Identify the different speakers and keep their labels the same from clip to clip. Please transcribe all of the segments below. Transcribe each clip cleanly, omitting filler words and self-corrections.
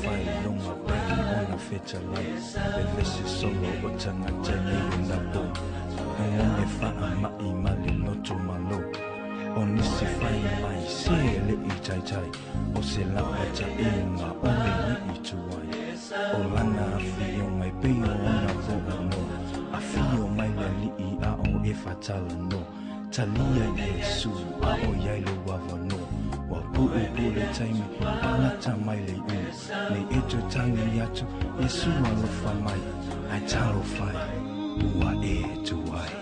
Speaker 1: fai lona brain ona fetalai Vevesi solo o tagata nei o na po E faama'i ma le loto malo O nisi fai mai se e le'i taitai O se lapataiga o le ni'i tuai O lana afioga e pei o ona po'o no Afio mai le Alii a o e faatalanoa Talia Iesu a o i ai lou avanoa Ua puupuu le taimi palata mai le iuga Nei e toe tangi atu Iesu alofa mai Ae talofa e ua e tuai.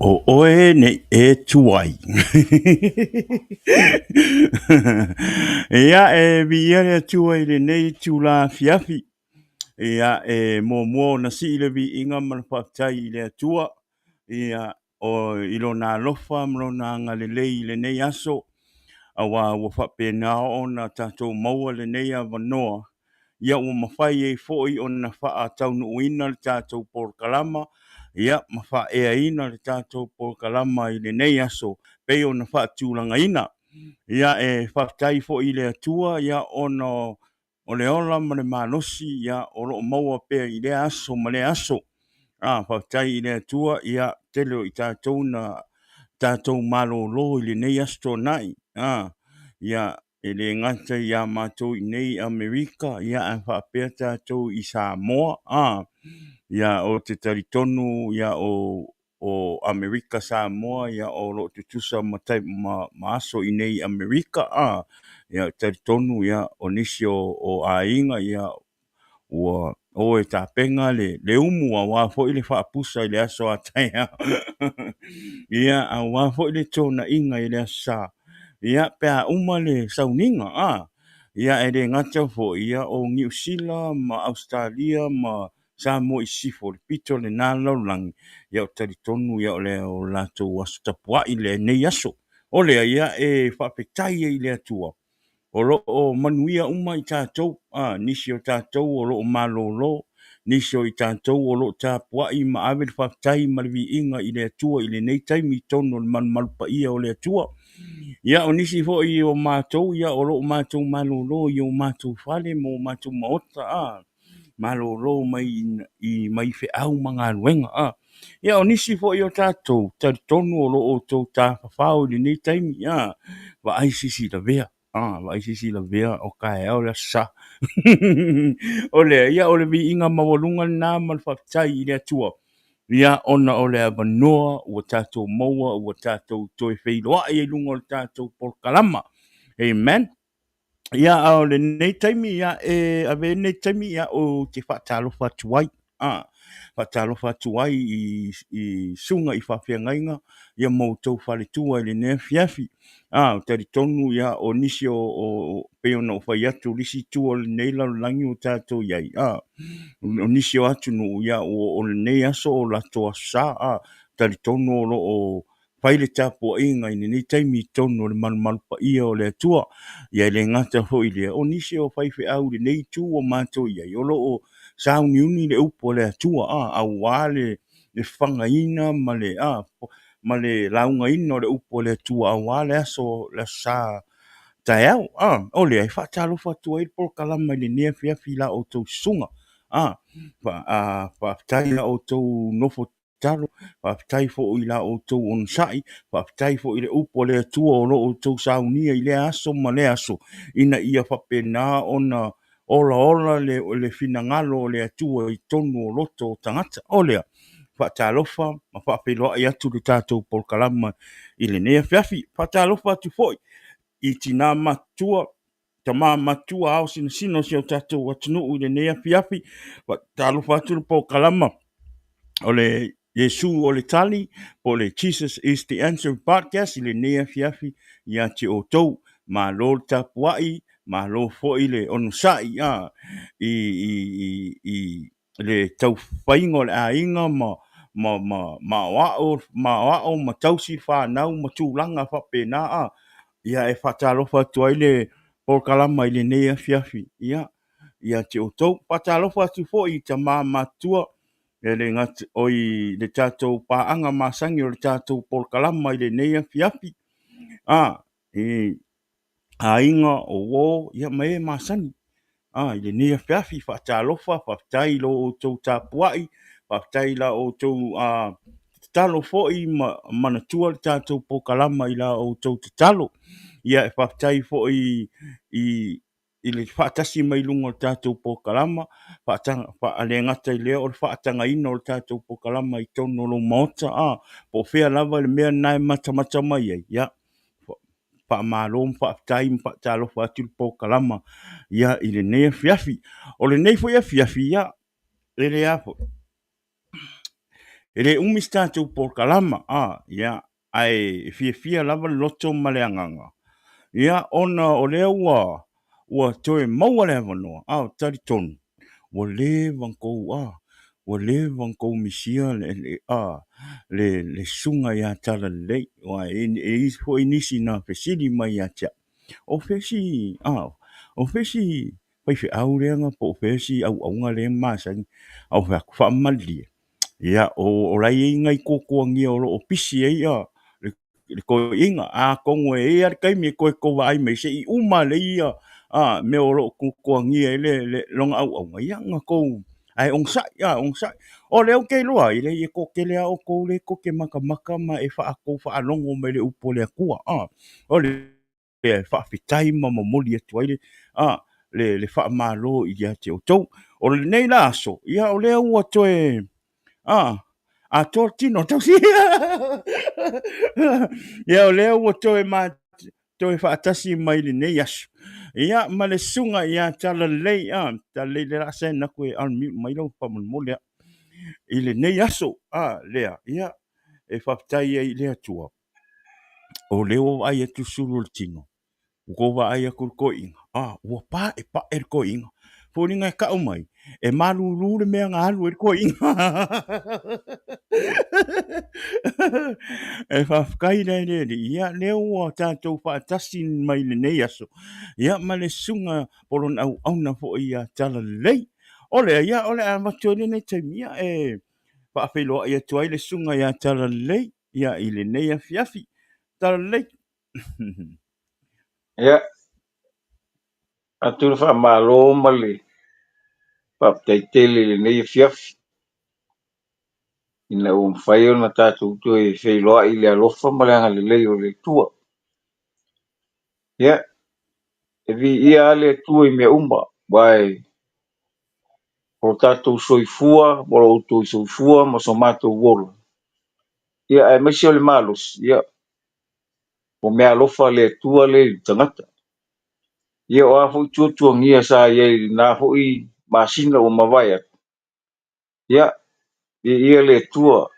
Speaker 2: O oe nei e tuai. Ia, e viia le Atua i lenei itula afiafi. Ia, e muamua ona sii le viiga ma le faafetai i le Atua. Ia, o i lona alofa ma lona agalelei i lenei aso, aua ua faapena ona tatou maua lenei avanoa, ia ua mafai ai foi ona faataunuuina le tatou polokalama, ia ma faaeaina le tatou polokalama i lenei aso pei ona faatulagaina. Ia e faafetai foi i le Atua ia ona o le ola ma le malosi ia o lo o maua pea i lea aso ma lea aso. A, faafetai i le Atua, ia tele o i tatou na tatou malolo i lenei Aso Toonai. A, ia e le gata iā matou i nei Amerika, ia ae faapea tatou i Samoa. A, ia ou te talitonu ia o o Amerika Samoa ia o lo o tutusa ma ma, ma aso i nei Amerika a ia talitonu ia o nisi o, o aiga ia ua o e tapena le, le umu auā foi le faapusa i le aso a taeao ia auā foi le tona'iga i le aso Sa ia pe a uma le sauniga a ia e le gata foi ia o Niu Sila ma Ausetalia ma Samoa i Sisifo, le pito o lena lalolagi, ia o talitonu ia o le o latou aso tapuai lenei aso. O lea ia e faafetai ai i le Atua, o lo o manuia uma i tatou, a, nisi o tatou o lo o malolo, nisi o i tatou o lo o tapuai ma ave le faafetai ma le viiga i le Atua i lenei taimi i totonu o le malumalu paia o le Atua. Ia, o nisi foi o matou, ia, o lo o matou malolo i o matou fale ma o matou maota, a, malolo mai i mai feau ma galuega. A. Ia, o nisi foi o tatou, talitonu o lo o outou tafafao i lenei taimi, a, vaai se isi lavea, a, vaai se isi lavea o taeao le Aso Sa. O lea, ia, o le viiga maualuga lena ma le faafetai i le Atua, ia, ona o le avanoa ua tatou maua, ua tatou toe feiloai ai i luga o le tatou polokalama. Amen. Ia, a o lenei taimi, ia, e ave ai lenei taimi, ia, ou te faatalofa atu ai, a, faatalofa atu ai i, i susuga i faafeagaiga, ia ma outou faletua i lenei afiafi. A, ou talitonu, ia, o nisi o, o, pei ona ou fai atu, o le isi itu o lenei lalolagi ua tatou i ai, a, o nisi o atunuu, ia, o, o lenei aso o latou aso sa, a, talitonu o lo o fai le tapuaiga i lenei taimi i totonu o le malumalu paia o le Atua. Ia e le gata foi i lea, o nisi o faifeau i lenei itu ua matou i ai, o lo o sauniuni le upu a le Atua, a, auā le, le fagaina ma le, a, ma le laugaina o le upu a le Atua aua le aso le Aso Sa taeao. A, o lea e faatalofa atu ai le polokalama i lenei afiafi i la outou susuga. A, faafetai i la outou nofo tatalo, faafetai foi i la outou onosai, faafetai foi i le upu a le Atua o lo o outou saunia i lea aso ma lea aso, ina ia faapena ona olaola le finagalo o le Atua i totonu o loto o tagata. O lea, faatalofa ma faafeiloai atu le tatou polokalama i lenei afiafi. Faatalofa atu foi i tina matutua, tama matutua, ao sinasina o si o tatou atunuu i lenei afiafi. Faatalofa atu le polokalama o le Iesu o le Tali, po o le Jesus is the Answer Podcast i lenei afiafi ia te outou. Malo le tapuai, malo foi le onosai i, i, i, i le taufaiga o le aiga ma ma ma ma aoao ma aoao ma tausi fanau ma tulaga faapena a. Ia e faatalofa atu ai le polokalama i lenei afiafi ia ia te outou. Faatalofa atu foi i tama matutua e le gata o i le tatou paaga masani o le tatou polokalama i lenei afiafi a i aiga o uo ia ma e masani a i lenei afiafi. Faatalofa, faafetai i lo outou tapuai, faafetai i la outou tatalo foi ma manatua le tatou polokalama i la outou tatalo. Ia e faafetai foi i i le faatasi mai luga o le tatou polokalama, le gata i lea o le faatagaina o le tatou polokalama i totonu o lou maota, a po o fea lava le mea lena e matamata mai ai, ia faamalo ma faafetai ma faatalofa atu le polokalama ia i lenei afiafi. O lenei foi afiafi, ia e le a foi, e le umi se tatou polokalama, a ia ae fiafia lava le loto ma le agaga, ia ona o lea ua ua toe maua le avanoa, a talitonu ua leva ona tou a ua leva ona tou misia le le a le le susuga ia Talalelei, aua e i ai foi nisi na fesili mai ia te au, o fea si a o fea si faifeau lea na po o fea si auauna lea e masani, ae ou fai atu, faamalilie, ia o la e i ai nai tuatuagia o lo o pisi ai ia le toeaina. Atonu e i ai lava le taimi e toe vaai mai se i uma lelei ia mea o lo o tuatuagia ai lona auauna, ia ona tou ae onosai, a onosai. O lea ou te iloa ai, e toatele lava outou lea tou te matamata ma e tou faalogo mai i le upu a le Atua. O lea e faafetai ma momoli atu ai le le faamalo ia te outou. O lenei la aso, ia o lea ua toe atoa le tino tausi. Ia o lea ua toe ma toe faatasi mai lenei aso. Ia ma le susuga ia Talalelei, Talalelei le la send atu e unmute mai lau faamolemole i lenei aso. Lea, ia e faafetai ai i le Atua. O lea ua vaai atu le sulu o le tino, ua tou vaai atu i le toeaina, a, ua paepae le toeaina. Foliga e tau mai, e malulu le mea na alu ai le toeaina. E faafetai la i le Alii, ia lea ua tatou faatasi mai lenei aso, ia ma le susuga po o lona auauna foi ia Talalelei. O lea, ia o le a avatu ai lenei taimi, ia e faafeiloai atu ai le susuga ia Talalelei, ia i lenei afiafi. Talalelei.
Speaker 3: Ia, atu le faamalo ma le faafetai tele i lenei afiafi, ina ua mafai ona tatou toe feiloai i le alofa ma le agalelei o le Atua. Ia, e viia lava le Atua i mea uma, aua e o tatou soifua ma lo outou soifua ma so matou ola, ia aemaise o le malosi, ia o meaalofa a le Atua lea i le tagata. Ia o a foi tuatuagia sa i ai i lena foi masina ua mavae atu, ia, viia le Atua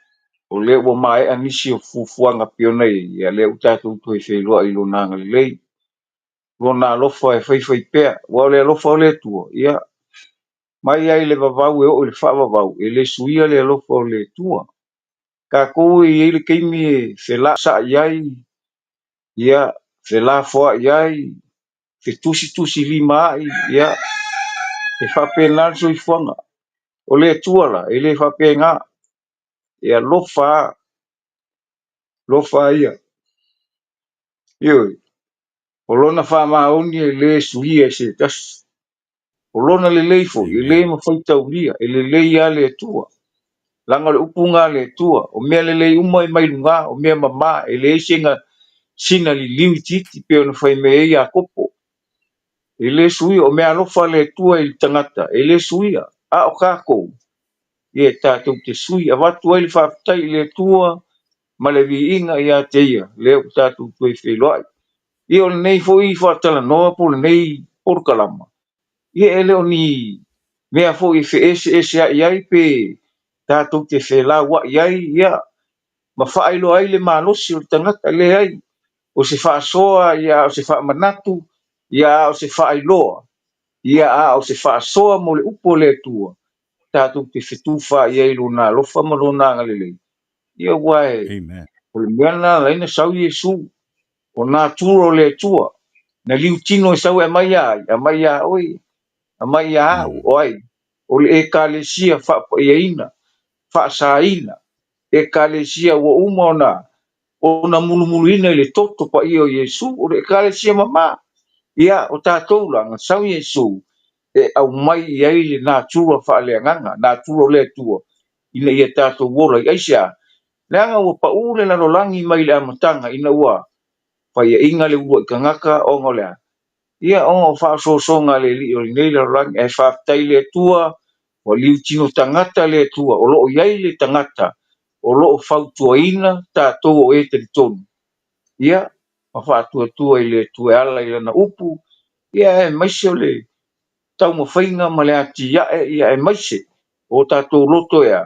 Speaker 3: o lea ua maea nisi o fuafuaga pei ona i ai, ia lea ua tatou toe feiloai i Lona agalelei, Lona alofa e faifaipea, aua o le alofa o le Atua, ia, mai lava i le vavau e oo i le faavavau, e le suia le alofa o le Atua. Tatou e i ai le taimi e felasaai ai, ia, felafoai ai, fetusitusilima ai, ia, e faapena le soifuaga. O le Atua la, e le faapena, e alofa lava. Lofa ia. Ioe, o lona faamaoni e lē suia e se tasi. O lona lelei foi e lē
Speaker 2: Amen.
Speaker 3: mafai taulia, e lelei lava le Atua. Leaga o le upu lena a le Atua, o mea lelei uma e mai lugā, o mea mamā, e leai sina liliu itiiti pei ona fai mai ai Iakopo. E lē suia, o meaalofa a le Atua i le tagata, e lē suia. A o tatou, ia e tatou te sui, avatu ai le faafetai i le Atua ma le viiga ia te Ia, lea ua tatou toe feiloai. Ia o lenei foi faatalanoa po o lenei polokalama, ia e le o ni mea foi e feeseeseai ai pe tatou te felauai ai, ia ma faailoa ai le malosi o le tagata. Leai, o se faasoa, ia a o se faamanatu, ia a o se faailoa, ia a o se faasoa mo le upu a le Atua, tatou te fetufaai ai i lona alofa ma lona agalelei. Ia aua
Speaker 2: Amen.
Speaker 3: o le mea lena na ala ai ona sau Iesu, o natura o le Atua, na liutino e sau e aumai ia ai, aumai ia oe, aumai ia au, o ai? O le Ekalesia faapaiaina, faasaina, Ekalesia ua uma ona mulumuluina i le toto paia o Iesu, o le Ekalesia mamā. Ia, o tatou la, na sau Iesu e aumai i ai le natura faaleagaga, natura o le Atua, ina ia tatou ola ai. Aisea? Leaga ua pau le lalolagi mai le amataga ina ua faiaina le uluai tagata ona o le a? Ia, ona o faaosoosoga a le alii o lenei lalolagi. Ae faafetai i le Atua, ua liutino tagata le Atua, o lo o i ai le tagata o lo o fautuaina tatou o e talitonu. Ia, ma faatuatua i le Atua e ala i lana upu, ia aemaise o le taumafaiga ma le atiae, ia aemaise o tatou loto ea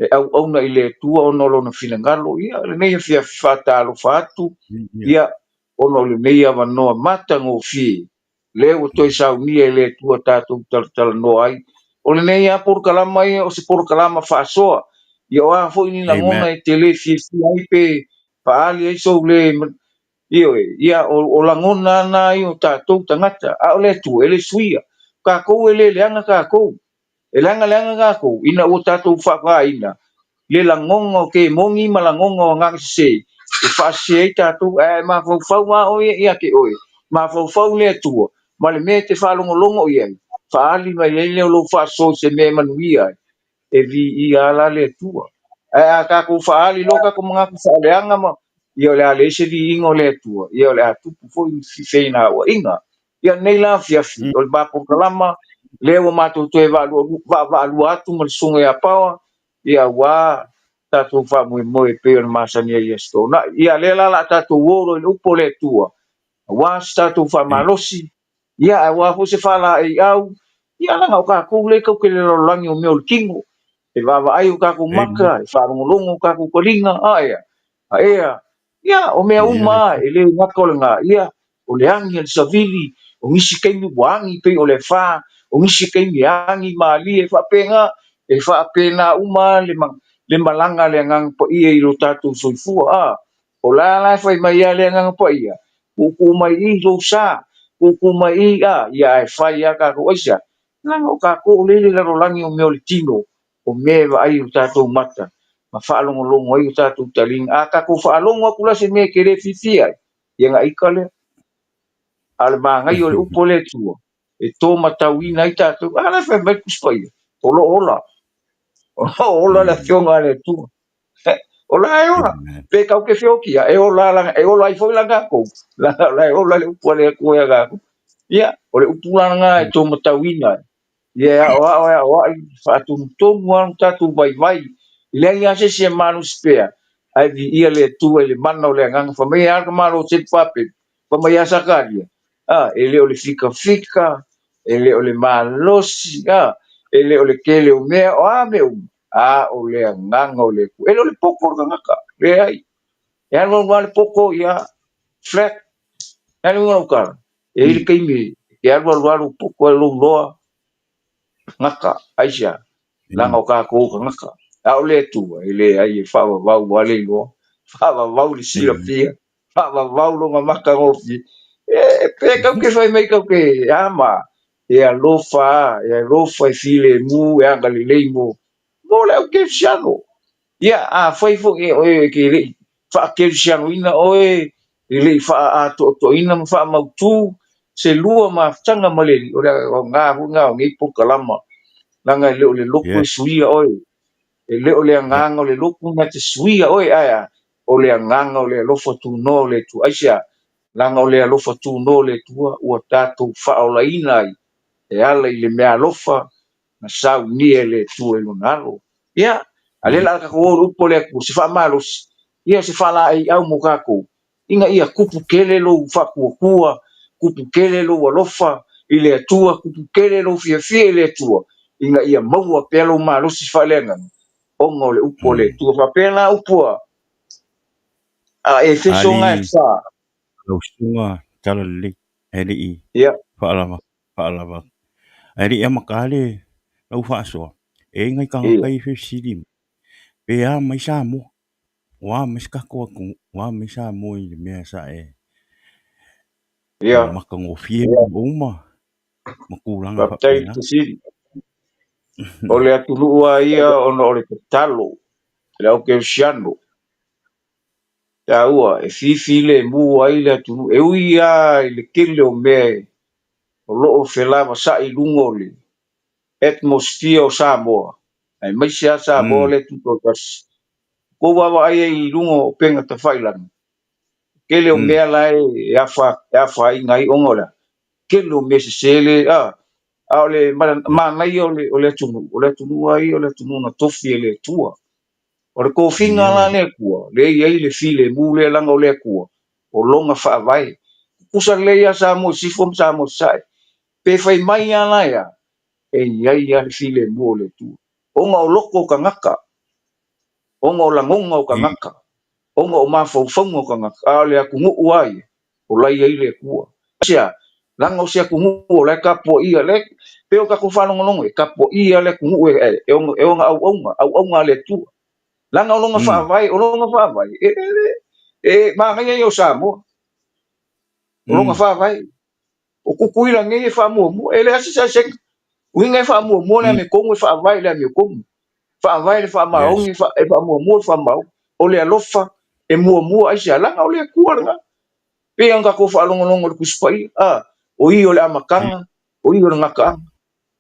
Speaker 3: e auauna i le Atua ona o lona finagalo. Ia, lenei afiafi faatalofa atu,
Speaker 2: Yeah.
Speaker 3: ia, ona o lenei avanoa matagofie, lea ua toe saunia e le Atua tatou talatalanoa ai. O lenei lava polokalama ia, o se polokalama faasoa. Ia o a foi ni
Speaker 2: Amen.
Speaker 3: lagona e te le fiafia ai pe faaali ai sou le ioe, ia o lagona na ai o tatou tagata, a o le Atua e le suia. Tatou e le leaga tatou. E leaga leaga tatou ina ua tatou faaaogaina le lagona o kemoni ma lagona o agaga sese e faasese ai tatou. Ae mafaufau lava oe ia te oe, mafaufau le Atua ma le mea e te faalogologo i ai, faaali mai ai lea o lou faasoa i se mea e manuia ai, e viia ala le Atua. Ae a tatou faaali loa tatou manatu faaleaga ma ia o le a leai se viiga o le Atua, ia o le a tupu foi ni fefinauaiga. Ia lenei la afiafi, o le polokalama lea ua matou toe vaavaalua atu ma le susuga ia Paoa, ia aua tatou faamoemoe e pei ona masani ai i Aso Toonai. Ia lea la o le a tatou o loa i le upu a le Atua, aua se tatou faamalosi, ia aua foi se faalaeiau, ia leaga o tatou lea tatou te lalolagi o mea o le tino, e vaavaai o tatou
Speaker 2: Amen.
Speaker 3: maka, e faalogologo o tatou taliga, a ea, ia o mea
Speaker 2: Yeah.
Speaker 3: uma lava, e le gata o lena, ia o le agi a le savili, o nisi taimi ua agi pei o le afa, o nisi taimi e agi malie, e faapena, e faapena uma le malaga a le Agaga Paia i lo tatou soifua. A, o la la e fai mai lava le Agaga Paia, tuutuu mai i lou sa, tuutuu mai i, a, ia ae fai lava tatou aisea. Leaga o tatou o lea i le lalolagi o mea o le tino, o mea e vaai i o tatou mata, ma faalogologo ai o tatou taliga. A tatou faalogo atu la se mea e te le fiafia ai, ia na ita lea. A o le manaia o le upu a le Atua, e tō matauina ai tatou. A la e fai mai le Tusi Paia, o lo o ola, o lo o ola le Afioga a le Atua. O la e ola,
Speaker 2: Amen.
Speaker 3: pe tau ke feokia, e ola, e ola ai foi la tatou. Leaga o la e ola le upu a le Atua ia tatou. Ia, o le upu la lena e tō matauina ai. Ia e aoao e aoai, faatonutonu lava lo tatou vaivai. E leai lava se isi e malosi pea, ae viia le Atua i le mana o le Agaga. Fai mai e a le tamaloa Selupape, fai mai ia Sakaria, a, e le o le fikafika, e le o le malosi, a, e le o le tele o mea, o a mea uma, a o le Agaga o le Atua. E le o le poto o le tagata, leai. E alu alu lava le poto, ia, flat. E alu lau tala, e i ai le taimi e alu alu alu poto e lou loa, gata, aisea, leaga o tatou tagata. A o le Atua, e leai, e faavavau lava le iloa, faavavau le silafia, faavavau lona matagofie. E pe tau ke fai mai tau ke ama, e alofa, e alofa e filemu, e agalelei mo le au kerisiano. Ia, a fai foi e oe e ke lei faakerisianoina oe, e le i faaatoatoaina ma faamautu se lua mafutaga ma le Alii. O le aoga foi lena o nei polokalama, leaga e le o le lotu e suia oe, e le o le agaga o le lotu na te suia oe, ae a? O le agaga o le alofa tunoa o le Atua. Aisea? Leaga o le alofa tunoa o le Atua ua tatou faaolaina ai e ala i le meaalofa na saunia e le Atua i lona Alo. Ia, a lea o le a tatou o i le upu a le Atua, se faamalosi, ia se faalaeiau mo tatou, ina ia tupu tele lou faatuatua, tupu tele lou alofa i le Atua, tupu tele lou fiafia i le Atua, ina ia maua pea lou malosi faaleagaga ona o le upu a le Atua. Faapea la upu a Efeso na e
Speaker 2: Ali
Speaker 3: 4.
Speaker 2: Lau susuga Talalelei, ae le i faalava faalava ae le i amata le lau faasoa, e i ai nai tagata ia e fesili mai, pe a mai Samoa, ua a mai se tatou atunuu, ua a mai Samoa i le mea sa e ua matagofie mea uma ma tulaga
Speaker 3: Faafetai i le
Speaker 2: faapena.
Speaker 3: fesili. O le atunuu lava ia ona o le tatalo i le aukerisiano, taua e fifilemu ai le atunuu. E ui lava i le tele o mea o lo o felavasai i luga o le atmosphere o Samoa, aemaise lava Samoa lea e tutoatasi. Ua outou vaavaai ai i luga o upega tafailagi, tele o mea la e afaina ai ona o le a? Tele o mea sese le a o le manaia o le atunuu, o le atunuu lava ia o le atunuu na tofi e le Atua. O le tofiga la a le Atua, lea e i ai le filemu lea leaga o le Atua, o lona faavae. Tutusa lelei lava Samoa i Sisifo ma Samoa i Sasae. Pe fai mai lava la e a, e i ai lava le filemu o le Atua. Ona o loto o tagata, ona o lagona o tagata, ona o mafaufauga o tagata, a o le atunuu lava ia, o la e i ai le Atua. Aisea? Leaga o se atunuu o la e tapuaia, lea pei o tatou faalogologo, e tapuaia le atunuu e ona auauna, auauna a le Atua. Leaga o lona faavae, o lona faavae, e manaia ia o Samoa, o lona faavae. O Tutuila nei e faamuamua, e leai se eseesega. Uiga e faamuamua le amiotonu, e faavae i le amiotonu. Faavae le faamaoni, e faamuamua le faamaoni. O le alofa e muamua, aisea? Leaga o le Atua lena. Pei ona tatou faalogologo i le Tusi Paia, a, o ia o le amataga, o ia o le gataaga.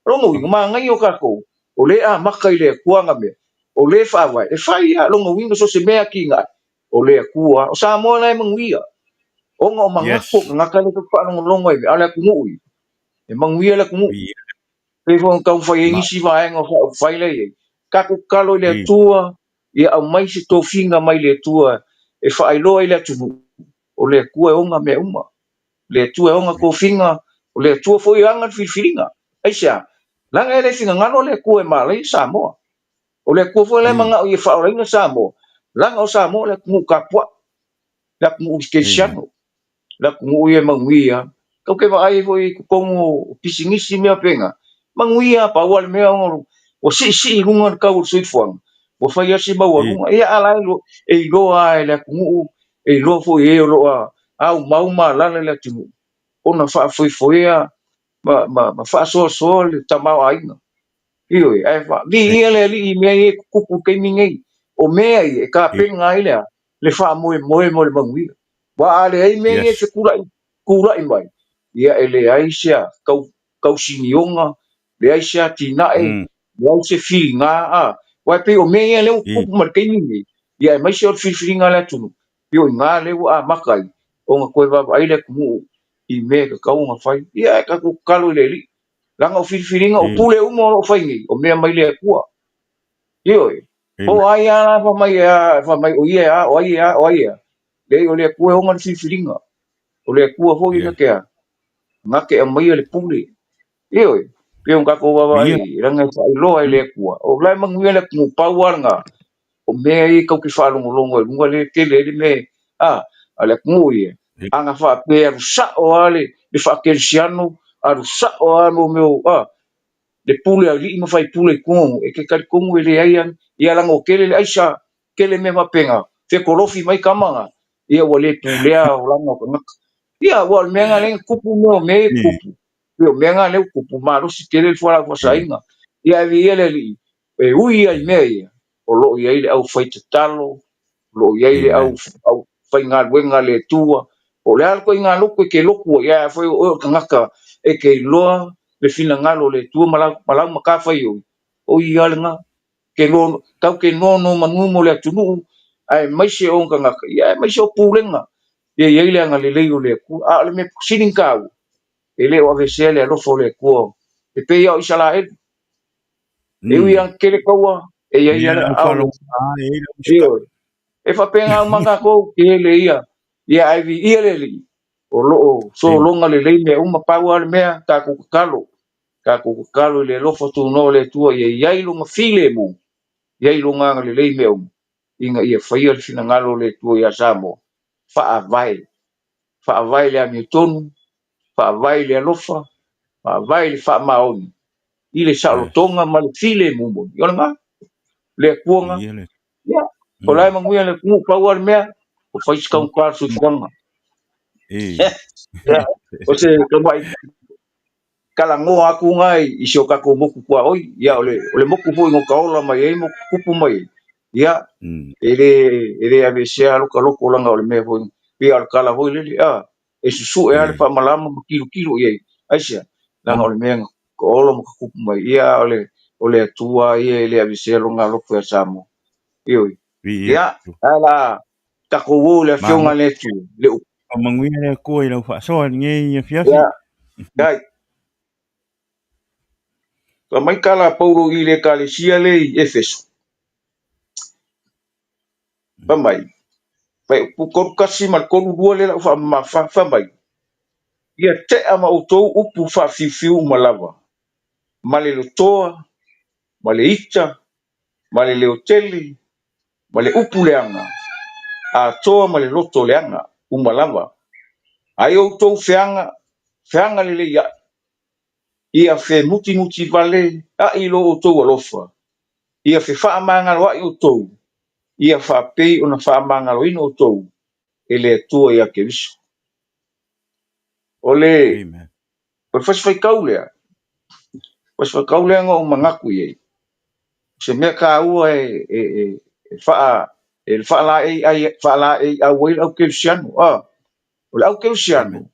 Speaker 3: O lona uiga, manaia o tatou, o lea e amata i le Atua ana mea, o lea e faavae, e fai lava, lona uiga so o se mea atinae, o le Atua. O Samoa la e manuia, ona o manatu o tagata lea e faalogologo ai, a o le atunuu ia, e manuia le atunuu. Pei foi ona taumafai ai nisi vaega o faaupufai la e i ai, tatou tatalo i le Atua, ia aumai se tofiga mai le Atua e faailoa i le atunuu, o le Atua e ona mea uma. O le Atua e ona tofiga, o le Atua foi e ana le filifiliga. Aisea? Leaga e le finagalo le Atua e malaia Samoa. O le Atua foi la e manao ia faaolaina Samoa, leaga o Samoa o le atunuu tapuai, le atunuu kerisiano, le atunuu ia e manuia. Tatou te vaai ai foi i totonu o pisinisi mea faapena, manuia pau lava le mea ona ua siisii i luga le tau o le soifuaga, ua fai lava si maualuga. Ia a la e iloa lava e le atunuu, e iloa foi e e o lo o aumau ma alaala i le atunuu ona faafoefoea ma faasoasoa le tamaoaiga. Ioe, ae viia le Alii i mea ia e tutupu i le taimi nei. O mea ia e tapena ai le a? Le faamoemoe mo le manuia. Aua a leai mea ia e fetulai tulai mai, ia e leai se tausinioga, leai se atinae, leai se filiga, a. Aua e pei o mea ia lea ua tutupu mai le taimi lenei, ia aemaise o le filifiliga a le atunuu, pei o i ina lea ua amata ai ona toe vaavaai le atunuu i mea e tatau ona fai. Ia ae tatou tatalo i le Alii, leaga o filifiliga, o pule uma o lo o fai nei, o mea mai le Atua. Ioe. Po o ai lava la fai mai e a, fai mai o ia e a, o ai e a, o ai e a. Leai, o le Atua e ona le filifiliga. O le Atua foi na te a, na te aumaia le pule. Ioe. Pei ona tatou vaavaai ai, leaga e faailoa e le Atua. O la e manuia le atunuu, pau lava lena, o mea ia tatou te faalogologo ai i luga lea e tele ai le mea, a, a le atunuu ia, ana faapea e alu sao lava le faakerisiano, alu sao lava mo mea o, a, le pule a alii ma faipule i totonu, e te talitonu e leai lava, ia leaga ua tele le aisa, tele mea faapena, fetolofi mai tama na, ia ua le pulea olaga o tagata. Ia, aua o le mea lena lea na tupu mea o mea ia e tupu, pei o mea na lea ua tupu, malosi tele le fualaau faasaina. Ia ae viia le Alii, e ui lava i mea ia, o lo o i ai le aufaitatalo, o O loo i ai le au
Speaker 2: Amen.
Speaker 3: au faigaluega a le Atua. Po o le a le ituaiga lotu e te lotu ai, ae afai o oe o le tagata e te iloa le finagalo o le Atua ma lau, ma lau matafaioi, o ia lena. Ke lo, tau te nonomanu mo le atunuu, aemaise o ona tagata, ia aemaise o pulega, ia i ai le agalelei o le Atua. A o le mea sili ona taua, e le o aveesea le alofa o le Atua e pei lava o Isaraelu. E ui lava ina tele taua, e i ai
Speaker 2: Ia
Speaker 3: lava le
Speaker 2: lau
Speaker 3: aao o le
Speaker 2: faalogo e i ai lau usitai.
Speaker 3: Ioe. E faapena uma tatou, tele ia. Ia ae viia le Alii, o lo o sologa lelei mea uma, pau lava le mea, tatou tatalo. Tatou tatalo i le alofa tunoa o le Atua ia i ai lona filemu, i ai lona agalelei i mea uma, ina ia faia le finagalo o le Atua ia Samoa. Faavae, faavae i le amiotonu, faavae i le alofa, faavae i le faamaoni, i le saolotoga ma le filemu moni. O lena, le Atua na.
Speaker 2: Viia le
Speaker 3: Ia, o la e manuia le atunuu, pau lava le mea, o fai si taugata le soifuaga. Ia, o se tamai talanoa atu na i si o tatou motu tuaoi. Ia, o le motu foi na otaola mai ai ma tutupu mai ai. Ia, e le aveesea lota loto leaga o le mea foi, pei lava o le tala foi lele, a, e susue lava le faamalama ma tilotilo i ai. Aisea? Leaga o le mea na ola ma tutupu mai. Ia, a o le Atua lava ia e le aveesea lona alofa ia Samoa. Ioe.
Speaker 2: Viia
Speaker 3: Ia, ae la tatou o i le afioga
Speaker 2: Malo.
Speaker 3: a le Atua, le upu.
Speaker 2: Faamanuia le Atua i lau faasoa i lenei afiafi.
Speaker 3: Ia, dai. Fai mai tala a Paulo i le ekalesia le i Efeso. Fai mai, fai upu 31 ma le 32 lea lau faamamafa, fai mai, ia tea ma outou upu faafiufiu uma lava, ma le lotoa, ma le ita, ma le leotele, ma le upu leaga, atoa ma le loto leaga, uma lava. Ai outou feaga, feaga lelei a'i, ia femutimuti vale a'i lo outou alofa, ia fefaamagaloa'i outou, ia faapei ona faamagaloina outou e le Atua ia Keriso. O le
Speaker 2: Amen.
Speaker 3: o le fasifaitau lea, fasifaitau lea na ou manatu i ai, o se mea taua e, e, e, e faa e faalaei ai faalaei au ai le au kerisiano. Ah, o le au kerisiano
Speaker 2: Amen.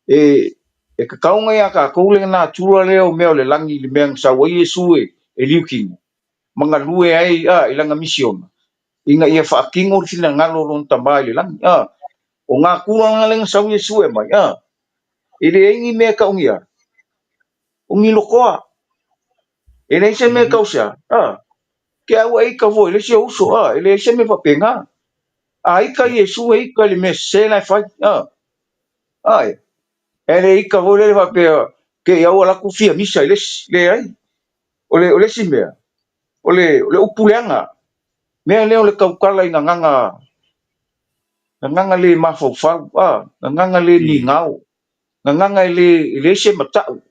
Speaker 3: e e tatau ia tatou le natura lea o mea o le lagi i le mea na sau ai Iesu e, e liutino ma galue ai a i lana misiona ina ia faatino le finagalo o lona tama i le lagi. Ah, o ngā kura lea na sau Iesu e mai. Ah, e leai ni mea e taogia o ni lokoa e leai se mea e tausea. Ah, ke au e ika foi le isi o uso. Ah, e leai se mea faapena. A ika Iesu e ika i le mea sese la e fai. Ah, ai e le ika foi lele faapea ke i au ala atu fia misa i le isi. Leai, o le o le isi mea o le o le upu leaga mea lea o le tautala i gagaga gagaga le mafaufau ah gagaga le migao gagaga e le e leai se matau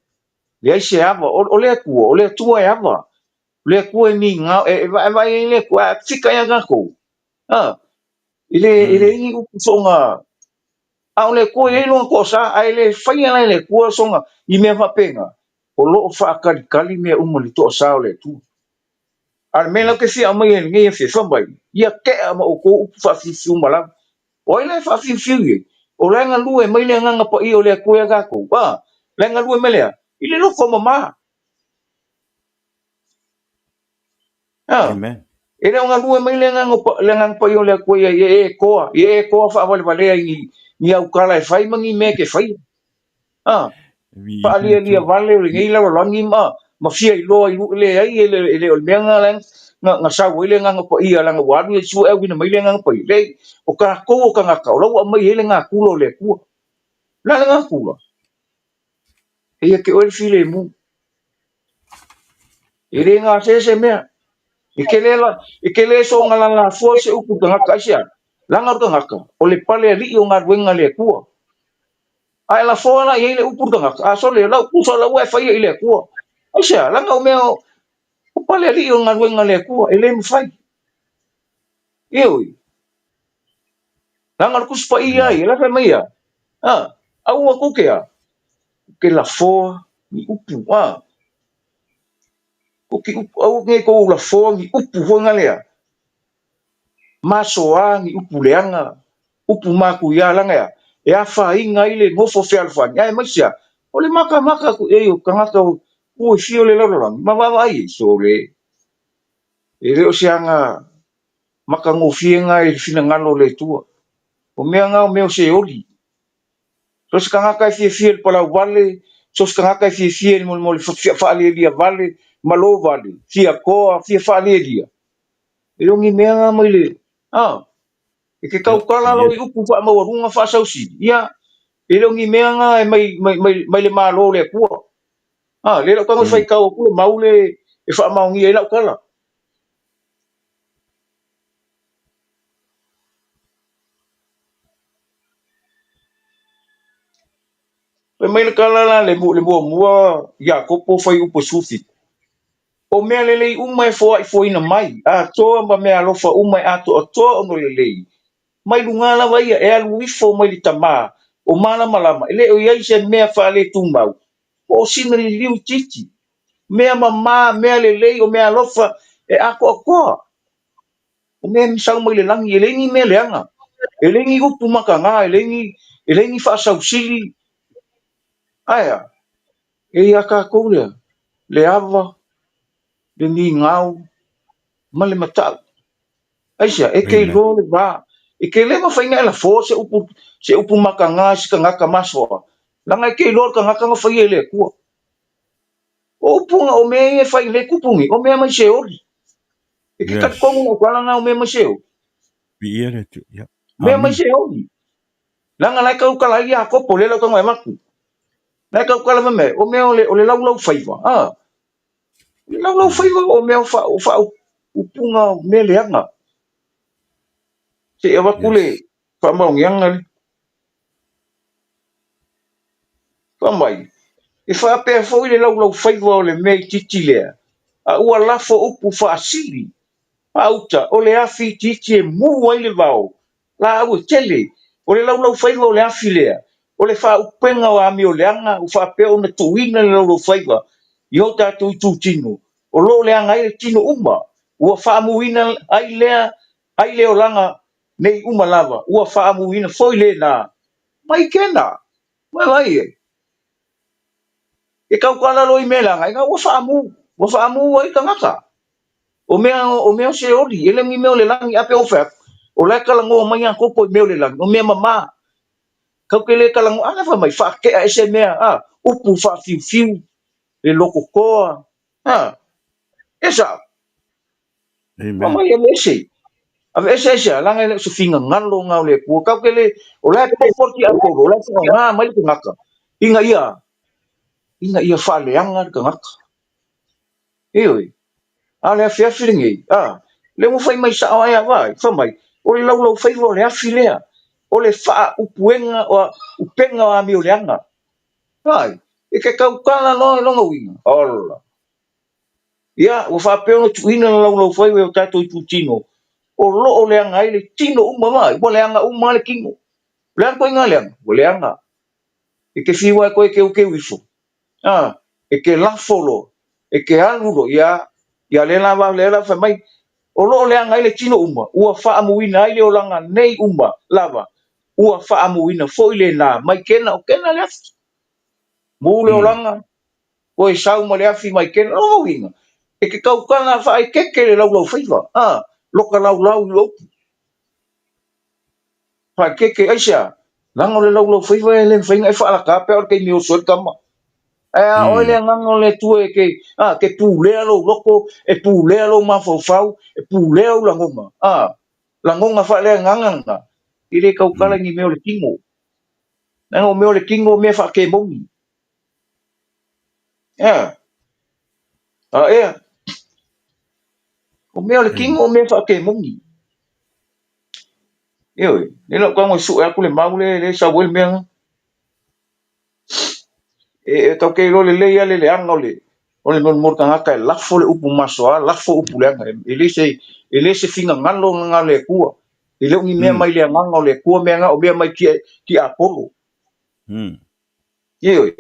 Speaker 3: leai se ava o, o le Atua o le Atua e ava o le Atua e migao e, e vaevae ai le Atua a fika ia tatou ah e le e leai ni upu soga a o le Atua e i ai lona toasa ae le faia la e le Atua soga i mea faapena o loo faatalitali mea uma i le toasa o le Atua. A o le mea la ou te fia aumaia i lenei afiafi fai mai, ia tea ma outou upu faafiufiu ma lava. O ai la e faafiufiu i ai? O la e galue mai le agaga paia o le Atua ia tatou. Ah, la e galue mai lea i le loto mama. Ah,
Speaker 2: Amen.
Speaker 3: e le o galue mai le agaga le agaga paia o le Atua ia ia e toa, ia e toa faavalevale ai ni ni aukala e fai ma ni mea e te faia. Ah,
Speaker 2: Viia le
Speaker 3: faalialia
Speaker 2: Atua.
Speaker 3: vale o lenei lalolagi ma ma fia iloa i lu leai e le e le o le mea na na, na sau ai le agaga paia leaga ua alu Iesu e auina mai le agaga paia. Leai, o tatou o tagata o la ua aumai ai le natura o le Atua. O le a le natura? E ia te oe le filemu. E le gasea se mea. E te le la, e te le soga lalafoa se upu tagata aisea. Leaga o le tagata, o le pale alii o galuega a le Atua. A e lafoa la i ai le upu le tagata, a sole, lau pusa lau e faia i le Atua. Aisea, leaga o mea o, o pale alii o galuega a le Atua, e le mafai. Ioe, leaga o le Tusi Paia ai, e la fai mai ia. Ah, aua ku ke a, ke lafoa ni upu, ah. Ko ki upu, aua nei kou lafoa ni upu foi nga lea. Masoa ni upu leaga, upu matuia laga ea, e afaina ai le nofo fealofani, aemaise a o le makamaka atu i ai o tagata ua e fia o le lalolagi ma vaavaai ai. Sole, e le o se aga matagofie lena i le finagalo o le Atua. O mea na o mea o seoli. So o se tagata e fiafia i le palau vale, so o se tagata e fiafia i le mo le faalielia vale, malo vale, fia toa, fia faalielia, e le o ni mea na mai le, a, e ke tautala lo i upu faamaualuga faasausili, ia, e le o ni mea na e mai, mai, mai, mai le Malo o le Atua. A, le lau tago e faitau atu le mau le e faamaonia ai lau tala. Fai mai le tala la le, le muamua Iakopo fuaiupu 17. O mea lelei uma e foaifoaina mai, atoa ma mea alofa uma e atoatoa ona lelei. Mai luga lava ia e alu ifo mai le Tamā o malamalama, e le o i ai se mea faaletumau, po o sina liliu itiiti. Mea mamā, mea lelei, o mea alofa e atoatoa. O mea e sau mai le lagi, e leai ni mea leaga, e leai ni upu mataga, e leai ni faasausili. Ae a? E ia tatou lea, le ava, le migao, ma le matau. Aisea, e te iloa le va. E te le mafai ona e lafoa se upu, se upu mataga i se tagata masoa, leaga e te iloa le tagata na faia e le Atua. O upu na, o mea ia e fai nei kupu nei, o mea mai Seoli. E te talitonu lau tala na o mea mai Seoli.
Speaker 2: Viia le Atua. Yeah.
Speaker 3: Mea mai Seoli. Leaga la e tautala ai Iakopo, lea lau tago e avatu. La e tautala mai mai, o mea o le, o le laulau faiva. Ah, o le laulau faiva o mea o fa, o fa upuga o mea leaga. Se i avatu le faamaoniaga le. Fai mai, e faapea foi le laulaufaiva o le mea itiiti lea, a ua lafo upu faasili faauta, o le afi itiiti e mu ai le vao, laau e tele. O le laulaufaiva o le afi lea, o le faaupega o amioleaga ua faapea ona tuuina le laulaufaiva i o tatou itutino, o lo o leaga ai le tino uma, ua faamuina ai lea ai le olaga nei uma lava, ua faamuina foi lena mai kena. Vaai e. E tautala loa i mea leaga, ina ua faamu, ua faamu ai tagata. O mea o Seoli, e le o ni mea o le lagi, a pe o fai atu, o la e talanoa mai Iakopo i mea o le lagi, o mea mamā. Tatou te le talanoa, a la e fai mai, faatea ese mea, a, upu faafiufiu, le lototoa, a, e sao.
Speaker 2: Amen.
Speaker 3: Fai mai, aveese. Aveese aisea, leaga e le o se finagalo lena o le Atua. Tatou te le, o la e popo le tiapolo, o la e faaaoga mai le tagata ina ia, ina ia faaleaga le tagata. Ioe. A o le afiafi lenei, a, lea ua fai mai sao ai a vaai, fai mai, o le laulaufaiva o le afi lea, o le faaupuega o upega o amioleaga. Vaai, e te tautala loa i lona uiga, ola. Ia, ua faapea ona tuuina le laulaufaiva i o tatou itutino, o lo o leaga ai le tino uma, vaai, ua leaga uma lava le tino. O le a le ituaiga leaga? Ua leaga. E te fiu lava e toe teuteu ifo, a, e te lafo loa, e te alu loa, ia, ia lea la, lea la fai mai, o lo o leaga ai le tino uma, ua faamuina ai le olaga nei uma lava, ua faamuina foi lena mai kena, o kena le afi. Mu le olaga, Koe sau ma le afi mai kena. Lona uiga, e te tautala faaeteete le laulaufaiva, a, loka laulau i upu. Faaeteete, aisea? Leaga o le laulaufaiva e le mafai ona e faalata pe a o le taimi e oso ai le tama. Ae a oe le agaga o le Atua e te, a, te pulea lou loto, e pulea lou mafaufau, e pulea ou lagona, a, lagona faaleagaga na, e le tautala i ni mea o le tino. Leaga o mea o le tino o mea faakemoni. Ea. A ea. O mea o le tino o mea faakemoni. Ioe, lea lau tago e sue atu le mau lea e sau ai le mea lena. E tatou te iloa lelei lava le leaga o le o le mo le tagata e lafo le upu masoa, lafo upu leaga. E le se finagalo lena o le Atua. E le o ni mea mai le agaga o le Atua mea na, o mea mai tiapolo. Ioe.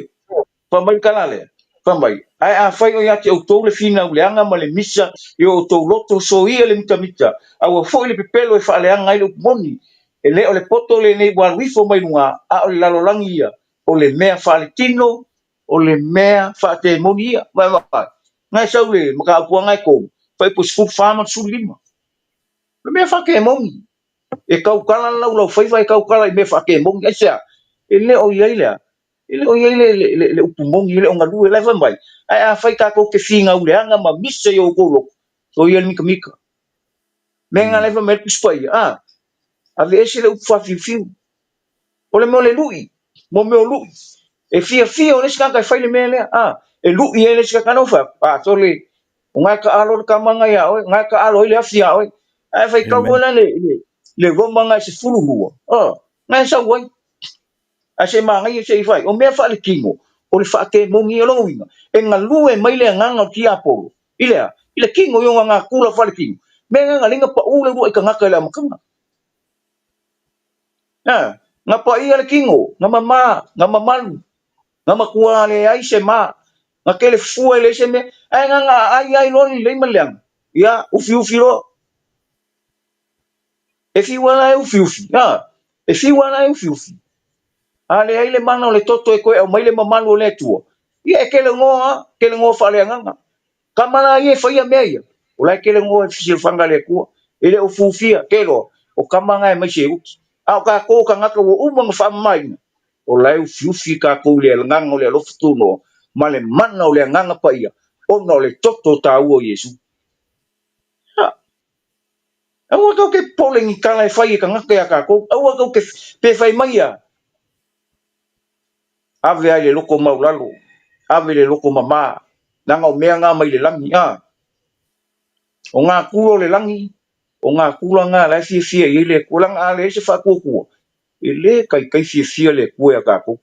Speaker 3: Fai mai le tala lea. Fai mai, Ae afai o ia te outou le finau leaga ma le misa i o outou loto, soia le mitamita, aua foi le pepelo e faaleaga ai le upu moni. E le o le poto lenei ua alu ifo mai luga, a o le lalolagi ia, o le mea faaletino, o le mea faatemoni ia. Vaai, na e sau le mataupu lava na e 3, fuaiupu 14 ma le 15. O le mea faatemoni. E tautala le laulaufaiva e tautala i mea faatemoni. Aisea? E le o i ai le a? E le o i ai le upu moni, e le o galue. La e fai mai, ae afai tatou te finau leaga ma misa i o outou loto, soia le mitamita. Mea na la e fai mai ai le Tusi Paia, a, aveese le upu faafiufiu. O le mea o le lui, mo mea o lui. E fiafia o le isi tagata e fai le mea lea, a, e lui ai le isi tagata. Na ou fai atu, a, sole, o na e taalo le tama na ia oe, na e taalo ai le afi ia oe. Ae faitau
Speaker 2: Amen.
Speaker 3: foi la le Roma na e 12, a, na e sau ai. Ae se manaia se i fai, o mea faaletino, o le faatemoni ia. O lona uiga, e galue mai le agaga o le tiapolo i le a? I le tino i ona natura faaletino. Mea na na ala ai ona pau le uluai tagata i le amataga. A, na paia le tino, na mama, na mamalu, na matua leai se ma, na tele fua e leai se mea, ae na na aai ai loa le lelei ma le leaga. Ia, ufiufi loa. E fiu lava la e ufiufi, a, e fiu lava la e ufiufi. A leai le mana o le toto e toe aumai le mamalu o le Atua, ia e kelegoa lava, kelegoa faaleagaga. Tama la ia e faia mea ia, o la e kelegoa i le silafaga a le Atua. E le o fufia, ke loa, o tama na e aumai se uti. A o tatou o tagata ua uma ona faamamaina, o la e ufiufi tatou i le agaga o le alofa tunoa ma le mana o le Agaga Paia, ona o le toto taua o Iesu. A, Aua tou te popole i ni tala e fai e tagata ia tatou. Aua tou te pe fai mai ia. Ave ai le loto maulalo, ave le loto mama, leaga o mea na mai le lagi. A, o ngā kula o le lagi, o ngā kula ngā la e fiafia i ai le Atua. Leaga a leai se faatuatua, e lē taitai fiafia le Atua ia tatou.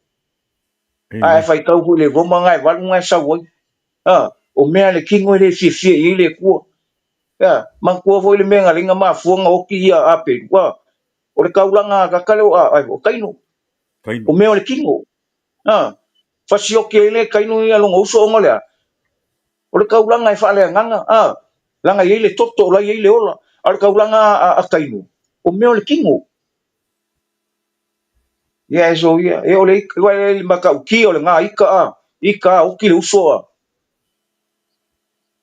Speaker 3: A e
Speaker 2: Amen.
Speaker 3: faitau foi i le Roma na e valu na e sau ai. A, o mea a le tino e le fiafia i ai le Atua. Ea, manatua foi le mea na leina mafua na oti ia Apelu, a, o le taulaga a kaka leo a, ai, o Kaino,
Speaker 2: Kaino.
Speaker 3: o mea o le tino. A, fasioki ai le Kaino ia lona uso ona o le a? O le taulaga e faaleagaga, a, leaga e i ai le toto o la e i ai le ola, a o le taulaga a Kaino, o mea o le tino. Ia e soia, e o le ika, uae le matautia o le ga ika a, ika a oti le uso a.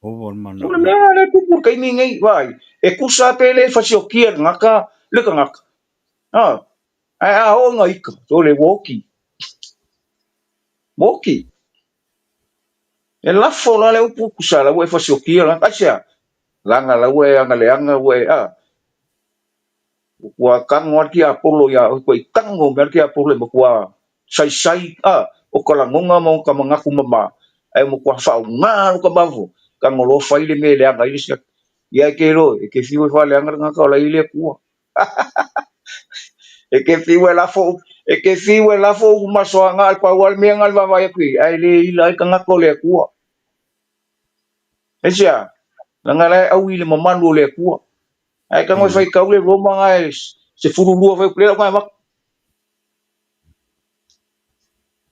Speaker 2: Ova o le
Speaker 3: O
Speaker 2: mana
Speaker 3: le
Speaker 2: o
Speaker 3: mea lea e tupu i le taimi nei, vaai, e tusa pe le fasiokia le tagata le tagata, a, ae a oo ina ika, sole ua oti, ua oti. E lafo la le upu, tusa la ua e fasiokia le tagata, aisea? Leaga la ua e agaleaga ua e, a, Ua tago lava le tiapolo ia oe, ua tago mai lava le tiapolo e matua saisai, a, o ka lagona ma ka manatu mama, ae ua matua faaaoga lou tamaofo, tago loa fai le mea e leaga ai le isi atu. Ia e te iloa, e te fiu e faaleaga le tagata o la e i ai le Atua. E te fiu e lafo, e te fiu e lafo upu masoa, na o le pau lava le mea na o le vaavaai atu i ai, ae le ila ai le tagata o le Atua. Aisea? Leaga la e aui i le mamalu o le Atua. Ae tago e
Speaker 2: Amen.
Speaker 3: faitau le Roma na e 12 fuaiupu lea lau avatu.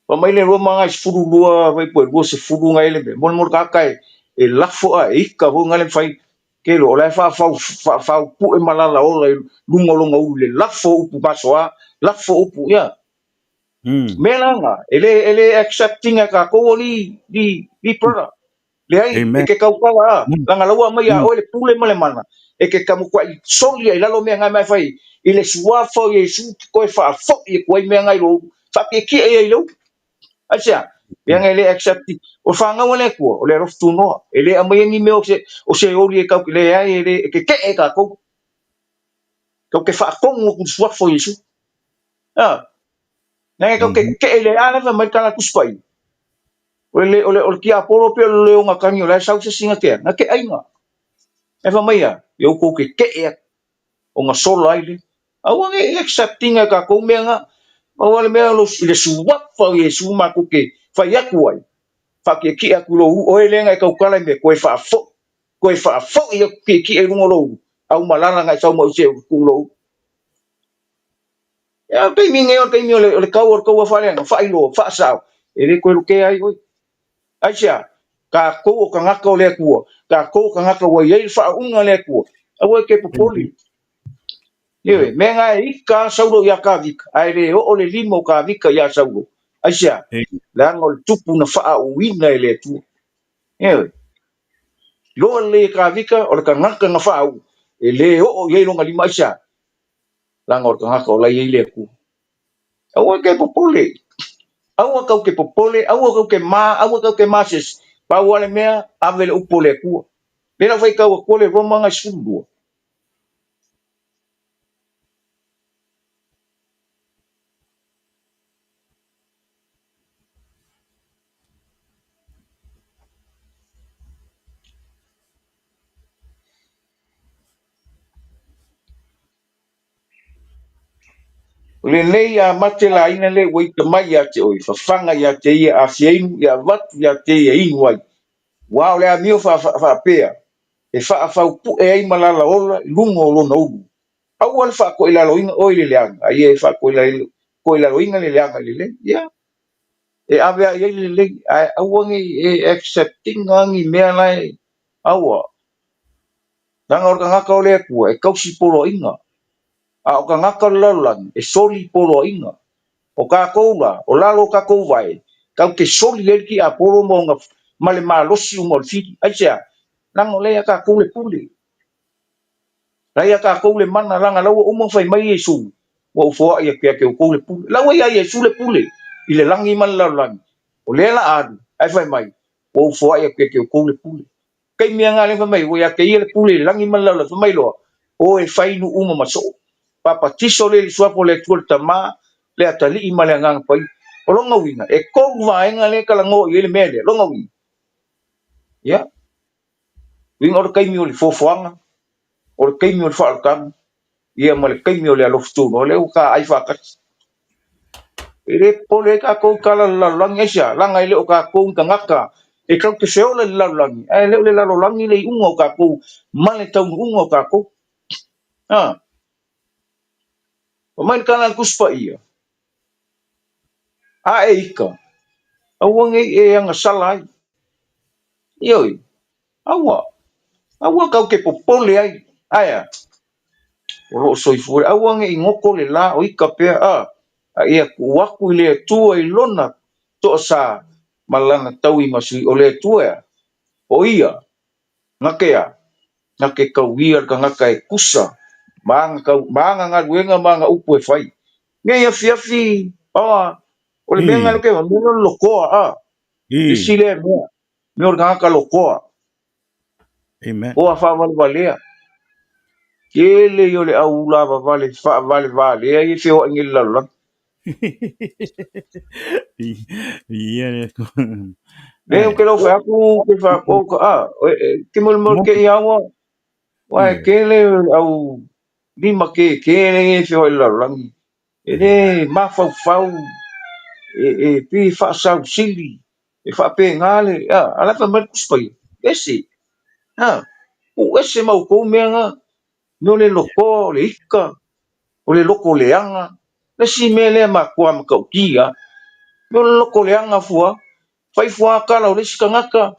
Speaker 3: Fai mai le Roma na e 12 fuaiupu e 20 na e le mea. Mo le mo le tagata e, e lafo a e ika foi na le mafai. Ke lo, o la e faafau, faafau pue malala ola i luga o lona ulu i le lafo o upu masoa, lafo o upu, ia. Mea la na, e le accepting e tatou o li, li, li brother. Leai, e
Speaker 2: Amen.
Speaker 3: ke tautala a, leaga la ua aumai ia oe le pule ma le mana, e ke tamukua'i soli ai i lalo mea ngai ma e fai, i le suafa o Iesu ke toe faafo'i atu ai mea ngai i lou faaki'eki'e ai i le upu. Aisea? Leaga e le accept-i. O le fanau a le Atua, o le alofa tunoa. E le aumaia ni mea o se, o se oli e tau, leai, e le, e keke'e tatou. Tatou te faatonu atu i le suafa o Iesu. A, leaga e tatou te keke'e i le, a la e fai mai le tala a le Tusi Paia. O le, o le, o le tiapolo pei o le leo gatagi o la e sau se isi gatea, na te aiga. E fai mai a, e outou keke'e atu, ona sola ai lea. Aua ne i accept ina e tatou mea na. Pau lava le mea i le suafa o Iesu matou te fai atu ai, faaki'eki'e atu i lou ulu, oe lea na e tautala i mea, toe faafo'i, toe faafo'i atu ki'eki'e i luga o lou ulu, au malala na e sau mai o se tuu lou ulu. Ia, o le taimi nei o le taimi o le, o le kau o le kaua faaleaga, faailoa, faasao, e le toe lotea ai oe. Aisea? Tatou o tagata o le Atua, tatou o tagata ua i ai le faauuga a le Atua, aua e te popole. Ioe, mea na e ita lava Saulo ia Tavita, ae le oo le lima o Tavita ia Saulo. Aisea? Leaga o le tupu na faauuina e le Atua. Ioe. Iloa lelei e Tavita o le tagata na faauu, e le oo i ai lona lima. Aisea? Leaga o le tagata o la e i ai le Atua. Aua e te popole. Aua kau te popole, aua kau te ma, aua kau te masese. Pau lava le mea, ave le upu o le Atua. Lea la faitau atu le Roma agai 12. O lenei a mate laina le ua ita mai ia te oe, fafaga ia te ia a fia inu, ia avatu ia te ia inu ai. Aua o le amio faapea, e faafaupue ai malala ola i luga o lona ulu. Aua le faatoilaloina oe i le leaga, a ia e faatoilaloina le leaga i le lelei. Ia, e ave lava i ai le lelei, ae aua ne i e accept ina ni mea la e, aua. Leaga o le tagata o le Atua e tausi poloaiga, a o tagata o le lalolagi e soli poloaiga. O tatou la, o lalo o tatou vae, tatou te soli ai le tiapolo ma ona ma le malosi uma o le fili. Aisea? Leaga o lea ia tatou le pule. La ia tatou le mana, leaga la ua uma ona fai mai Iesu, ua ou foai atu ia te outou le pule. La ua ia Iesu le pule i le lagi ma le lalolagi. O lea la alu, ae fai mai, ua ou foai atu ia te outou le pule. Taimi lava lea fai mai, ua ia te ia le pule i le lagi ma le lalolagi. Fai mai loa, o e fai nuu uma ma soo. Papatiso le i le suafa o le Atua le Tama, le Atalii ma le Agaga Paia. O lona uiga, e tolu vaega lea e talanoa i ai le mea lea. Lona uiga, ia, uiga o le taimi o le foafoaga, o le taimi o le faaolataga, ia ma le taimi o le alofa tunoa, lea ua taai faatasi. E le popole ai tatou i tala o le lalolagi, aisea? Leaga e le o tatou ni tagata e tatou te feola i le lalolagi, ae le o le lalolagi le iuga o tatou ma le taunuuga o tatou. Ha? Fai mai le tala a le Tusi Paia, a e ita, aua ne i e agasala ai. Ioe, aua, aua tatou te popole ai. Aea? O lo o soifua, aua ne i goto le la o ita pea, a, a ia tuu atu i le Atua i lona toasa ma lana taui masui. O le Atua ea? O ia, na te a? Na te tauia le tagata e tusa ma ana tau, ma ana galuega ma ana upu e fai. Nei afiafi, a, o le mea nga le ke, mea le lokoa, a, isi lea mea, mea o le tagata lokoa.
Speaker 2: Amen.
Speaker 3: Oa faavalevalea. Tele ia o le au ulavavale faavalevalea ia e feoai nei i le lalolagi.
Speaker 2: Ia le
Speaker 3: Le o ke lau fai atu ke wha ka a ke mo mo ke ia wa wa e kele au lima ke kele e feoai i le lalolagi. E le mafaufau e pi faasausili e faapena le a ala fai mai le Tusi Paia, ese a uu ese ma outou mea na, mea o le lotoa o le ika o le loko leaga le isi mea lea matua matautia mea o le loko leaga fua fai fua tala o le isi tagata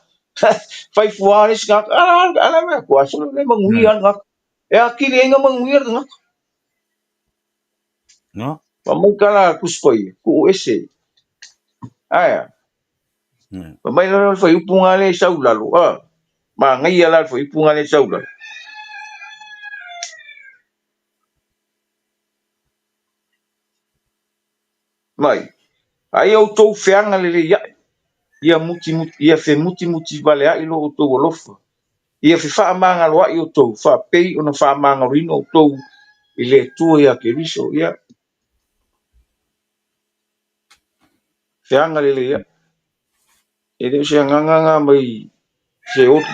Speaker 3: fai fua le isi tagata ala ala mea atu a solo le manuia le tagata e atili ai na manuia le tagata.
Speaker 2: No.
Speaker 3: Fai mai tala a le Tusi Paia, tuu ese. Aea. Fai mai la le fuaiupu nga lea i sau lalo, a. Manaia la le fuaiupu nga lea i sau lalo. Mai, a ia outou feaga lelei ae, ia mutimuti, ia femutimuti vale ai lo outou alofa, ia fefaamagaloaʻi outou, faapei ona faamagaloina outou i le Atua ia Keriso. Ia feaga lelei ae. E le o se agaga nga mai se oli.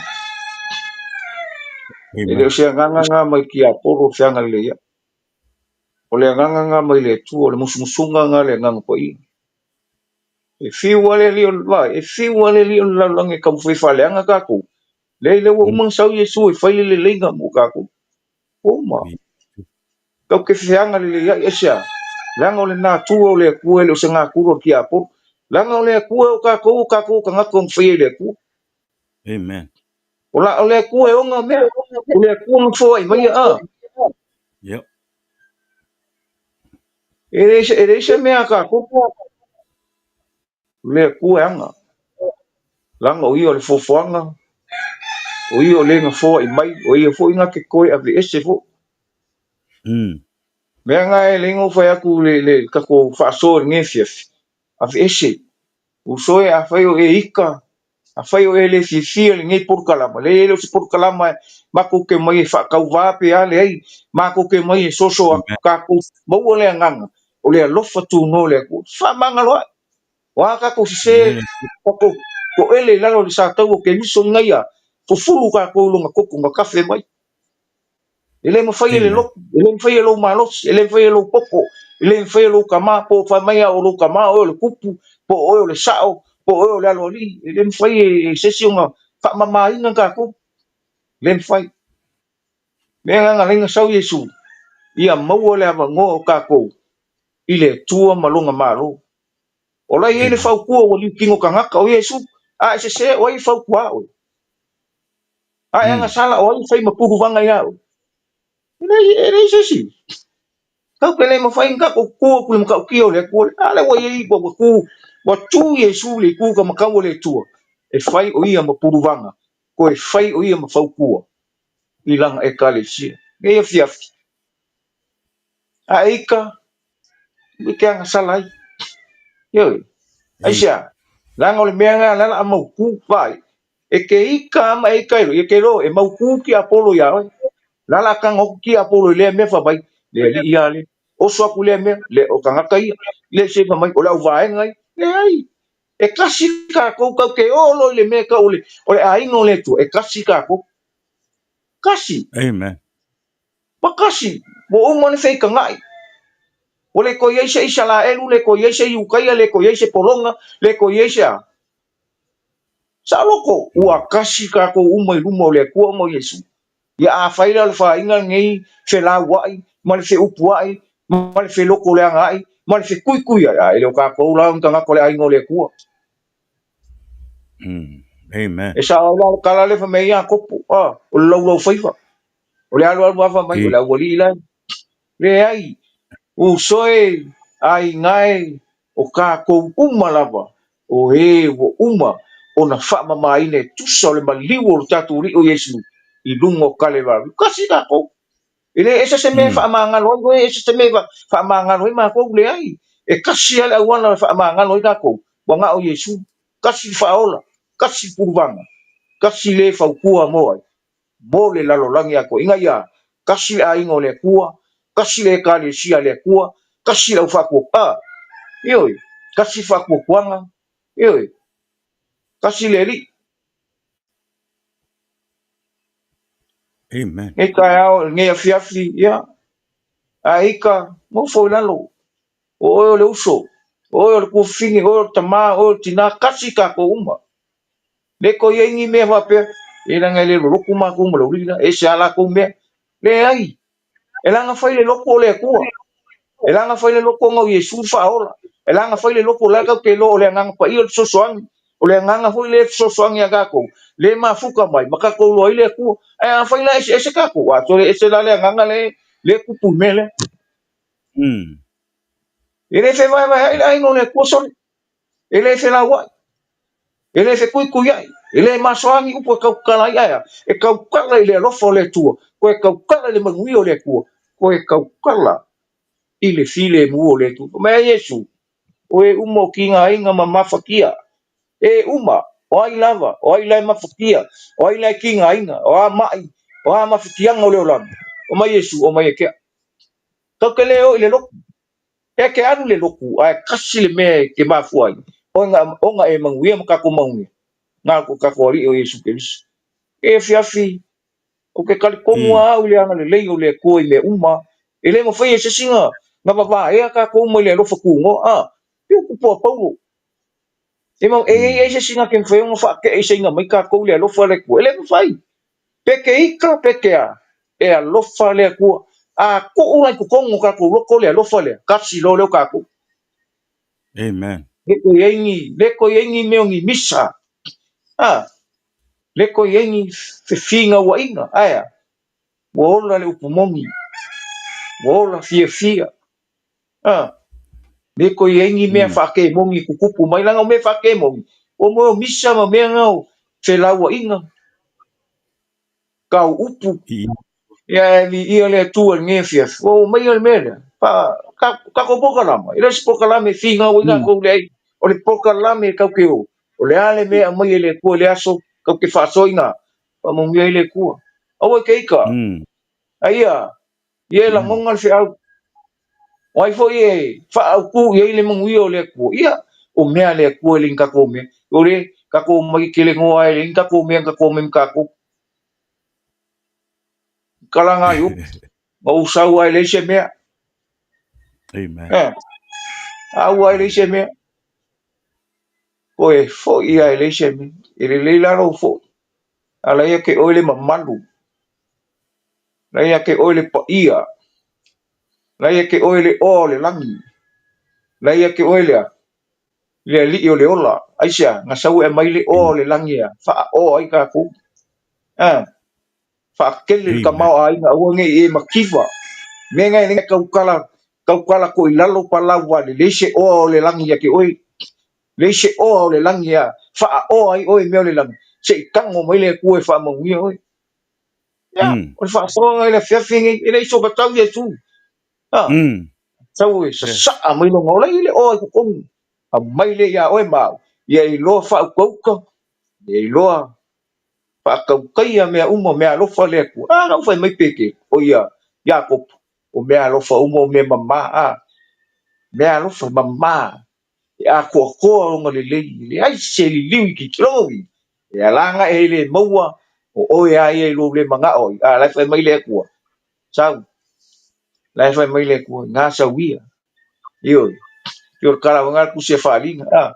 Speaker 3: E le o se agaga nga mai tiapolo feaga lelei ae. O le agaga nga mai le Atua, o le musumusuga nga le Agaga Paia. E fiu lava le alii o le vai, e fiu lava le alii o le lalolagi e taumafai e faaleaga tatou. Leai, lea ua uma ona sau Iesu e fai le leleiga mo tatou. Ua uma. Tatou te feaga lelei ai, aisea? Leaga o le natura o le Atua e le o se natura o le tiapolo. Leaga o le Atua e o tatou, o tatou o tagata na faia e le Atua.
Speaker 2: Amen.
Speaker 3: O la o le Atua e ona mea, o le Atua na foai mai a.
Speaker 2: Yep.
Speaker 3: E leai se, e leai se mea a tatou. O le Atua e aga. Leaga o ia o le foafoaga, o ia o le na foai mai, o ia foi na te toe aveese foi. Mea na e leai na ou fai atu le, le tatou faasoa i lenei afiafi, aveese. Uso e, afai o e ika, afai o e le fiafia i lenei polokalama, leai e le o se polokalama matou te omai e faatauvā pe a, leai, matou te omai e soso atu, tatou maua le agaga o le alofa tunoa o le Atua. Faamagalo ai. O a tatou sesē, tatou toele i lalo o le sa tau o Keriso ina ia fufulu tatou i lona toto na tafe mai. E le mafai e le lotu, e le mafai e lou malosi, e le mafai e lou poto, e le mafai e lou tama, po o fai mai lava o lou tama oe o le tupu, po o oe o le sao, po o oe o le aloalii, e le mafai e se isi ona faamamaina tatou. E le mafai. Mea na na ala ai ona sau Iesu, ia maua le avanoa o tatou i le Atua ma Lona Malo. O la e i ai le fautua ua liutino tagata, o Iesu, a e sese, o ai e fautua oe? A e agasala, o ai e fai ma puluvaga iā oe? E leai, e leai se isi. Tatou te le mafai ona tatou tu atu i le matautia o le Atua lea. A lea ua i ai, ua tu, ua tu Iesu i le itu taumatau o le Atua, e fai o ia ma puluvaga, toe fai o ia ma fautua i lana Ekalesia. Nei afiafi, a e ika, e te agasala ai. Ioe, aisea? Leaga o le mea lena o le a mautu, vaai, E ke ika ama e ika e lo, e ke lo, e mautu tiapolo iā oe. La la tago atu tiapolo i lea mea fai mai, le alii a le, oso atu lea mea, le o tagata ia, le se fai mai, o le auvaega ia. Leai, e tasi tatou, tatou te oo loa i le mea e tau o le, o le aiga o le Atua, e tasi tatou. Tasi.
Speaker 2: Amen.
Speaker 3: Ua tasi, ua uma ona feitagaʻi. Ua le toe i ai se Isalaelu, le toe i ai se Iutaia, le toe i ai se Polona, le toe i ai se a? Saoloto, ua tasi tatou uma i luma o le Atua ma Iesu. Ia afai la o le faaina lenei felauai ma le feupuai ma le felotoleagaai ma le fetuituiai, a e le o tatou la o ni tagata o le aiga o le Atua.
Speaker 2: Amen.
Speaker 3: E sao ai la le tala lea fai mai ai Iakopo, a, o le laulaufaiva, o le alualu lava fai mai, o le aualii la e. Leai, uso e, aiga e, o tatou uma lava, o e ua uma ona faamamaina e tusa o le maliu o lo tatou Alii o Iesu i luga o Kalevalu. Kasi tatou. E le ese se mea e faamagalo ai oe, ese se mea e faamagalo ai matou, leai. E kasi lava le auala e faamagalo ai tatou, ua na o Iesu. Kasi le faaola, kasi le puluvaga, kasi le fautua mo ai. mo le lalolagi atoa, ina ia tasi le aiga o le Atua, tasi le Ekalesia a le Atua, tasi le aufaatuatua, ioe, tasi le faatuatuaga, ioe, tasi le Alii.
Speaker 2: Amen.
Speaker 3: Nei taeao, lenei afiafi, ia, a ika, nofo i lalo, o oe o le uso, o oe o le tuafafine, o oe o le tamā, o oe o le tinā, tasi tatou uma. Le toe i ai ni mea faapea, e leaga e le lolotu matou ma le alii la, e ese lava latou mea. Leai, e leaga fai le loto o le Atua. E leaga fai le loto ona o Iesu le faaola. E leaga fai le loto o la e tatou te iloa o le Agaga Paia o le fesoasoani. O le Agaga foi lea e fesoasoani ia tatou, le mafuta mai ma tatou iloa ai le Atua. Ae afai la e eseese tatou, a toe ese la le agaga lea e tupu i le mea lea. E le fevaevaeai le aiga o le Atua sole. E le felauai, e le fetuituiai, e le masoa ni upu e tautala ai, ae a? E tautala i le alofa o le Atua, toe tautala i le manuia o le Atua, toe tautala i le filemu o le Atua. Fai mai ai Iesu, O e uma o tigaina ma mafatia, e uma, o ai lava, o ai la e mafatia, o ai la e tigaina, o a mai, o a mafatiaga o le olaga, fai mai Iesu, omai ia te au. Tatou te le o i le lotu. E ke alu le lotu, ae kasi le mea e ke mafua ai, ona e manuia ma tatou manuia, na ko tatou Alii o Iesu Keriso. E afiafi, ou te talitonu lava au i le agalelei o le Atua i mea uma, e le mafai e se isi na vavaea tatou mai le alofa tunoa, a, e upu po a Paulo. E mau, e i ai se isi na ke mafai ona faateʻeiseina mai tatou i le alofa o le Atua, e le mafai. Pe ke ika pe ke a, e alofa le Atua. A tuu la i totonu o tatou loto le alofa lea, kasi loa lea o tatou.
Speaker 2: Amen.
Speaker 3: Le toe i ai ni, le toe i ai ni mea o ni misa. A, le toe i ai ni fefinauaiga. Ae a? Ua ola le upu moni. Ua ola fiafia. A, le toe i ai ni mea faakemoni e tutupu mai, leaga o mea faakemoni, o mea o misa ma mea na o felauaiga, tau upu. Ia e viia le Atua i lenei afiafi. Ua oo mai le mea lea. Fa, ka, tatou polokalame, e le o se polokalame e finau ai tatou leai. O le polokalame tatou te o, o le a le mea e aumai e le Atua i le aso, tatou te faasoa i ina, faamanuia ai le Atua. Aua e te ita, a ia, ia e lagona le feau. O ai foi e faaautu i ai le manuia o le Atua? Ia, o mea a le Atua e le ni tatou mea. O le tatou omai kelenoa ai, e le ni tatou mea na tatou omai ma tatou. Kalaga ai upu, ma ou sau ai leai se mea.
Speaker 2: Amen.
Speaker 3: Eh, au ai leai se mea. Koe foi ai leai se mea. E lelei la lou foi. A la ia ke oe le mamalu. La ia ke oe le paia. La ia ke oe le oa o le lagi. La ia ke oe lea, le alii o le ola. Aisea, na sau e aumai le oa o le lagi a faaoa ai tatou. Eh, faakele le tamaoaiga aua ne i e mativa. Mea na e le tautala, tautala koe i lalo palau vale, leai se oa o le lagi ia te oe. Leai se oa o le lagi ia faaoa ai oe i mea o le lagi, se i tago mai le Atua e faamanuia oe. Ia, o le faasoaga i le afiafi nei, e le i sogatau Iesu. Ha, sau e sasaa mai lona ola, i le oa i totonu. Aumai lea ia oe ma au, ia iloa faautauta, ia iloa faatautaia mea uma, mea alofa le Atua. A, na ou fai mai Petelo, o ia Iakopo, o mea alofa uma, o mea mamā, a, mea alofa mamā, e atoatoa lona lelei, e leai se liliu i tilotilo uiga, e ala ona e le maua, o oe lava ia i lou le manao ai. A, la e fai mai le Atua, sau, la e fai mai le Atua, na sau ia. Ioe, pei o le tala foi lena a le Tusi a Faaaliga, a,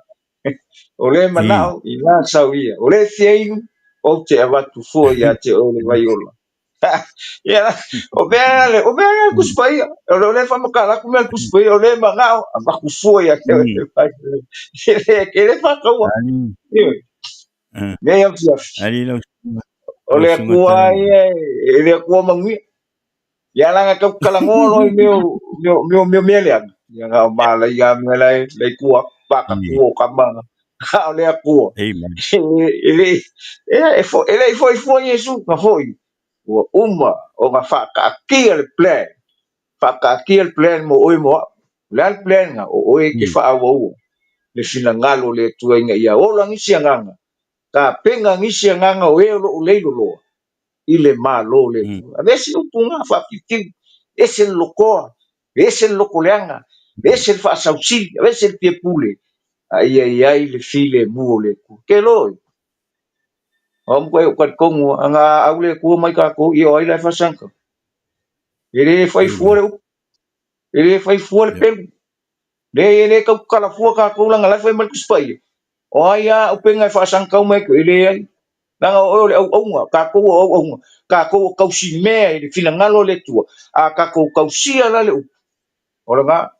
Speaker 3: o le manao i na sau ia. O le fia inu, ou te avatu fua ia te oe le vai ola. Ia, o mea le, o mea le Tusi Paia. O le faamatala atu mea le Tusi Paia, o le manao, avatu fua ia te oe le vai ola. E le faataua. Ioe. Mea ia fiafi. O le Atua ia, e le Atua manuia. Ia laga tau talanoa loa i mea o mea mea mea mea leaga. Ia na o malai lava mea la e la i tua pakatua o kama. A o le Atua.
Speaker 2: Amen.
Speaker 3: E le e fo e le i foi fua Iesu na foi. Ua uma ona faataatia le plan. Faataatia le plan mo oe mo au. O le a le plan na? O oe e te faaauaua le finagalo o le Atua ina ia ola nisi agaga. Tapena nisi agaga o e o lo o leiloloa i le Malo o le Atua. Aveese upu na faapiupiu, ese le lotoa, ese le lotoleaga, ese le faasausili, aveese le piapule, a ia i ai le filemu o le Atua. Ke loe, o au matua e talitonu ana au le Atua mai tatou, ia o ai la e faasanga. E le fai fua le upu, e le fai fua le pelu. Leai, e le tautala fua tatou leaga la e fai mai le Tusi Paia. O ai lava upega e faasagitau mai e leai. Leaga o oe o le auauna, tatou o auauna, tatou o tausimea i le finagalo o le Atua, a tatou tausia la le upu, o lena.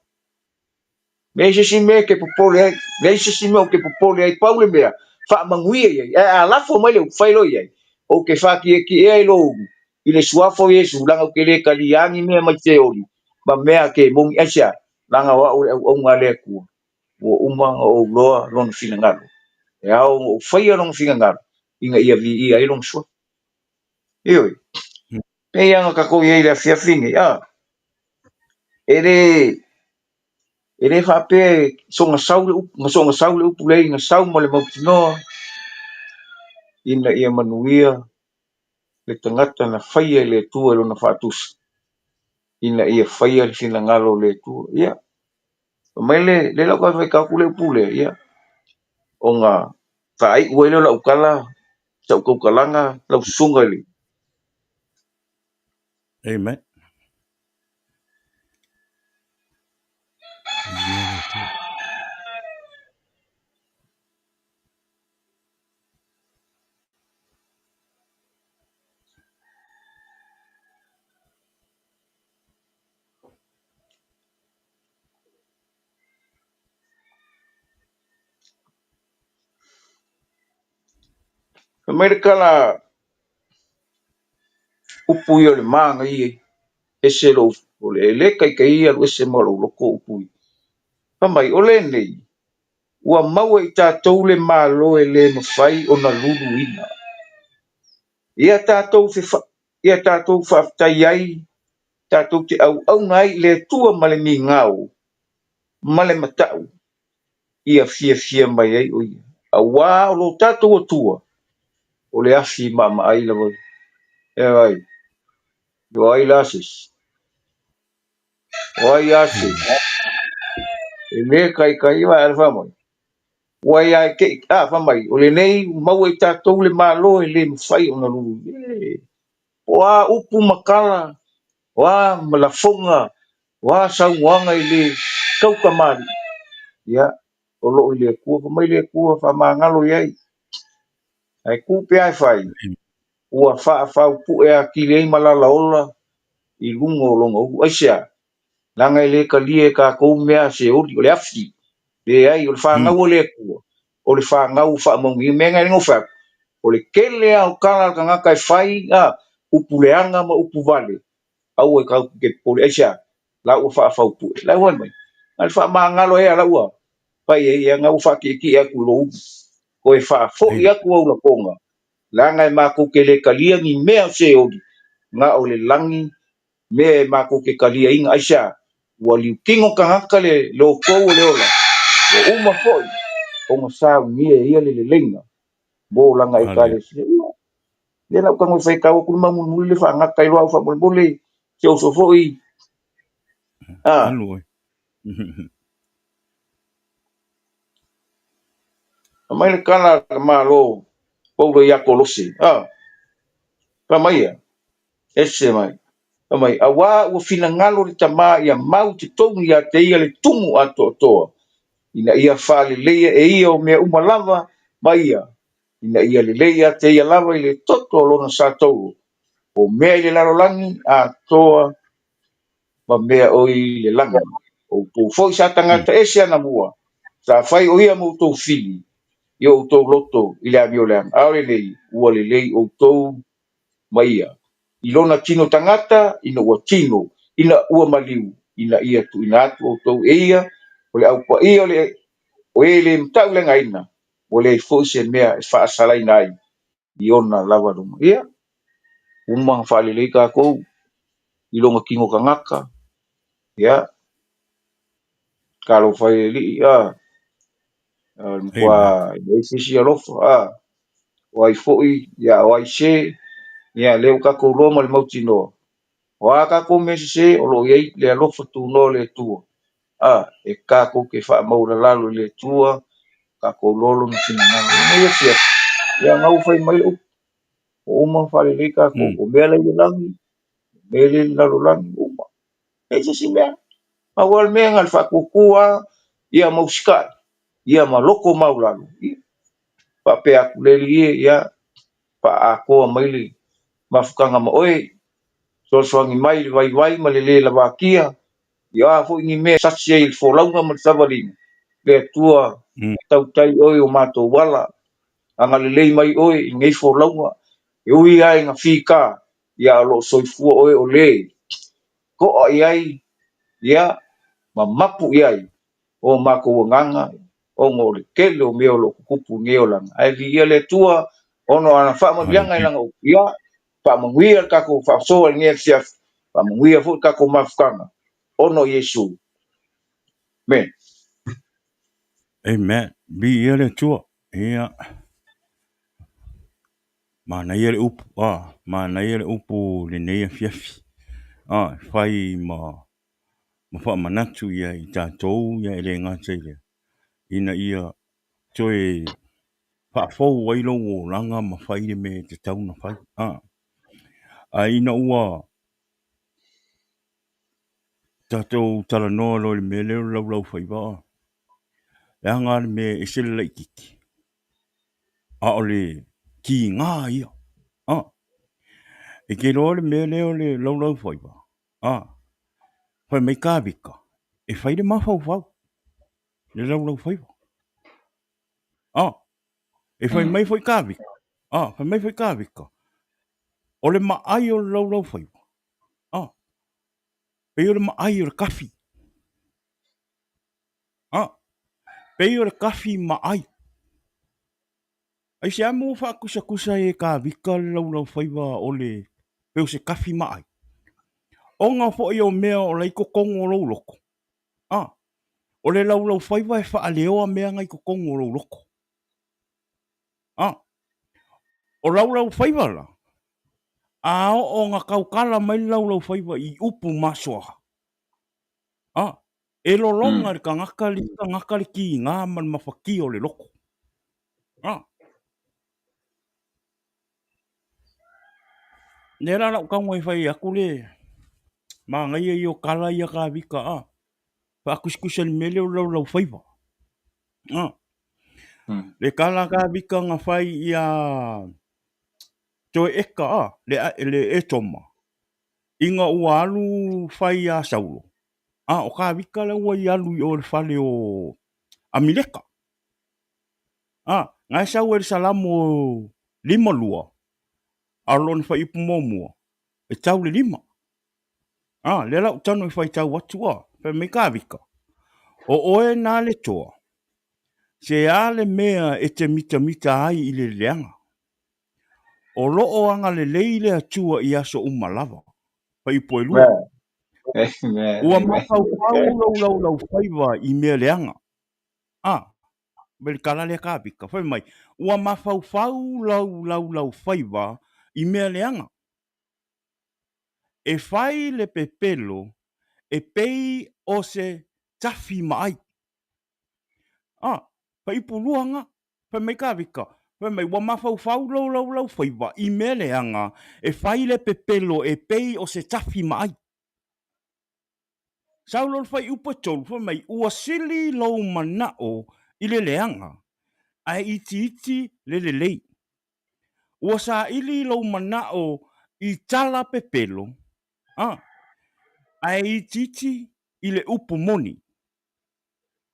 Speaker 3: Leai se isi mea e te popole ai, leai se isi mea ou te popole ai, pau le mea, faamanuia i ai. Ae a lafo mai le upu, fai loa i ai, ou te faatietie i lou ulu, i le suafa o Iesu, leaga ou te le talia ni mea mai Seoli, ma mea ke moni, aisea, leaga o au le auauna a le Atua, ua uma ona ou loa lona finagalo. E ao ona ou faia lona finagalo, ina ia viia ai lona suafa. Ioe, pei lava ona tatou i ai i le afiafi nei, a, e le, e le faapea e soona sau le upu, na soona sau le upu leai, na sau ma le mautinoa, ina ia manuia le tagata na faia e le Atua i lona faatusa, ina ia faia le finagalo o le Atua. Ia, fai mai le, le lau tau faitau atu le upu lea, ia, ona faaiu ai lea o lau tala, sau tautalaga, lau susuga i le
Speaker 2: Amen.
Speaker 3: Fai mai le tala upu ia o le manaia ese lou o le e le taitai alu ese ma lou loto upu ia. Fai mai o lenei ua maua e i tatou le Malo e le mafai ona luluina. Ia tatou ia tatou faafetai ai, tatou te auauna ai i le Atua ma le migao ma le matau ia fiafia mai ai o ia. Auā o lo tatou Atua o le afi maamaai lava ia. E ai, o ai la se isi? O ai a se isi? E le taitai va e fai mai. Ua ia e te a fai mai, o lenei maua i tatou le Malo e le mafai ona lulu. E, o a upu ma tala, o a lafoga, o a saunoaga e le taukamali'i, ia, o loo i le Atua. Fai mai le Atua faamagalo i ai. Ae tu pea e fai, ua faafaupue atili ai malalaola i luga o lona ulu. Aisea? Leaga e le talia e tatou mea a seoli, o le afi. Leai, o le fanau a le Atua, o le fanau faamaunuia. Mea na e fai atu, o le tele lava o tala a le tagata e fai, upu leaga ma upu vale, aua e tatou te popole. Aisea? La ua faafaupue. La ua mai. Na le faamagalo ai la ua fai ai, ia na ua faatietie atu i lou ulu. Toe faafoi atu au lafoga, leaga e matou te le talia ni mea o seoli, na o le lagi mea e matou te taliaina. Aisea? Ua liutino tagata le lotou o le ola, ua uma foi ona saunia e ia le leleiga mo lana ekalesia. Ia, lea la ou tago e faitau atu le mau mulimuli le faagata ai loa au faamolemole, se oso foi. Ah.
Speaker 2: Alu ai.
Speaker 3: Aumai le tala a le Malo Paulo ia Kolose. Ah. Fai mai ia, ese mai. Fai mai, auā ua finagalo le Tama ia mau i totonu ia te ia le tumu atoatoa, ina ia faaleleia e ia o mea uma lava ma ia, ina ia lelei ia te ia lava i le toto o lona satauro, o mea i le lalolagi atoa ma mea o i le lagi. O outou foi sa tagata ese anamua, sa fai o ia ma outou fili i o outou loto i le amio leaga, a o lenei ua lelei outou ma ia i lona tino tagata ina ua tino, ina ua maliu, ina ia tuuina atu outou e ia o le au paia o le o e le matauleagaina, ua leai foi se mea e faasalaina ai i ona lava luma. Ia, uma ona faalelei tatou i lona tino tagata, ia, talofa e le Alii, a, o le matua leai se isi alofa, a, o ai foi, ia, o ai se, ia, lea ua tatou iloa ma le mautinoa, o a tatou mea sese, o lo o i ai le alofa tunoa o le Atua, a, e tatou te faamaualalalo i le Atua, tatou iloa lona finagalo. Lenei afiafi, ia, na ua fai mai le upu, ua uma ona faalelei tatou, o mea la i le lagi, o mea la i le lalolagi, uma. E se isi mea, pau lava le mea na o le faatuatua ia ma usitai, ia ma loto maualalo, ia faapea atu le Alii e, ia faaatoa mai le mafutaga ma oe, fesoasoani mai le vaivai ma le le lavatia, ia a foi ni mea e sasi ai i le folauga ma le savaliga, le Atua tautai oe i o matou ala, agalelei mai oe i lenei folauga, e ui lava ina fita, ia o lo o soifua oe o le to'a i ai, ia, ma mapu i ai o matou agaga, ona o le tele o mea o lo o tutupu i lenei olaga. Ae viia le Atua ona o ana faamanuiaga i lana upu. Ia, faamanuia le tatou faasoa i lenei afiafi, faamanuia foi le tatou mafutaga ona o Iesu. Amen.
Speaker 2: Amen. Viia le Atua. Ia. Manaia le upu, a, manaia le upu lenei afiafi. A, e fai ma ma faamanatu ia i tatou ia e le gata i lea, ina ia toe faafou ai lou olaga ma fai le mea e tatau ona fai. A, a ina ua tatou talanoa loa i le mea lea o le laulaufaiva, leaga le mea e ese le laitiiti. A o le kiga ia. A, e te iloa le mea lea o le laulaufaiva, a, fai mai Kavita, e fai le mafaufau, le laulaufaiva. A, e fai mai foi Kavita, A, fai mai foi Kavika, o le maai o le laulaufaiva, a, pei o le maai o le kafi. A, pei o le kafi maai. Aisea mea ua faakusakusa ai e Kavika le laulaufaiva o le pei o se kafi maai? Ona foi o mea o la i totonu o lou loto. A, o le laulaufaiva e faaleoa mea na i totonu o lou loto. A, o laulaufaiva la, a oo na tautala mai le laulaufaiva i upu masoa, a, e lolona le tagata le tagata le tiga ma le mafatia o le loto. A, lea la lau tago e fai atu le manaia ia o tala ia Kavika, a, faatusatusa i le mea lea o le laulaufaiva. A, le tala Kavika na fai ia Toeeka, a, le Etoma, ina ua alu fai ia Saulo, a, o Kavika la ua i alu i o i le fale o Amileka. A, na e sau ai le Salamo 52, a o lona fuaiupu muamua, e tau le 5. A, lea la ou tago e faitau atu, a, fai mai Kavika, o oe na le toa, se a le mea e te mitamita ai i le leaga? O lo o agalelei le Atua i aso uma lava. Fuaiupu e 2. Ua mafaufau lou laulaufaiva i mea leaga. A, mai le tala lea Kavika, fai mai, ua mafaufau lou laulaufaiva i mea leaga. E fai le pepelo e pei o se tafi maai. A, fuaiupu 2 na. Fai mai Kavika, fai mai, ua mafaufau lou laulaufaiva i mea leaga e fai le pepelo e pei o se tafi maai. Sau loa le fuaiupu e 3, fai mai, ua sili lou manao i le leaga, ae itiiti le lelei. Ua saili lou manao i tala pepelo, a, ae itiiti i le upu moni.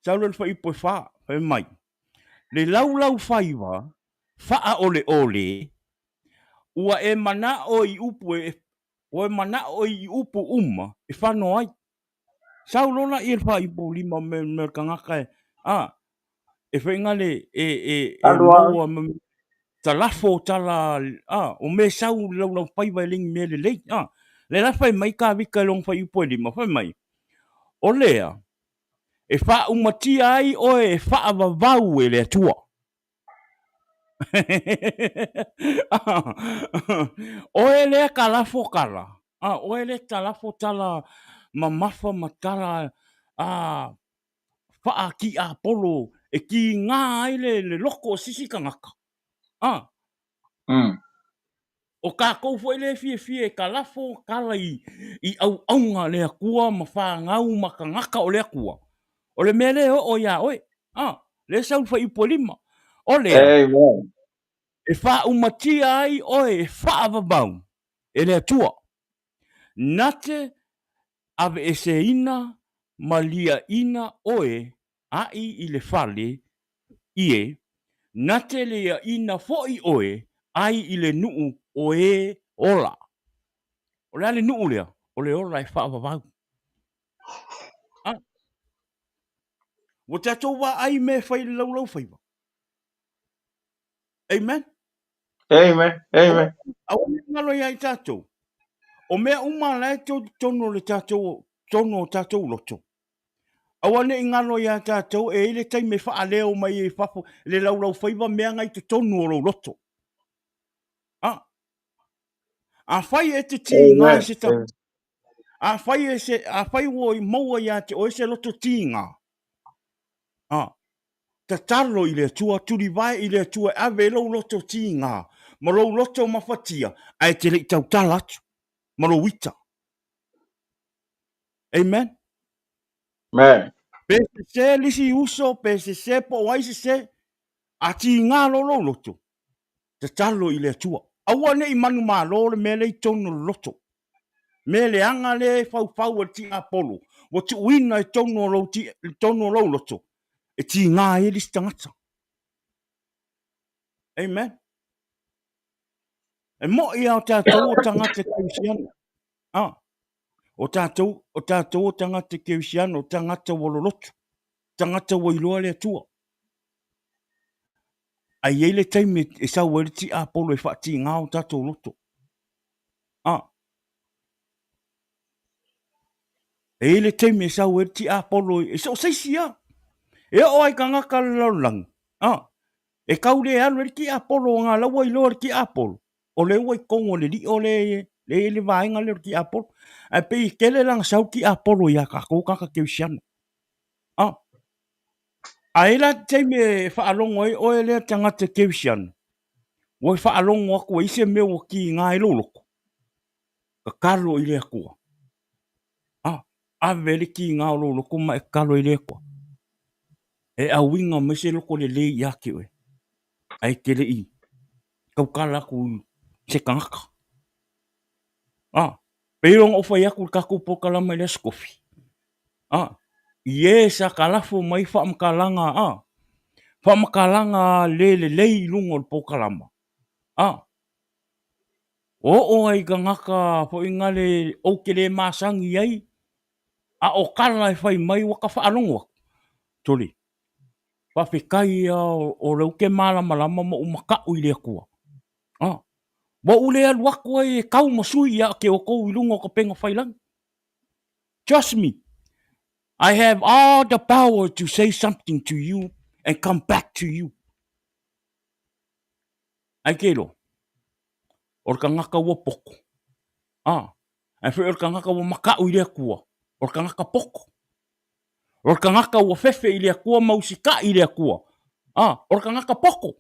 Speaker 2: Sau lea o le fuaiupu e 4, fai mai, Le laulaufaiva faaoleole, ua e manao i upu e, ua e manao i upu uma e fano ai. Sau loa laia i le fuaiupu 5 me me o le tagata e, a, e faiga le, e, e, e maua ma talafo tala, a, o mea e sau i le laulaufaiva e le ni mea lelei, a. Lea la fai mai Kavika i lona fuaiupu e 5, fai mai, O lea, e faaumatia ai oe e faavavau e le Atua. Oe lea talafo tala, a, oe lea talafo tala mamafa ma tala a, faatiapolo e tiga ai le, le loto o sisi tagata. A, O tatou foi lea e fiafia e talafo tala i, i auauna a le Atua ma fanau ma tagata o le Atua, o le mea lea e oo iā oe. A, lea e sau i le fuaiupu e 5. O lea,
Speaker 3: Amen.
Speaker 2: e faaumatia ai oe e faavavau e le Atua, na te aveeseina ma liaina oe aʻi i le fale, ie, na te liaina foʻi oe ai i le nuu o e ola. O le a le nuu lea? O le ola e faavavau. A, ua tatou vaai i mea e fai i le laulaufaiva. Amen.
Speaker 3: Amen. Amen.
Speaker 2: Aua ne i galo ia i tatou. O mea uma la e totonu o le tatou, totonu o tatou loto. Aua ne i galo iā tatou e i ai le taimi e faaleo mai ai i fafo le laulaufaiva mea na i totonu o lou loto. A, afai e te tiga i se tagata, afai e se, afai ua maua iā te oe se loto tiga, a, tatalo i le Atua, tulivae i le Atua e ave ai lou loto tiga ma lou loto mafatia, ae e te le i tautala atu ma lou ita. Amen.
Speaker 3: Amen.
Speaker 2: Pe sese le isi uso, pe sese po o ai sese, a tiga loa lou loto, tatalo i le Atua. Aua ne i manumalo le mea lea i totonu o le loto. Mea leaga lea e faufau e le tiapolo, ua tuuina i totonu o lou, i totonu o lou loto, e tiga ai le isi tagata. Amen. E moʻi a o tatou o tagata kerisiano. A, o tatou, o tatou o tagata kerisiano, o tagata ua loloto, tagata ua iloa le Atua. Ae i ai le taimi e sau ai le tiapolo e faatiga o tatou loto. A, e i ai le taimi e sau ai le tiapolo e so o se isi lava. E oo lava i tagata o le lalolagi, a, e tau le alu ai le tiapolo aua o la ua iloa e le tiapolo, o lea ua i totonu o le lio lea e i ai le vaega lea o le tiapolo. Ae pei e tele la ona sau le tiapolo ia tatou tagata kerisiano. A, a i ai la se taimi e faalogo ai oe lea tagata kerisiano, ua e faalogo atu e i ai se mea ua tiga ai lou loto, tatalo i le Atua. A, ave le tiga o lou loto ma e tatalo i le Atua e auiga mai se loto lelei ia te oe, ae e te le i tautala atu i se tagata. A, pei ona ou fai atu i le tatou polokalama i le Aso Tofi, a, i e sa talafo mai faamatalaga, a, faamatalaga le lelei i luga o le polokalama, a, oo ai i tagata foi nale ou te le masani ai, a o tala e fai mai ua ta faalogo atu, sole, faafetai lava o lea ou te malamalama ma ou mataʻu i le Atua. A, ua ou le alu atu ai e tau ma sui ia te outou i luga o upega tafailagi. Trust me, I have all the power to say something to you and come back to you. Ai ke iloa, o le tagata ua poto. A, ae foi o le tagata ua makaʻu i le Atua, o le tagata poto. O le tagata ua fefe i le Atua ma usitaʻi i le Atua, a, o le tagata poto.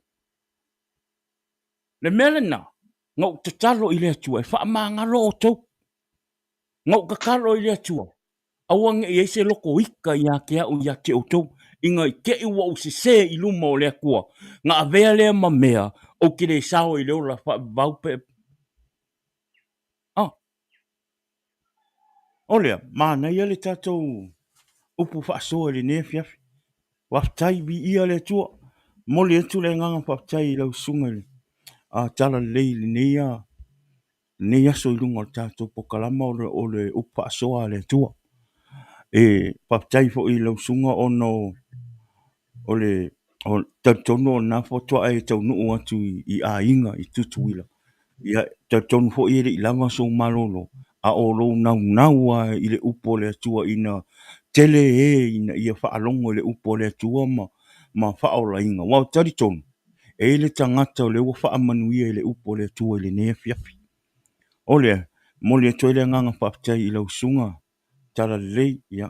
Speaker 2: Le mea lena, na ou tatalo i le Atua e faamagalo outou. Na ou tatalo i le Atua, aua ne i i ai se loto ita ia te au ia te outou, ina i te i ua ou sesē i luma o le Atua, na avea lea ma mea ou te le sao i le ola faavavau pe. A, o lea, manaia le tatou upu faasoa i lenei afiafi. Faafetai, viia le Atua. Momoli atu le agaga faafetai i lau susuga i le talalelei i lenei lenei aso i luga o le tatou polokalama o le upu faasoa a le Atua. E faafetai foi i lau susuga ona o le talitonu o lena faatoa e taunuu atu i aiga i Tutuila. Ia, talitonu foi e le i lava sou malolo, a o lou naunau lava i le upu a le Atua ina tele e ina ia faalogo i le upu a le Atua ma faaolaina. Aua ou te talitonu, e i ai le tagata o lea ua faamanuia i le upu a le Atua i lenei afiafi. O lea, momoli atu ai le agaga faafetai i lau susuga Talalelei, ia,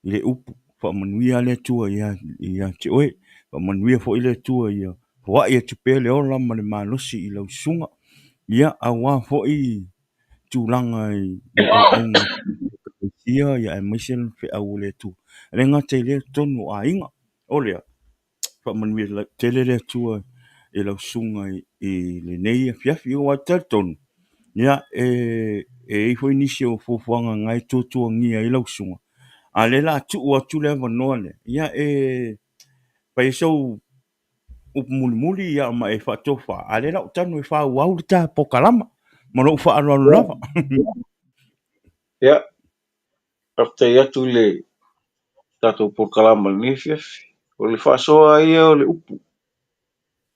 Speaker 2: i le upu, faamanuia le Atua ia te oe, faamanuia foi le Atua ia foai atu pea le ola ma le malosi i lau susuga, ia, aua foi tulaga i auaunaga Ekalesia, ia, aemaise le feau o le Atua. E le gata i lea, totonu o aiga. O lea, faamanuia tele le Atua i lau susuga i lenei afiafi. Aua e talitonu, ia, e i ai foi nisi o fuafuaga na e tuatuagia ai lau susuga, a o lea o le a tuu atu le avanoa lea, ia, e fai ai sou upu mulimuli ia, ma e faatofa, a o lea o le a ou tago e faaauau le ta polokalama ma lou faaaloalo lava.
Speaker 3: Ia, faafetai atu i le tatou polokalama i lenei afiafi. O le faasoa ia o le upu,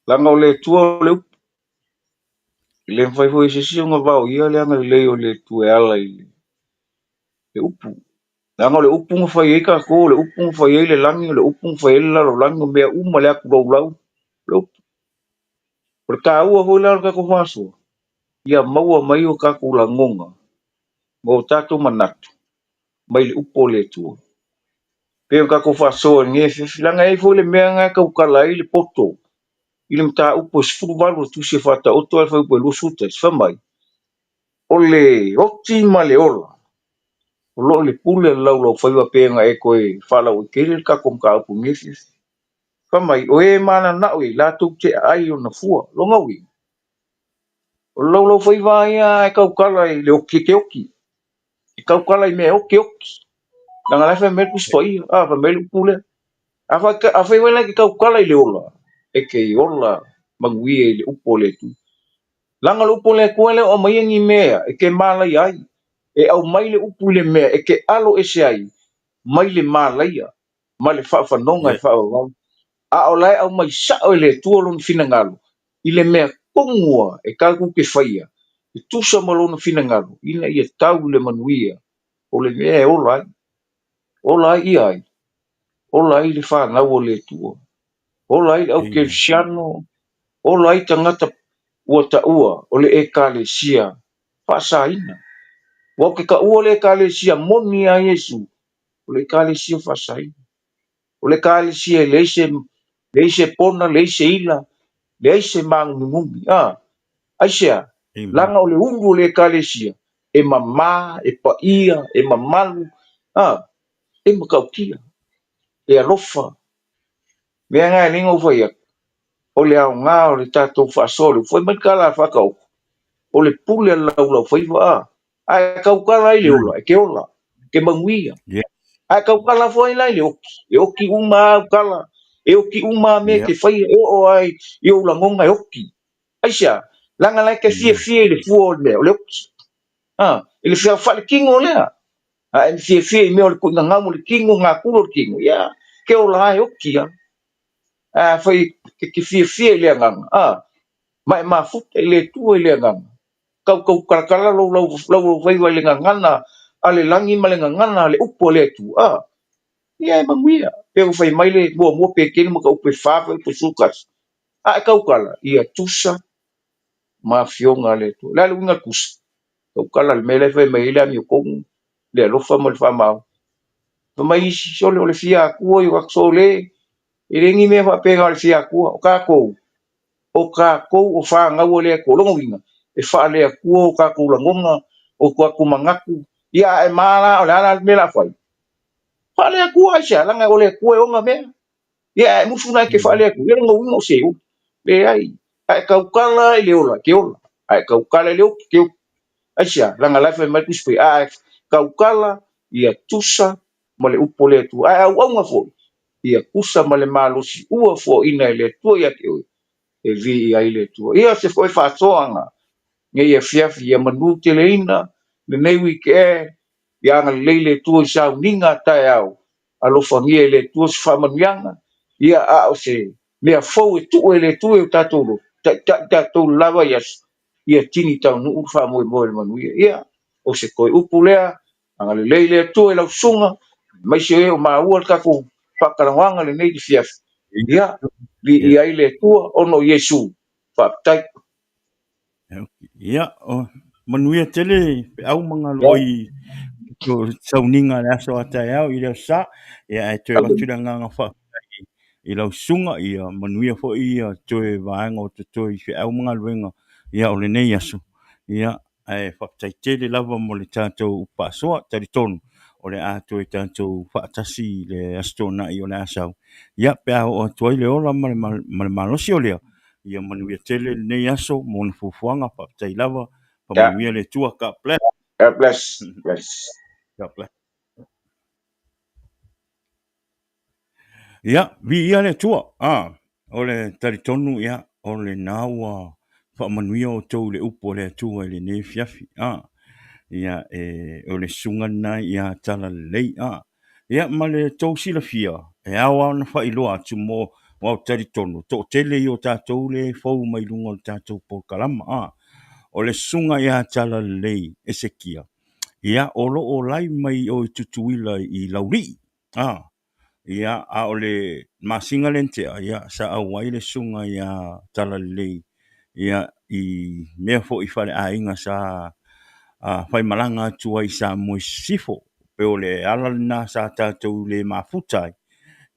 Speaker 3: leaga o le Atua o le upu. E le mafai foi e se isi ona vaoia le agalelei o le Atua e ala i le upu. Leaga o le upu na fai ai tatou, o le upu na fai ai le lagi, o le upu na fai ai le lalolagi, o mea uma, le atu laulau, o le upu. O le taua foi la o le tatou faasoa, ia maua mai o tatou lagona ma o tatou manatu mai le upu o le Atua. Pei ona tatou faasoa i lenei afiafi, leaga e i ai foi le mea na e tautala ai le poto i le mataupu e 18 o le Tusi e Faataoto ae le fuaiupu e 21, fai mai, o le oti ma le ola o lo o i le pule a le laulaufaiva pei ona e toe faalauaitele le tatou mataupu i lenei afiafi. Fai mai, o e mananao i ai latou te aai i ona fua. Lona uiga, o le laulaufaiva lava ia e tautala i le oti e te oti. E tautala i mea e oti oti. Leaga la e fai mai le Tusi Paia, a fai mai le upu lea. Afai foi la e te tautala i le ola, e te ola manuia i le upu o le Atua. Laga o le upu a le Atua e le o aumaia ni mea e te malaia ai, e aumai le upu i le mea e te alo ese ai mai le malaia ma le faafanoga e faavavau. A o la e aumai sao e le Atua lona finagalo i le mea tonu lava e tatou te faia e tusa ma lona finagalo ina ia tau i le manuia o le mea e ola ai. Ola ai ia ai? Ola ai le fanau a le Atua. Ola ai le au kerisiano, ola ai tagata ua taua o le Ekalesia faasaina. Ua ou te taua le Ekalesia moni a Iesu, o le Ekalesia faasaina. O le Ekalesia e leai se, leai se pona, leai se ila, leai se māguminumi. A, aisea? Leaga o le ulu o le Ekalesia e mamā, e paia, e mamalu, a, e matautia, e alofa. Mea na e alai ona ou fai atu, o le aoga o le tatou faasoa o le upu. Fai mai le tala a Faataoto, o le pule a le laulaufaiva, a, a e tautala ai i le ola, e te ola, e te manuia. A e tautala foi la i le oki, e oki uma lava au tala, e oki uma lava mea e te faia, e oo lava i ou lagona e oki. Aisea? Leaga la e te fiafia i le fua o le mea, o le oki. A, i le faaletino lea. A e fiafia i mea o le tuuina o le tino, natura o le tino, ia, ke ola lava e oki lava. Ae afai e te fiafia i le agaga, a, ma e mafuta i le Atua i le agaga, tautau talatala lou laulaufaiva i le gagana a le lagi ma le gagana a le upu a le Atua, a, ia e manuia. Pe ua fai mai le muamua Petelu ma ka upu e fa fai upu e 11, a e tautala, ia tusa ma afioga a le Atua. O le a le uiga o le tusa? Tautala i le mea la e fai mai ai le amiotonu, le alofa ma le faamaoni. Fai mai isi, sole o le fia Atua i o tatou sole, e le ni mea faapena o le fia Atua. O tatou, o tatou o fanau a le Atua. O lona uiga, e faale-Atua o tatou lagona, o tatou manatu. Ia a e ma la, o le a la le mea o le a fai? Faale-Atua aisea? Leaga o le Atua e ona mea. Ia a e musu la e te faale-Atua, ia lona uiga o se uli. Leai, a e tautala i le ola, e te ola. A e tautala i le oki, e te oki. Aisea? Leaga la e fai mai le Tusi Paia, a e tautala ia tusa ma le upu a le Atua. Ae auauna foi, ia tusa ma le malosi ua foaina e le Atua ia te oe, e viia ai le Atua. Ia se foi faasoaga nei afiafi, ia manuteleina lenei wike'e, ia agalelei le Atua i sauniga a taeao, alofagia e le Atua se faamanuiaga, ia a o se mea fou e tuu e le Atua i o tatou loto, taitai tatou le la vaiaso, ia tini taunuu le faamoemoe o le manuia. Ia, o se toe upu lea, agalelei le Atua i lau susuga, aemaise e o maua le tatou faatalanoaga lenei afiafi. Ia, viia ai le Atua ona o Iesu. Faafetai.
Speaker 2: Ia, o manuia tele feau ma galoi o sauniga le aso a taeao i le aso Sa. Ia, ae toe avatu le agaga faafetai i lau susuga, ia manuia foi ia toe vaega o totoe i feau ma galuega ia o lenei aso. Ia, ae faafetai tele lava mo le tatou upu faasoa. Talitonu o le a toe tatou faatasi i le Aso Toonai o le a sau. Ia, pe a oo atu ai le ola ma le malosi o lea, ia manuia tele lenei aso mo ona fuafuaga. Faafetai lava, faamanuia le Atua. God bless.
Speaker 3: God bless. Bless.
Speaker 2: God bless. Ia, viia le Atua. A, o le talitonu, ia, o lena ua faamanuia outou i le upu a le Atua i lenei afiafi. A, ia, e, o le susuga lena ia Talalelei. A, ia, ma le tou silafia, e ao lava ona faailoa atu mo aua ou te talitonu, toatele i o tatou le fou mai luga o le tatou polokalama. A, o le susuga ia Talalelei Esekia, ia, o lo o live mai o i Tutuila i Laulii. A, ia, a o le masina lea na tea, ia, sa auai le susuga ia Talalelei, ia, i mea foi i faleaiga sa faimalaga atu ai i Samoa i Sisifo. Pe o le ala lena sa tatou le mafuta ai,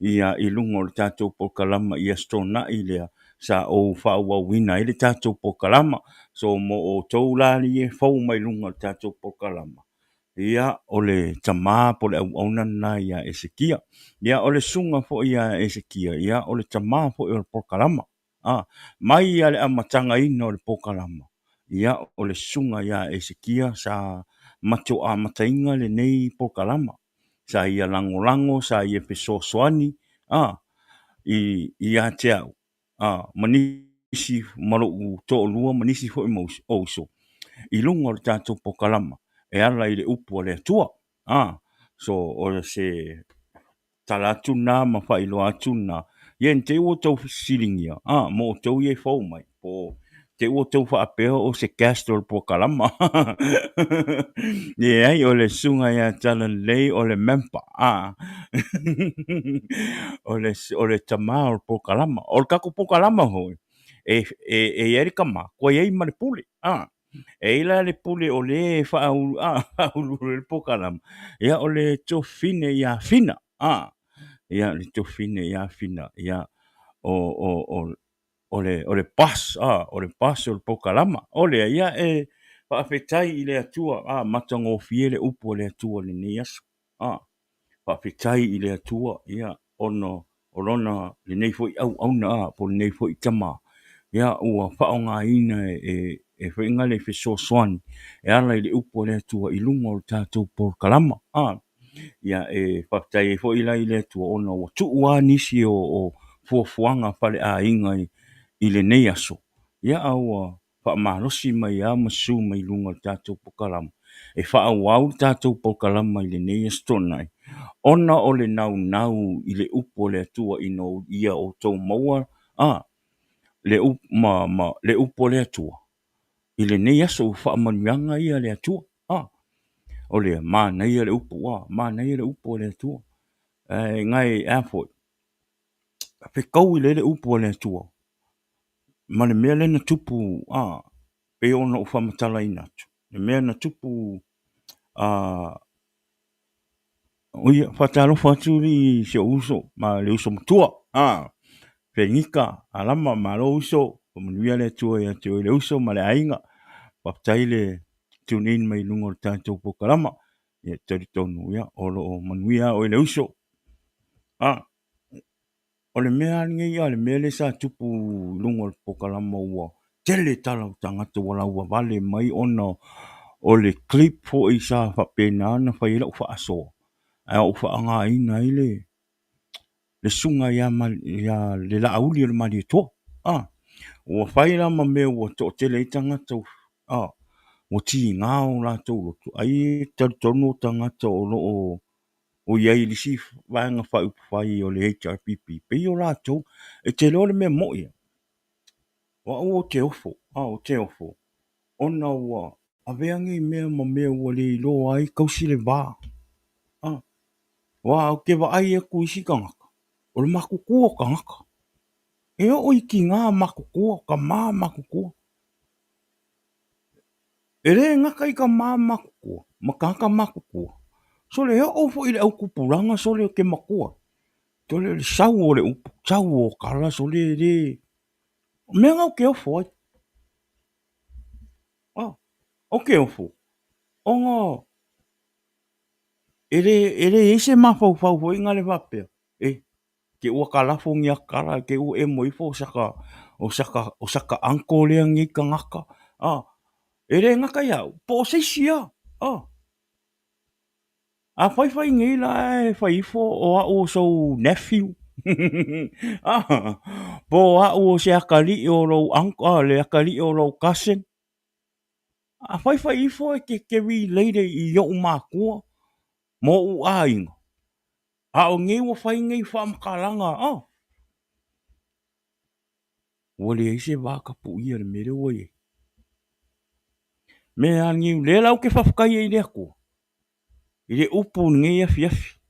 Speaker 2: ia, i luga o le tatou polokalama i Aso Toonai lea sa ou faaauauina ai le tatou polokalama. So, mo outou la ia e fou mai luga o le tatou polokalama, Ia, o le tama po o le auauna lena ia Esekia. Ia, o le susuga foi ia Esekia, ia, o le tama foi o le polokalama. A, mai ia le amatagaina o le polokalama, ia, o le susuga ia Esekia sa matou amataina lenei polokalama. Sa ia lagolago, sa ia fesoasoani, a, ia te au, a, ma nisi. nisi ma lou toalua ma nisi foi ma uso i luga o le tatou polokalama e ala i le upu a le Atua. So o se tala atu lena ma faailoa atu lena, ia ne i te i ua outou fesiligia, mo outou ia e fou mai, po o te i ua outou faapea o se guest o le polokalama. Leai, o le susuga ia Talalelei o le member, o le tama o le polokalama. O le tatou polokalama foi, e i ai le tama, ua i ai ma le pule. E i ai la le pule o le e faauluulu ai le polokalama, ia o le tuafafine ia Fina, ia le tuafafine ia Fina, ia o le boss, o le boss o le polokalama. O lea, ia e faafetai i le Atua, matagofie le upu a le Atua i lenei aso. Faafetai i le Atua, ia, ona o lona lenei foi auauna po o lenei foi tama, ia, ua faaaogaina e foi le fesoasoani e ala i le upu a le Atua i luga o le tatou polokalama. Ia, e faafetai ai foi la i le Atua ona ua tuu lava nisi o fuafuaga faaleaiga i lenei aso, ia, a ua faamalosi mai lava ma susu mai i luga o le tatou polokalama e faaauau le tatou polokalama i lenei Aso Toonai, ona o le naunau i le upu a le Atua ina ia outou maua le upu, ma le upu a le Atua i lenei aso, ua faamanuiaga ia a le Atua. O le manaia le upu, manaia le upu a le Atua. Ae nai a foi, fetaui lelei le upu a le Atua ma le mea lea na tupu, pei ona ou faamatalaina atu, le mea na tupu, ia, faatalofa atu i si ou uso, ma le uso matua, Fenika Alama, malo uso, faamanuia le Atua ia te oe le uso ma le aiga. Faafetai le tune in mai luga o le tatou polokalama. Ia, talitonu, ia, o lo o manuia oe le uso. O le mea lava lenei, le mea lea sa tupu i luga o le polokalama ua tele tala o tagata ua lauavale mai ona o le clip foi sa faapena ona fai ai lau faasoa, ae ou faaaogaina ai le susuga ia le Laauli o le Malietoa. Ua fai la ma mea ua toatele ai tagata ua tiga o latou loto, ai e talitonu o tagata o lo o o i ai i le isi vaega faaupufai o le HRPP, pei o latou, e te iloa le mea moni, o au ou te ofo, ou te ofo, ona ua avea nei mea ma mea ua le iloa ai tausi le va. Aua ou te vaai atu i isi tagata, o le matutua o tagata. E oo i tina matutua, tama matutua. E le gata i tama matutua ma tagata matutua, sole e oo foi i le autupulaga sole ou te matua. Sole o le sau o le upu, sau o tala sole e le... O mea na ou te ofo ai. Ou te ofo, ona e le i ai se mafaufau foi lea faapea, e, te ua talafo ni ata te ua emo ifo o saka, o saka, o saka uncle lea nei tagata. E le gata ia au, po o se isi lava. A fai fai nei la e fai ifo o au o sou nephew, po o au o se atalii o lou uncle, le atalii o lou cousin. A fai fai ifo e te relate i ou matua ma ou aiga, a o nei ua fai nei faamatalaga, ua leai se va tapuia i le mea lea ua i ai. Mea lava lenei, lea la ou te faafetai ai i le Atua i le upu i lenei afiafi.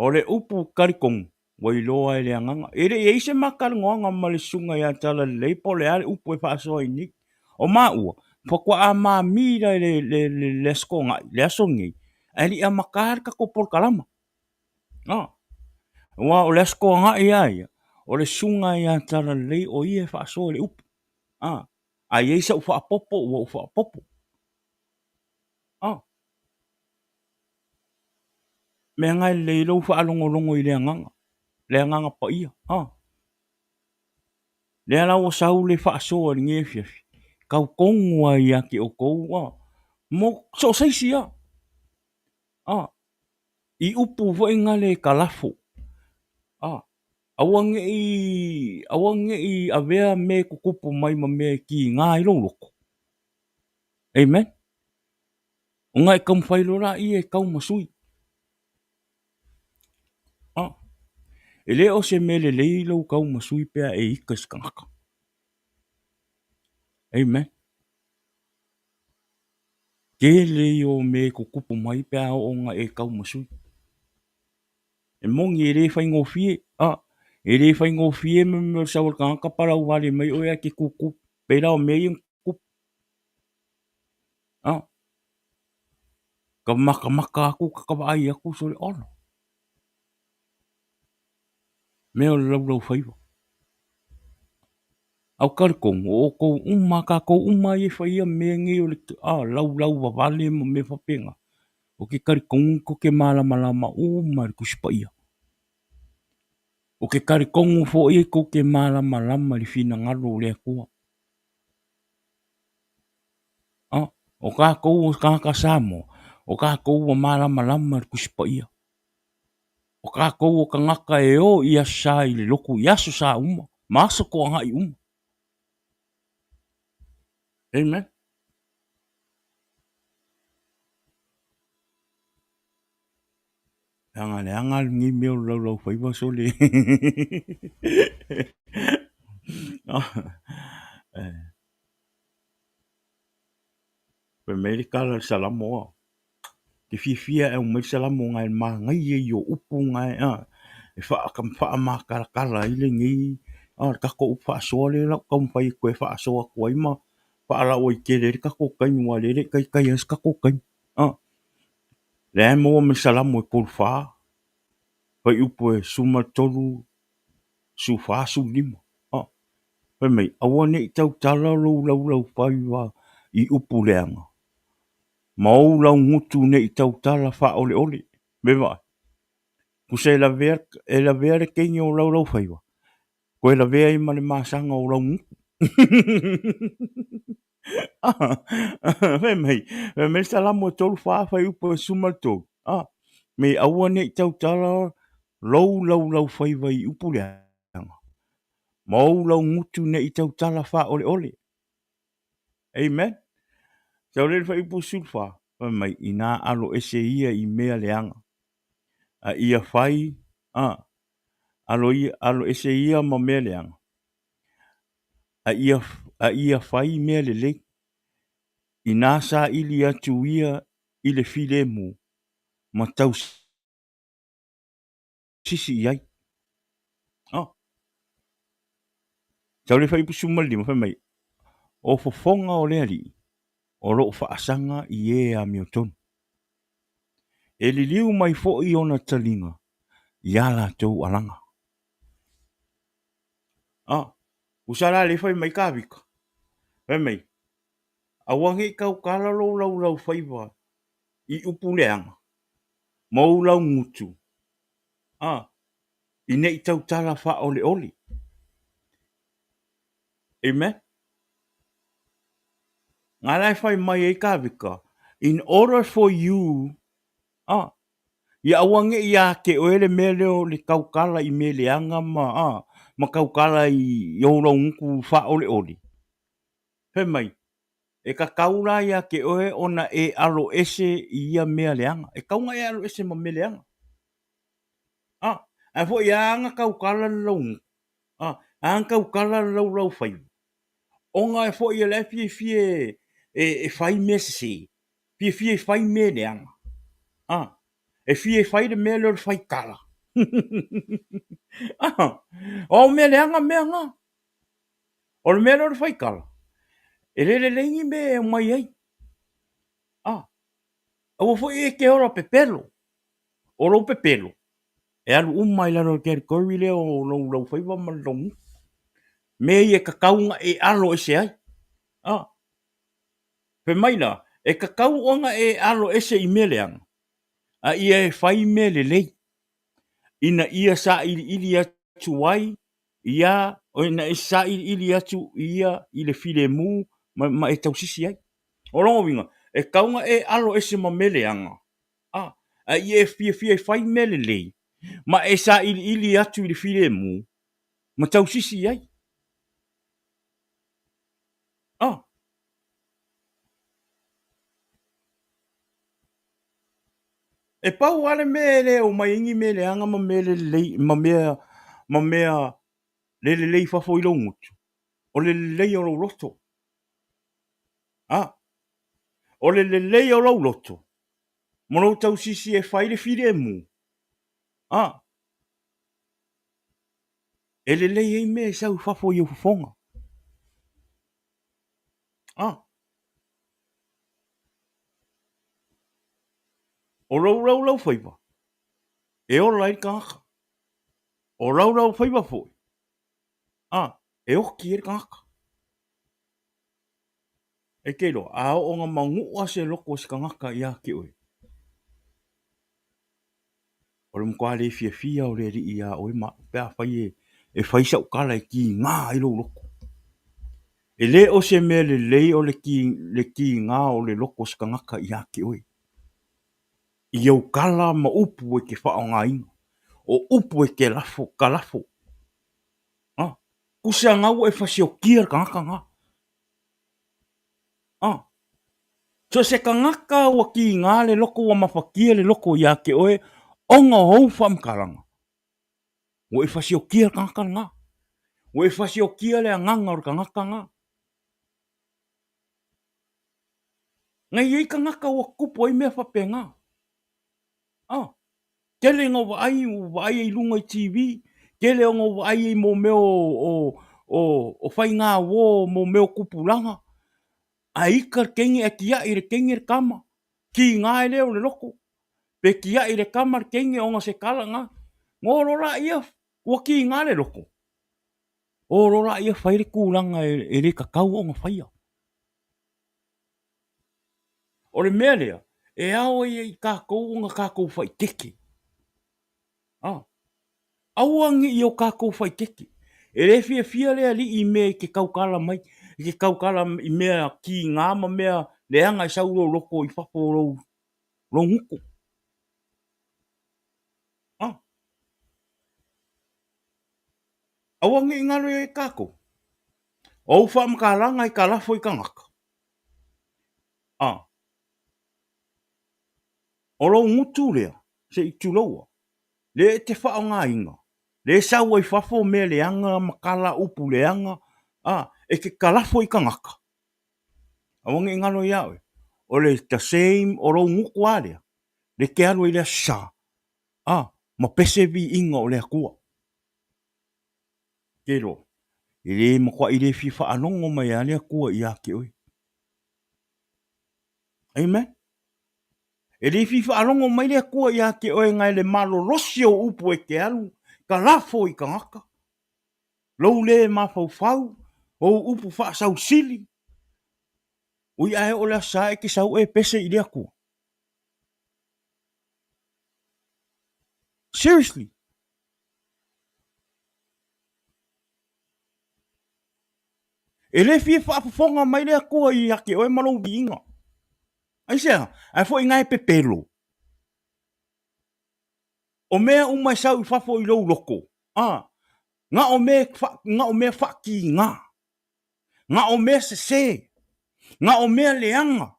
Speaker 2: O le upu talitonu ua iloa e le agaga. E le i i ai se ma talanoaga ma le susuga ia Talalelei po o le a le upu e faasoa ai nei. O maua, faatoa mami la i le Aso Toonai, le aso lenei, ae le i amata le tatou polokalama. Aua o le Aso Toonai lava ia, o le susuga ia Talalelei o ia e faasoa i le upu. A i ai sau faaopoopo, ua ou faaopoopo. Mea na e lelei lou faalogologo i le agaga, le agaga paia. Lea la ua sau le faasoa i lenei afiafi, tau tonu lava ia te outou, mo so o se isi lava. I upu foi na le talafo. Aua ne i, aua ne i avea mea e tutupu mai ma mea e kiga ai lou loto. Amen. Ona e taumafai loa laia e tau ma sui. Ah. E le o se mea lelei lou tau ma sui pe a e ita i se tagata. Amen. Tele ia o mea e tutupu mai pe a oo ina e tau ma sui. E moni e le faigofie, a, e le faigofie me mea o le sau o le tagata palau vale mai oe ae te tutu, pei la o mea ia na tutupu. A, ka matamata atu ka vaai atu sole ola. Mea o le laulau faiva. A o talitonu, o outou uma, tatou uma ia e faia mea nei o le laulau vavale ma mea faapena, ou te talitonu tou te malamalama uma i le Tusi Paia. Ou te talitonu foi tou te malamalama i le finagalo o le Atua. O tatou o tagata Samoa, o tatou ua malamalama i le Tusi Paia. O tatou o tagata e o i Aso Sa i le lotu i Aso Sa uma ma Aso Toonai uma. Amen. Leaga leaga lenei mea o le laulau faiva sole. Fai mai le tala i le Salamo, Te fiafia e aumai le Salamo na e manaia i o upu na e, e faamatalatala ai lenei, le tatou upu faasoa lea la ou taumafai e toe faasoa atu ai ma faalauaitele ai le tatou taimi aua o lea e le i taitai lava se tatou taimi. Lea e maua mai le Salamo e 34, fuaiupu e 13, 14, 15. Fai mai, aua ne i tautala lou laulaufaiva i upu leaga, ma ou laugutu ne i tautala faaoleole. Me vaai, tusa e lavea, e lavea le teine o laulaufaiva, toe lavea ai ma le masaga o laugutu. Fai mai, fai mai le Salamo e 34 fuaiupu e 13, me aua ne i tautala lou laulaufaiva i upu leaga, ma ou laugutu ne i tautala faaoleole. Amen. Sau lea i le fuaiupu 14, fai mai, inā alo ese ia i mea leaga, a ia fai, a, alo, ia, alo ese ia ma mea leaga, a ia, a ia fai mea lelei, inā saili atu ia i le filemu ma tausisi i ai. Oh. Sau le fuaiupu 15 fai mai, o fofoga o le Alii o lo o faasaga i e amiotonu. E liliu mai foi ona taliga i a latou alaga. Ah, usa la le fai mai Kavika. Fai mai, aua ne i tautala lou laulaufaiva i upu leaga ma ou laugutu, ah, i ne i tautala faaoleole. Amen. Nga la e fai mai ai Kavika, in order for you, ah, ia aua ne i ia te oe le mea lea o le tautala i mea leaga ma, ah, ma tautala i ou laugutu faaoleole. Fai mai, e tatau la ia te oe ona e alo ese i ia mea leaga. E tatau ona e alo ese ma mea leaga. Ah, ae foi a na tautala le laugutu, ah, a na tautala le laulaufaiva, ona e foi o la e fiafia e, e fai mea sese, fiafia e fai mea leaga. Ah, e fia e fai le mea lea o le faitala. Ah, o au mea leaga mea na. O le mea lea o le faitala, e le lelei ni mea e aumai ai. Ah, aua foi e te ola pepelo. O lou pepelo, e alu uma i lalo o le category lea o lou laufaiva ma le lou Mea ia e tatau ona e alo ese ai. Ah. Fai mai la, e tatau ona e alo ese i mea leaga, a ia e fai mea lelei, ina ia sailiili atu ai ia, ina ia sailiili atu ia i le filemu ma, ma e tausisi ai. O lona uiga, e tatau ona e alo ese ma mea leaga, a, a ia e fiafia e fai mea lelei, Ma e sailiili atu i le filemu ma tausisi i ai. Ah. E pau lava le mea e le omai ai ni mea leaga ma mea le lelei ma mea ma mea le lelei i fafo i lou gutu, o le lelei o lou loto. A, o le lelei o lou loto ma lou tausisi e fai le filemu, a, e lelei ai mea e sau i fafo i ou fofoga. A, o lou laulaufaiva e ola ai le tagata. O laulaufaiva foi, a, e oti ai le tagata. E te iloa, a oo ina manua se loto o se tagata ia te oe, o le matua le fiafia o le Alii iā oe ma au, pe afai e fai sau tala e kiga ai lou loto. E le o se mea lelei o le kiga o le loto o se tagata ia te oe, i ou tala ma upu e te faaaogaina, o upu e te lafo, kalafo. A, tusa na ua e fasiokia le tagata na. A, so o se tagata ua kiga le loto ua mafatia le loto ia te oe ona o ou faamatalaga, ua e fasiokia le tagata lena. Ua e fasiokia le agaga o le tagata lena. Na i ai tagata ua tutupu ai mea faapena. A, tele ina ou vaai, ua vaai ai i luga i TV, tele ona ou vaai ai mo mea o faigauo, mo mea o tupulaga, ae ita le teine ae tiai e le teine le tama, kiga ai lea o le loto, pe tiai e le tama le teine ona o se tala na, ona o loa laia ua kiga le loto, o loa laia fai le tulaga e le tatau ona faia. O le mea lea, e ao ai i tatou ona tatou faaeteete. A, aua ne i o tatou faaeteete. E le fiafia le Alii i mea e te tautala mai, e te tautala i mea kiga ma mea leaga e sau i lou loto i fafo o lou, lou gutu. A, aua ne i galo ia i tatou. O ou faamatalaga e kalafo i tagata. A. O lou gutu lea, se i tuloua, lea e te faaaogaina, lea e sau ai fafo mea leaga ma tala upu leaga, a, e te kalafo i tagata. Aua ne i galo ia oe, o le the same, o lou gutu lava lea, lea e te alu ai i le Aso Sa, a, ma pese viiga o le Atua. Te iloa, e le matuai le fia faalogo mai lava le Atua ia te oe. Amen. E le fia faalogo mai le Atua ia te oe nai le malolosi o upu e te alu kalafo i tagata, lou le mafaufau, ou upu faasausili, ui ae oo le Aso Sa e te sau e pese i le Atua. Seriously. E le fia faafofoga mai le Atua ia te oe ma lou viiga. Aisea? Ae foi na e pepelo. O mea uma e sau i fafo i lou loto, a, na o mea, na o mea faatiga, na o mea sese, na o mea leaga.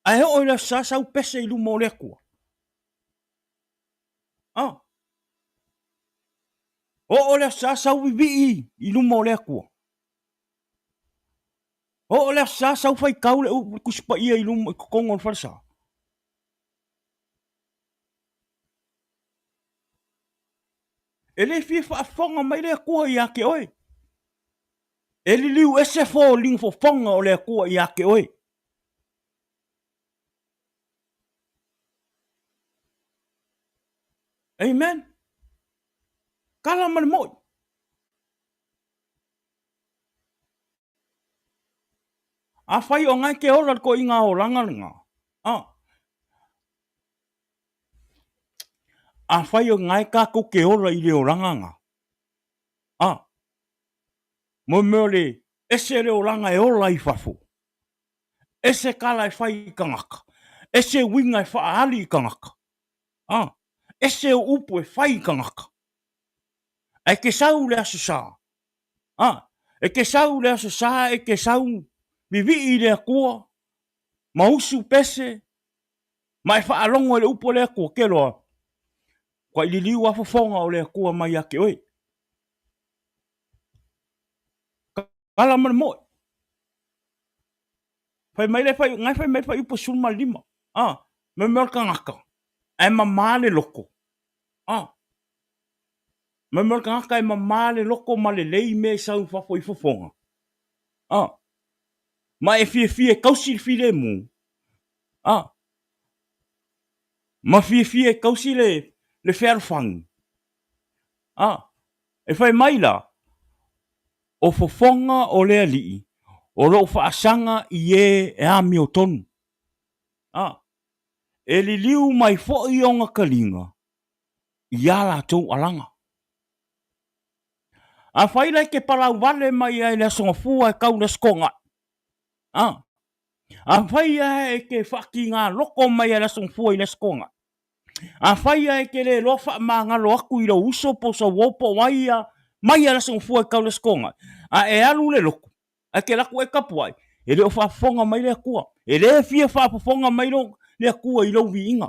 Speaker 2: Ae oo i le Aso Sa sau pese i luma o le Atua. A. Oo le Aso Sa sau vivii i luma o le Atua. Oo le Aso Sa sau faitau le Tusi Paia i luma i totonu o le falesa. E le fia faafofoga mai le Atua ia te oe. E liliu ese foliga fofoga o le Atua ia te oe. Amen. Kala ma le moi. Afai o ngai ke ola le koiga olaga lena. Ah. Afai o ngai kākou ke ola i le olaga na. Ah. Mo mea o le ese le olaga e ola i fafo. Ese kala e fai i tagata. Ese uiga e faaali i tagata. A, ese ou upu e fai i tagata. Ae ke sau le Aso Sa, a, e ke sau le Aso Sa e ke sau vivii i le Atua, ma usu pese, ma e faalogo i le upu a le Atua, ke loa, ua i liliu a fofoga o le Atua mai ia te oe. Kala ma le moe. Fai mai le fai, ngai fai mai le fuaiupu 15. A, me mea o le tagata, ae mamā le loto. A, me mea o le tagata e mamā le loto ma lelei mea e sau i fafo i fofoga. A, ma e fiafia e tausi le filemu. A, ma fiafia e tausi le, le fealofani. A, e fai mai la, O fofoga o le Alii, o lou faasaga i e e amiotonu. A, e liliu mai foi ona taliga i a latou alaga. Afai la e te palau vale mai ai le Aso Gafua e tau le Aso Toonai. A, afai lava e te faatiga loto mai ai le Aso Gafua i le Aso Toonai. Afai lava e te le iloa faamagalo atu i lou uso po o sau uo po o ai ia mai lava le Aso Gafua e tau le Aso Toonai, a e alu i le lotu, ae te alu atu e tapuai, e le o faafofoga mai le Atua. E le fia faafofoga mai le Atua i lou viiga.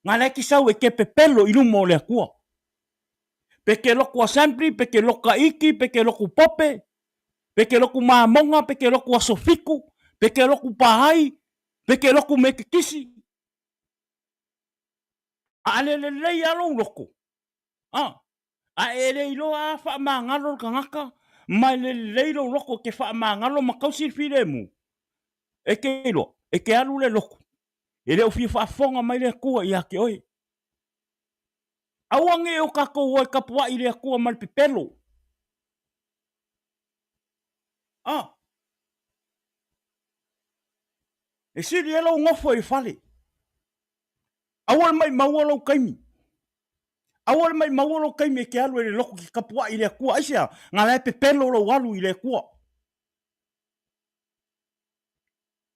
Speaker 2: Na la e te sau e te pepelo i luma o le Atua. Pe te lotu assembly, pe te lotu Tahiti, pe te lotu Pope, pe te lotu Mamoga, pe te lotu Aso Fitu, pe te lotu Pahai, pe te lotu Metetisi. A le lelei lava lou loto, a, a e le iloa a faamagalo le tagata ma e le lelei lou loto e te faamagalo ma tausi le filemu, e te iloa, e te alu le lotu, e le o fia faafofoga mai le Atua ia te oe. Aua ne i o tatou o e tapuai i le Atua ma le pepelo. A, e sili ai lou nofo i le fale. Aua le maimaua lou taimi. Aua le maimaua lou taimi e te alu ai i le lotu e te tapuai i le Atua. Aisea? Na la e pepelo lou alu i le Atua.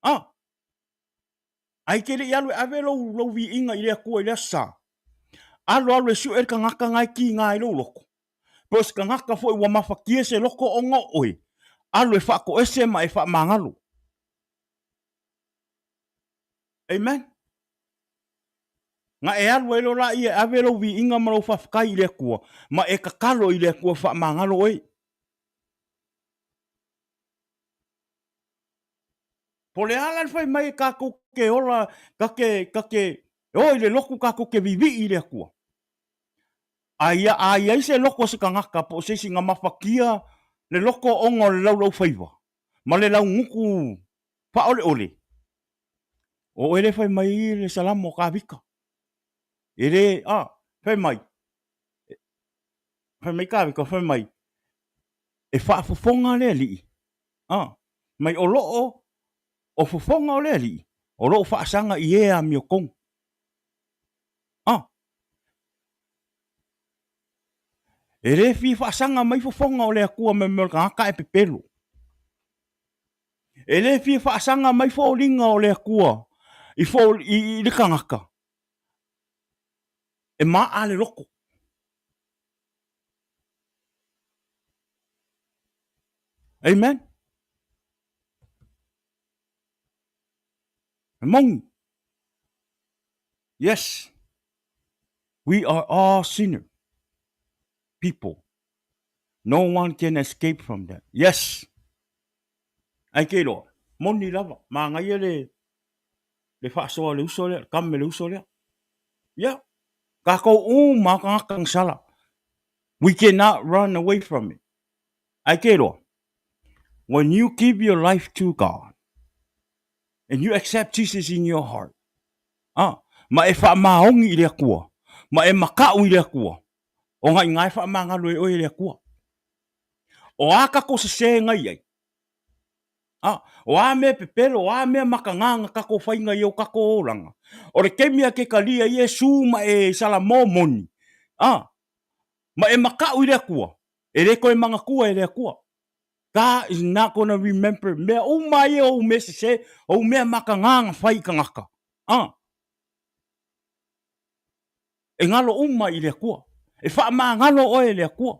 Speaker 2: A, ai te le i alu e ave lou, lou viiga i le Atua i le Aso Sa. Alo alo e sue le tagata na e kiga ai lou loto. Po o se tagata foi ua mafatia se loto ona o oe, alu e faatoese ma e faamagalo. Amen. Na e alu ai loa laia e ave lou viiga ma lou faafetai i le Atua, ma e tatalo i le Atua e faamagalo oe. Po o le a la le fai mai e tatou te ola, ta te, ta te o i le lotu tatou te vivii i le Atua. A ia, a i ai se loto o se tagata po o se isi na mafatia le loto ona o le laulaufaiva ma le laugutu faaoleole, o oe lea e fai mai ai le Salamo a Tavita. E le, a, fai mai, fai mai Tavita, fai mai, e faafofoga le Alii, a, mai o loo, o fofoga o le Alii, o loo faasaga i e amiotonu. A, e le fia faasaga mai fofoga o le Atua me mea o le tagata e pepelo. E le fia faasaga mai foliga o le Atua i, fo, i, i le tagata e maa le loto. Amen. E moni. Yes. We are all sinner people. No one can escape from that. Yes. Ai ke iloa, moni lava, manaia le le faasoa le uso lea, le kame le uso lea. Yeah. Kākou uma o tagata na sala. We cannot run away from it. Ai ke iloa, when you give your life to God and you accept Jesus in your heart, ah, ma e faamaoni i le Atua, ma e makaʻu i le Atua, ona i ina e faamagalo e oe e le Atua. O a kakou sesē na i ai? A, o a mea pepelo, o a mea makagā na kakou faiga i o kakou olaga? O le taimi a ke kalia Iesu ma e salamo moni, a, ma e makaʻu i le Atua, e le toe manatua e le Atua. God is not gonna remember mea uma ia o ou mea sesē, o ou mea makagā na fai i tagata. A. E galo uma i le Atua. E faamagalo oe e le Atua.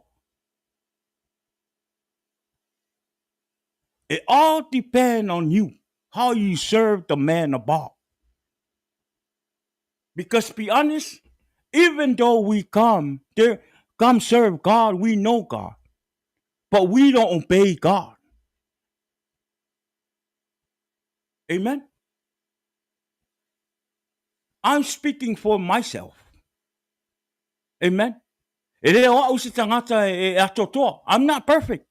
Speaker 2: It all depend on you, how you serve the man above. Because be honest, even though we come, there, come serve God, we know God. But we don't obey God. Amen? I'm speaking for myself. Amen? E le o au se tagata e, e atoatoa. I'm not perfect.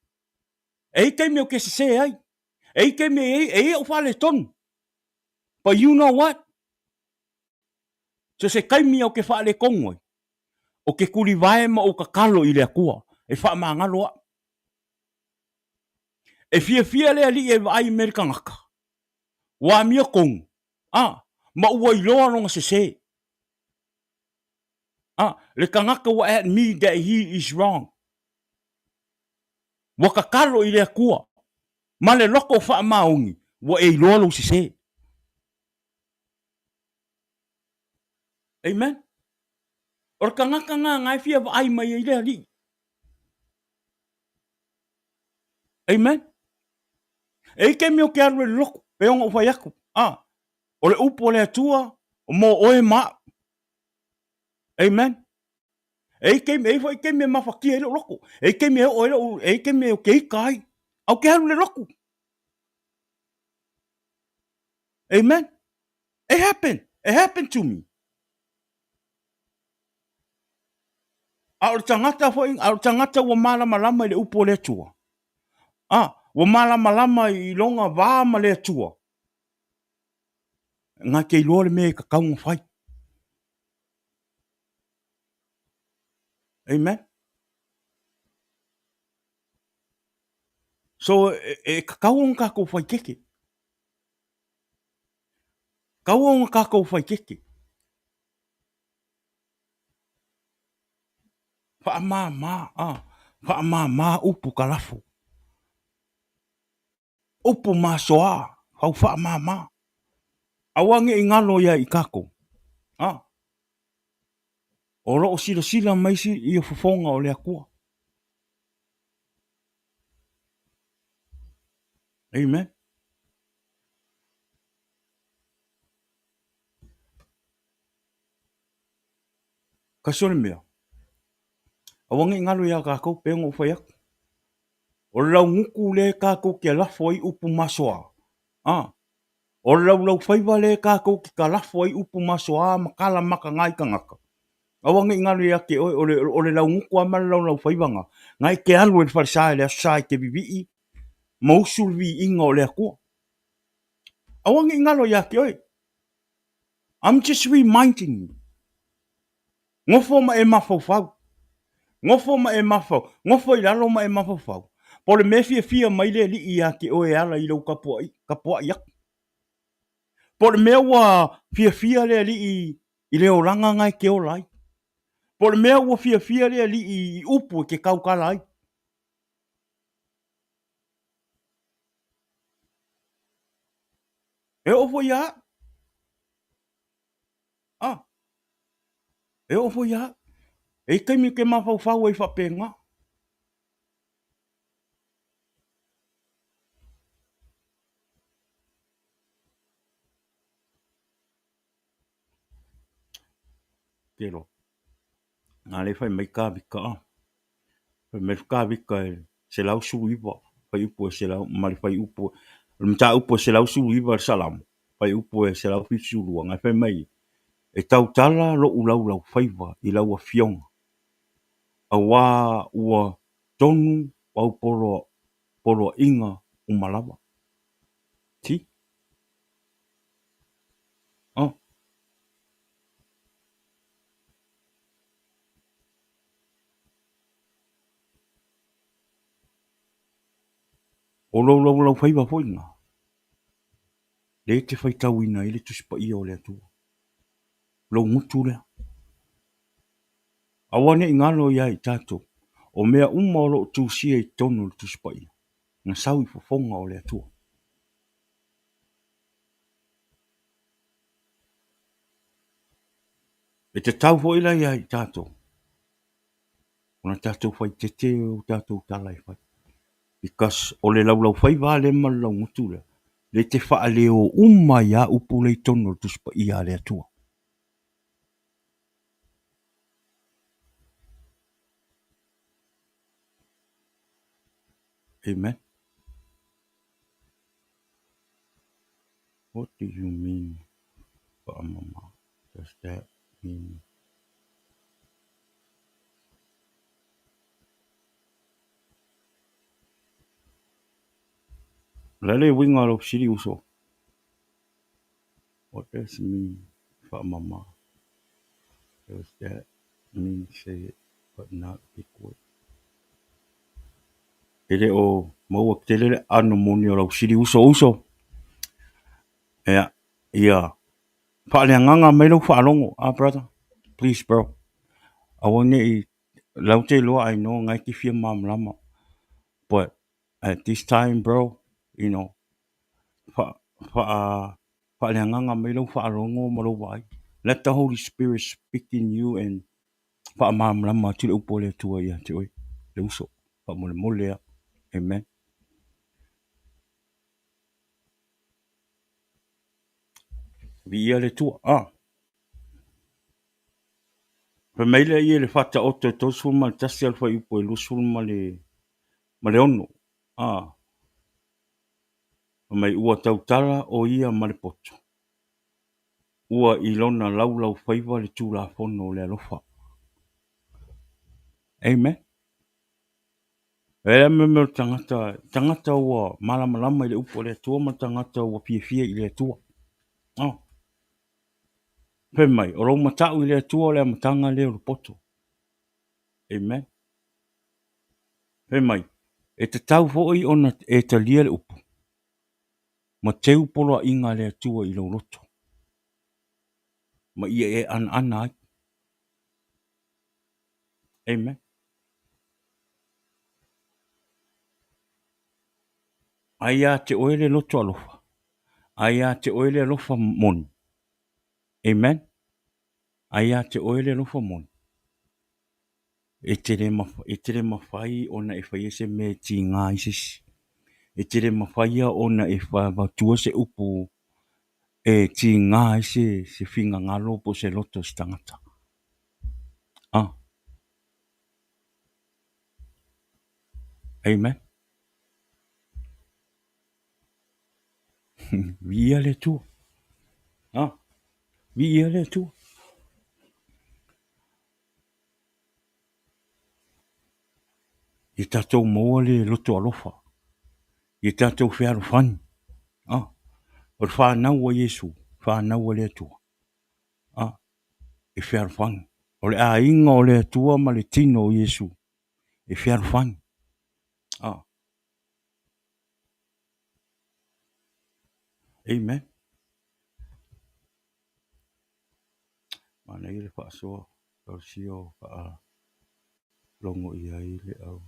Speaker 2: E i taimi o ke sese ai. E i taimi e, e i au whale tonu. But you know what? So se kaimi au ke whaale kongu ai. O ke kuli vae ma o kakalo i le akua. E whaamangalo a. E fiafia le alii e vaai i me le tagata, ua amia konu, a, ma ua iloa lona sese. A, le tagata ua admit that he is wrong. Ua kakalo i le Atua, ma le loko faamaoni, ua e iloa lou sese. Amen. O le tagata na na e fia vaai mai ai le alii. Amen. E i taimi o ke alu e le lotu, pe ona ou fai atu, a, o le upu a le Atua, mo oe ma au. Amen. E i taimi, e i foi taimi e mafatia ai lou loto. E i taimi e oo ai lou, e i taimi e ke ika ai. A o ke alu le lotu. Amen. It happened. It happened to me. A o le tagata foi, a o le tagata ua malamalama i le upu o le Atua. A, ua malamalama i lona va ma le Atua. Nga te iloa le mea e tatau ona fai. Amen. So, e, e tatau ona tātou whai keke. Kaua ona kākou whai keke. Whaamāmā, ā, whaamāmā upu ka lafo. Upu masoā, whau whaamāmā. Aua ne i ngalo ia i kākou. Ā, o loo silasila mai si ia fofoga o le Atua. Amen. Kasi o le mea, aua ne i galo iā kākou, pei ona ou fai atu. O le laugutu lea kākou ke lafo ai upu masoa, a, o le laulaufaiva lea kākou ke kalafo ai upu masoa ma kala makaga i tagata. Aua ne i galo ia te oe, o le, o le laugutu lava ma le laulaufaiva na, na e te alu e le falesa i le Aso Sa e te vivii ma usu le viiga o le Atua. Aua ne i galo ia te oe. I'm just reminding you. Nofo ma e mafaufau. Nofo ma e mafaufau. Nofo i lalo ma e mafaufau. Po o le mea fiafia mai le alii ia te oe e ala i lou tapuai, tapuai atu. Po o le mea ua fiafia le alii i le olaga na e te ola ai. Po o le mea ua fiafia le alii i upu e te tautala ai. E oo foi ia au. Ah, e oo foi ia au. E i taimi ke mafaufau ai faapena. Telo. Nā le fai mai Kāvika a. Fai mai Kāvika e 119, fuaiupu e selau, ma le fuaiupu, o le mataupu e 119 le Salamo, fuaiupu e 172, nā fai mai, e tautala lo'u laulaufaiva i lau afioga, auā ua tonu au poloa, poloaiga uma lava. See? Oh. O lou laulaufaiva foi lena, lea e te faitauina ai le Tusi Paia o le Atua, lou gutu lea. Aua ne i galo ia i tatou, o mea uma o lo o tusia i totonu o le Tusi Paia, na sau i fofoga o le Atua. E tatau foi la ia i tatou ona tatou faitete o tatou tala e fai. Because o le laulaufaiva lea ma le laugutu lea, lea e te faaleo uma ai lava upu lea i totonu o le Tusi Paia a le Atua. Amen. What do you mean faamama? Does that mean O le a le uiga o lau fesili uso? What does mean faamama? Does that mean say it but not big word? E le o maua tele le aano moni o lau fesili uso uso. Ea, ia faaleagaga mai lau faalogo, ah brother, please bro. Aua ne i lau te iloa I know ngai te fia malamalama. But at this time bro, you know, fa, fa, faaleagaga mai lau faalogo ma lou vaai. Let the Holy Spirit speak in you and faamalamalama atu le upu a le Atua ia te oe, le uso, faamolemole lava. Amen. Viia le Atua. Ah. Fai mai lea ia i le Faataoto e 31 a le fuaiupu e 26. Ah. Fai mai ua tautala o ia ma le poto. Ua i lona laulaufaiva le Tulafono o le alofa. Amen. E a mea o le tagata, tagata ua malamalama i le upu a le Atua ma le tagata ua fiafia i le Atua. Oh. Fai mai, o lou matau i le Atua o le amataga lea o le poto. Amen. Fai mai, e tatau foi ona e talia le upu, ma teu poloaiga a le Atua i lou loto, ma ia e anaana ai. Amen. Ai ia te oe le loto alofa, ai ia te oe le alofa moni. Amen. Ai ia te oe le alofa moni. E te le, e te le mafai ona e faia se mea e tiga ai se isi. E te le mafaia ona e avatua se upu e tiga ai se, se finagalo po o se loto o se tagata. Ah. Amen. Viia le Atua. Ah. Viia le Atua. Ia tatou maua le loto alofa. Ia tatou fealofani. Ah. O le fanau a Iesu, fanau a le Atua. Ah. E fealofani. O le aiga o le Atua ma le tino o Iesu. E fealofani. Ah. Amen. Manaia le faasoa talosia o faalogo i ai le au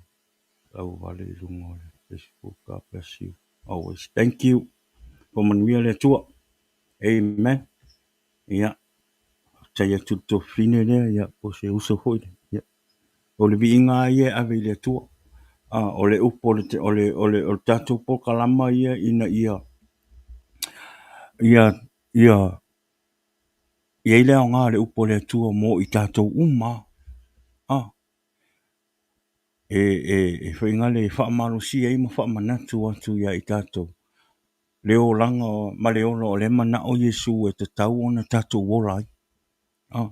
Speaker 2: lauvale i luga o le Facebook. God bless you always. Thank you. Faamanuia le Atua. Amen. Ia, faafetai atu i le tuafafine lea, ia, po o se uso foi lea. Ia, o le viiga lava ia e ave i le Atua. Ah, o le upu o le, o le, o le, o le tatou polokalama ia ina ia, ia, ia, i ai le aoga o le upu a le Atua mo i tatou uma lava. Ah, e, e, e faiga e faamalosia ai ma faamanatu atu ia i tatou le olaga ma le ola o lea e manao Iesu e tatau ona tatou ola ai. Ah.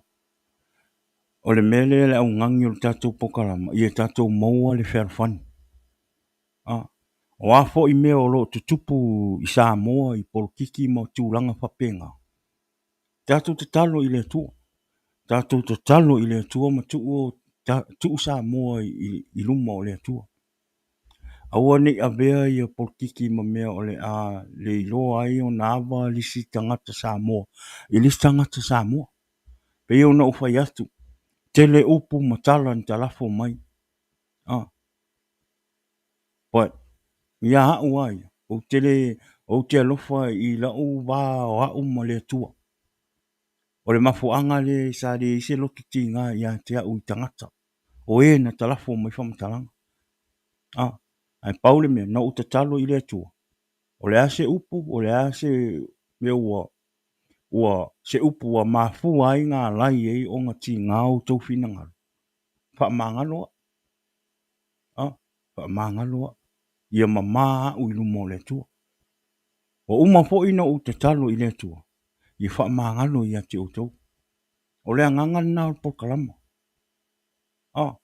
Speaker 2: O le mea lea le augani o le tatou polokalama, ia tatou maua le fealofani. Ah. O a foi mea o lo o tutupu i Samoa i polokiki ma tulaga faapena, tatou tatalo i le Atua. Tatou tatalo i le Atua ma tuu, ta, tuu Samoa i, i luma o le Atua. Aua ne i avea ia polokiki ma mea o le a le iloa ai ona ava le isi tagata Samoa i le isi tagata Samoa. Pei ona ou fai atu, tele upu ma tala na talafo mai. Ah. But, ia au lava ia, ou te le, ou te alofa i la'u va o a'u ma le Atua. O le mafuaaga lea sa leai se loto tiga ia te au i tagata, o e na talafo mai faamatalaga. A, ae pau le mea, na ou tatalo i le Atua, o le a se upu, o le a se mea ua, ua, se upu ua mafua ai na alai ai ona tiga outou finagalo, faamagalo au. A, faamagalo au. Ia mama au i luma o le Atua. Ua uma foi ona ou tatalo i le Atua, ia faamagalo ia te outou. O le agaga lena o le polokalama. A,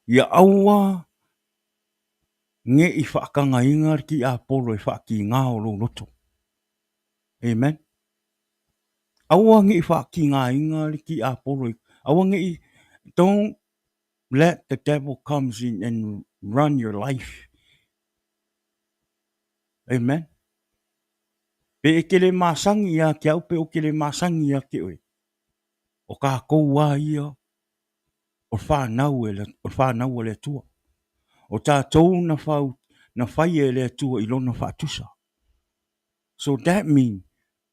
Speaker 2: ia aua ne i faatagaina le tiapolo e faatiga o lou loto. Amen. Aua ne i faatigaina le tiapolo. Aua ne i, don't let the devil comes in and run your life. Amen. Pe e te le masani ia te au pe ou te le masani ia te oe. O tatou a ia o whanau e le, o whanau a le Atua. O tatou na fau, na whai e le Atua i lona whaatusa. So that means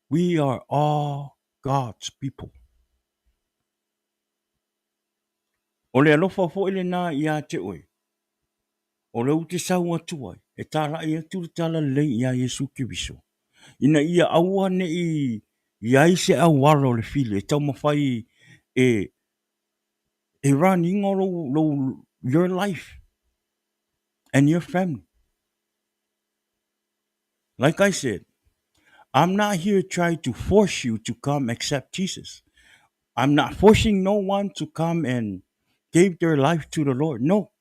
Speaker 2: we are all God's people. O le alofa foi lena ia te oe. O lea ou te sau atu ai, e talai atu le talalelei iā Iesu Keriso, ina ia aua ne i i ai se auala o le fili e taumafai e e run ina lou, lou, your life and your family. Like I said, I'm not here trying to force you to come accept Jesus. I'm not forcing no one to come and give their life to the Lord. No.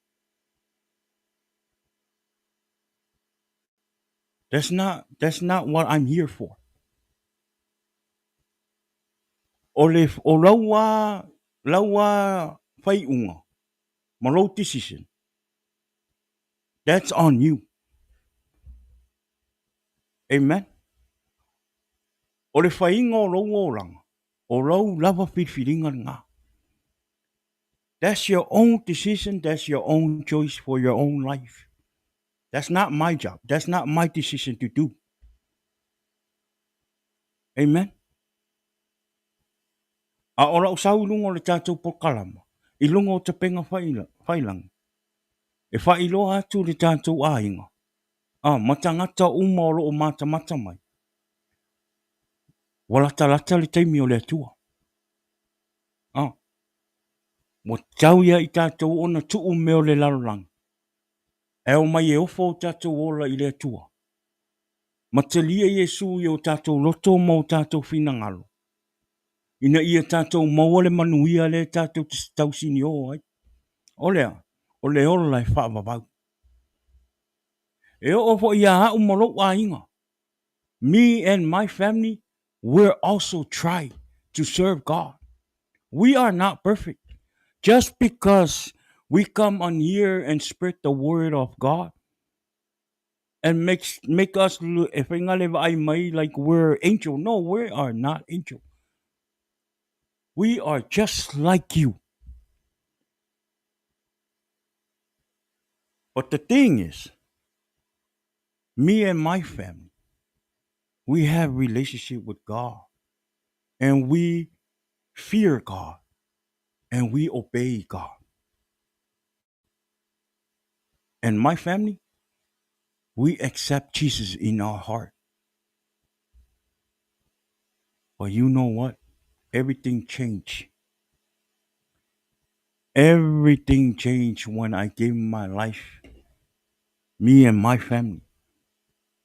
Speaker 2: That's not that's not what I'm here for. O le o lau a lau a whaiunga ma lou decision. That's on you. Amen. O le whainga o lou olaga, o lou lava filifiliga lena. That's your own decision, that's your own choice for your own life. That's not my job. That's not my decision to do. Amen. A o lau sau i luga o le tatou polokalama, i luga o tapenga failangi, e faailoa atu le tatou aiga, a, ma tagata uma o lo o matamata mai, ua latalata le taimi o le Atua. A, ua tau ia i tatou ona tuu mea o le lalolagi, e omai e ofo o tatou ola i le Atua. Ma talia Iesu i o tatou loto ma o tatou finagalo, ina ia tatou maua le manuia lea tatou te tausinio ai. O le a? O le ola e faavavau. E oo foi ia au ma lou aiga. Me and my family, we're also try to serve God. We are not perfect. Just because we come on here and spread the word of God and makes make us look e whai ngale vaai mai like we're angel. No, we are not angel. We are just like you. But the thing is, me and my family, we have relationship with God and we fear God and we obey God. And my family, we accept Jesus in our heart. But you know what? Everything changed. Everything changed when I gave my life, me and my family.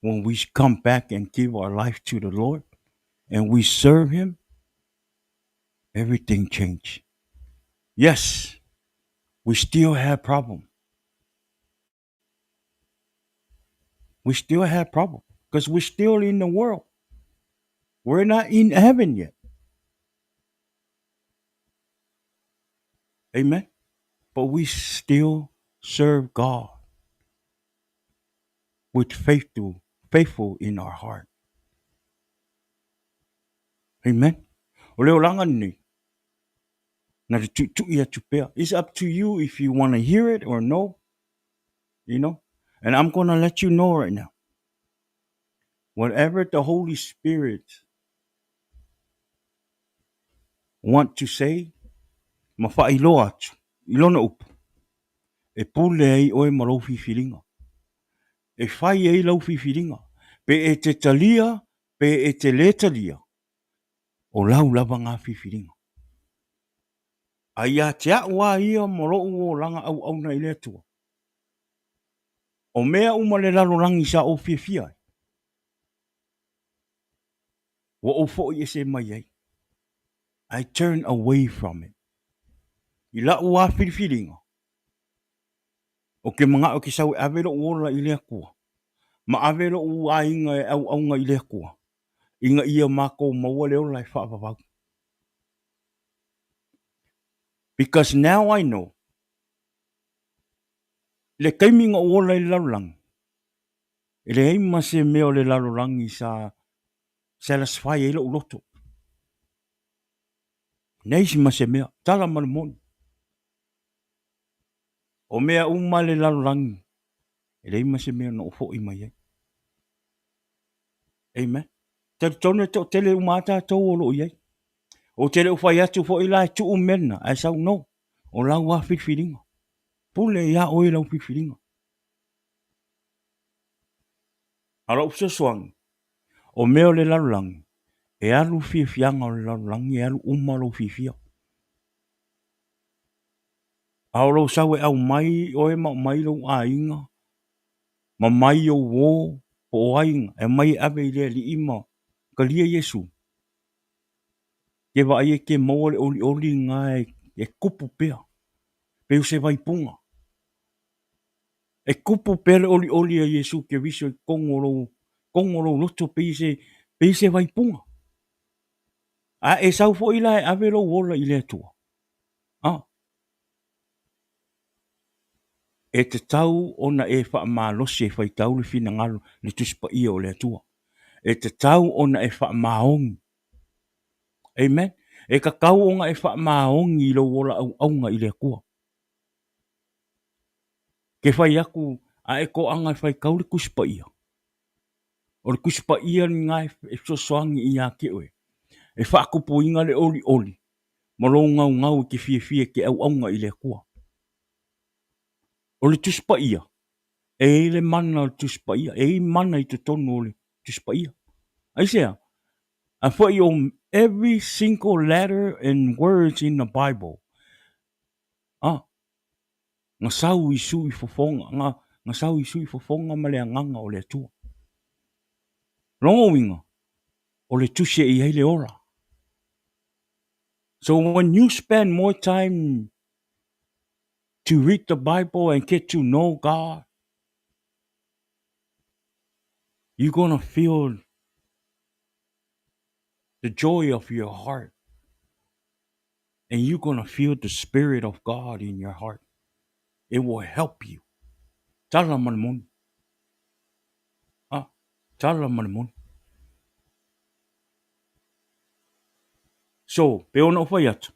Speaker 2: When we come back and give our life to the Lord and we serve Him, everything changed. Yes, we still have problem. We still have problem because we're still in the world. We're not in heaven yet. Amen. But we still serve God with faithful, faithful in our heart. Amen. O le olaga lenei, na te tuitui atu pea. It's up to you if you want to hear it or no. You know? And I'm going to let you know right now. Whatever the Holy Spirit want to say ma faailoa atu i lona upu, e pule ai oe ma lou filifiliga. E fai ai lau filifiliga, pe e te talia pe e te le talia, o lau lava na filifiliga. A ia te a'u a ia ma lo'u olaga auauna i le Atua, o mea uma le lalolagi sa ou fiafia ai, ua ou fo'i ese mai ai. I turn away from it. I la'u a filifiliga, ou te mana'o e te sau e ave lo'u ola i le Atua, ma ave lo'u aiga e auauna i le Atua, ina ia matou maua le ola e faavavau. Because now I know, le taimi na ou ola i le lalolagi, e leai ma se mea o le lalolagi sa satisfy ai lou loto. Leai ma se mea, tala ma le moni. O mea uma le lalolagi, e leai ma se mea na ou fo'i mai ai. Amen. Talitonu e to'atele uma a tatou o lo o i ai. Ou te le o fai atu foi la e tuu mea lena, ae sau no. O lau a filifiliga. Pule iā oe lau filifiliga. A o la'u fesoasoani, o mea o le lalolagi, e alu fiafiaga o le lalolagi, e alu uma lou fiafia. A o lou sau e aumai oe ma aumai lou aiga, ma mai ou uō, po o ai e aumai e ave i le Alii ma talia Iesu, ke vaai e ke maua le olioli lena e tupu pea, pei o se vaipuga. E tupu pea le olioli a Iesu Keriso i totonu o lou, totonu o lou loto pei se, pei se vaipuga. A e sau foi la e ave lou ola i le Atua, a, e tatau ona e faamalosi e faitau le finagalo, le Tusi Paia o le Atua. E tatau ona e faamaoni. Amen. E tatau ona e faamaoni i lou ola auauna i le Atua. Ke fai atu, a e toaga e faitau le Tusi Paia, o le Tusi Paia lena e fesoasoani ia te oe, e faatupuina le olioli ma lou gaugau e te fiafia e te auauna i le Atua. O le Tusi Paia, e i ai le mana o le Tusi Paia, e i ai mana i totonu o le Tusi Paia. Aisea? A foi o every single letter and words in the Bible, ah, na sau i sui fofoga, na, na sau i sui fofoga ma le agaga o le Atua. Lona uiga, o le tusi e i ai le ola. So when you spend more time to read the Bible and get to know God, you're gonna feel the joy of your heart. And you're gonna feel the Spirit of God in your heart. It will help you. Tala ma le moni. Ah, tala ma le moni. So, pe ona o fai atu,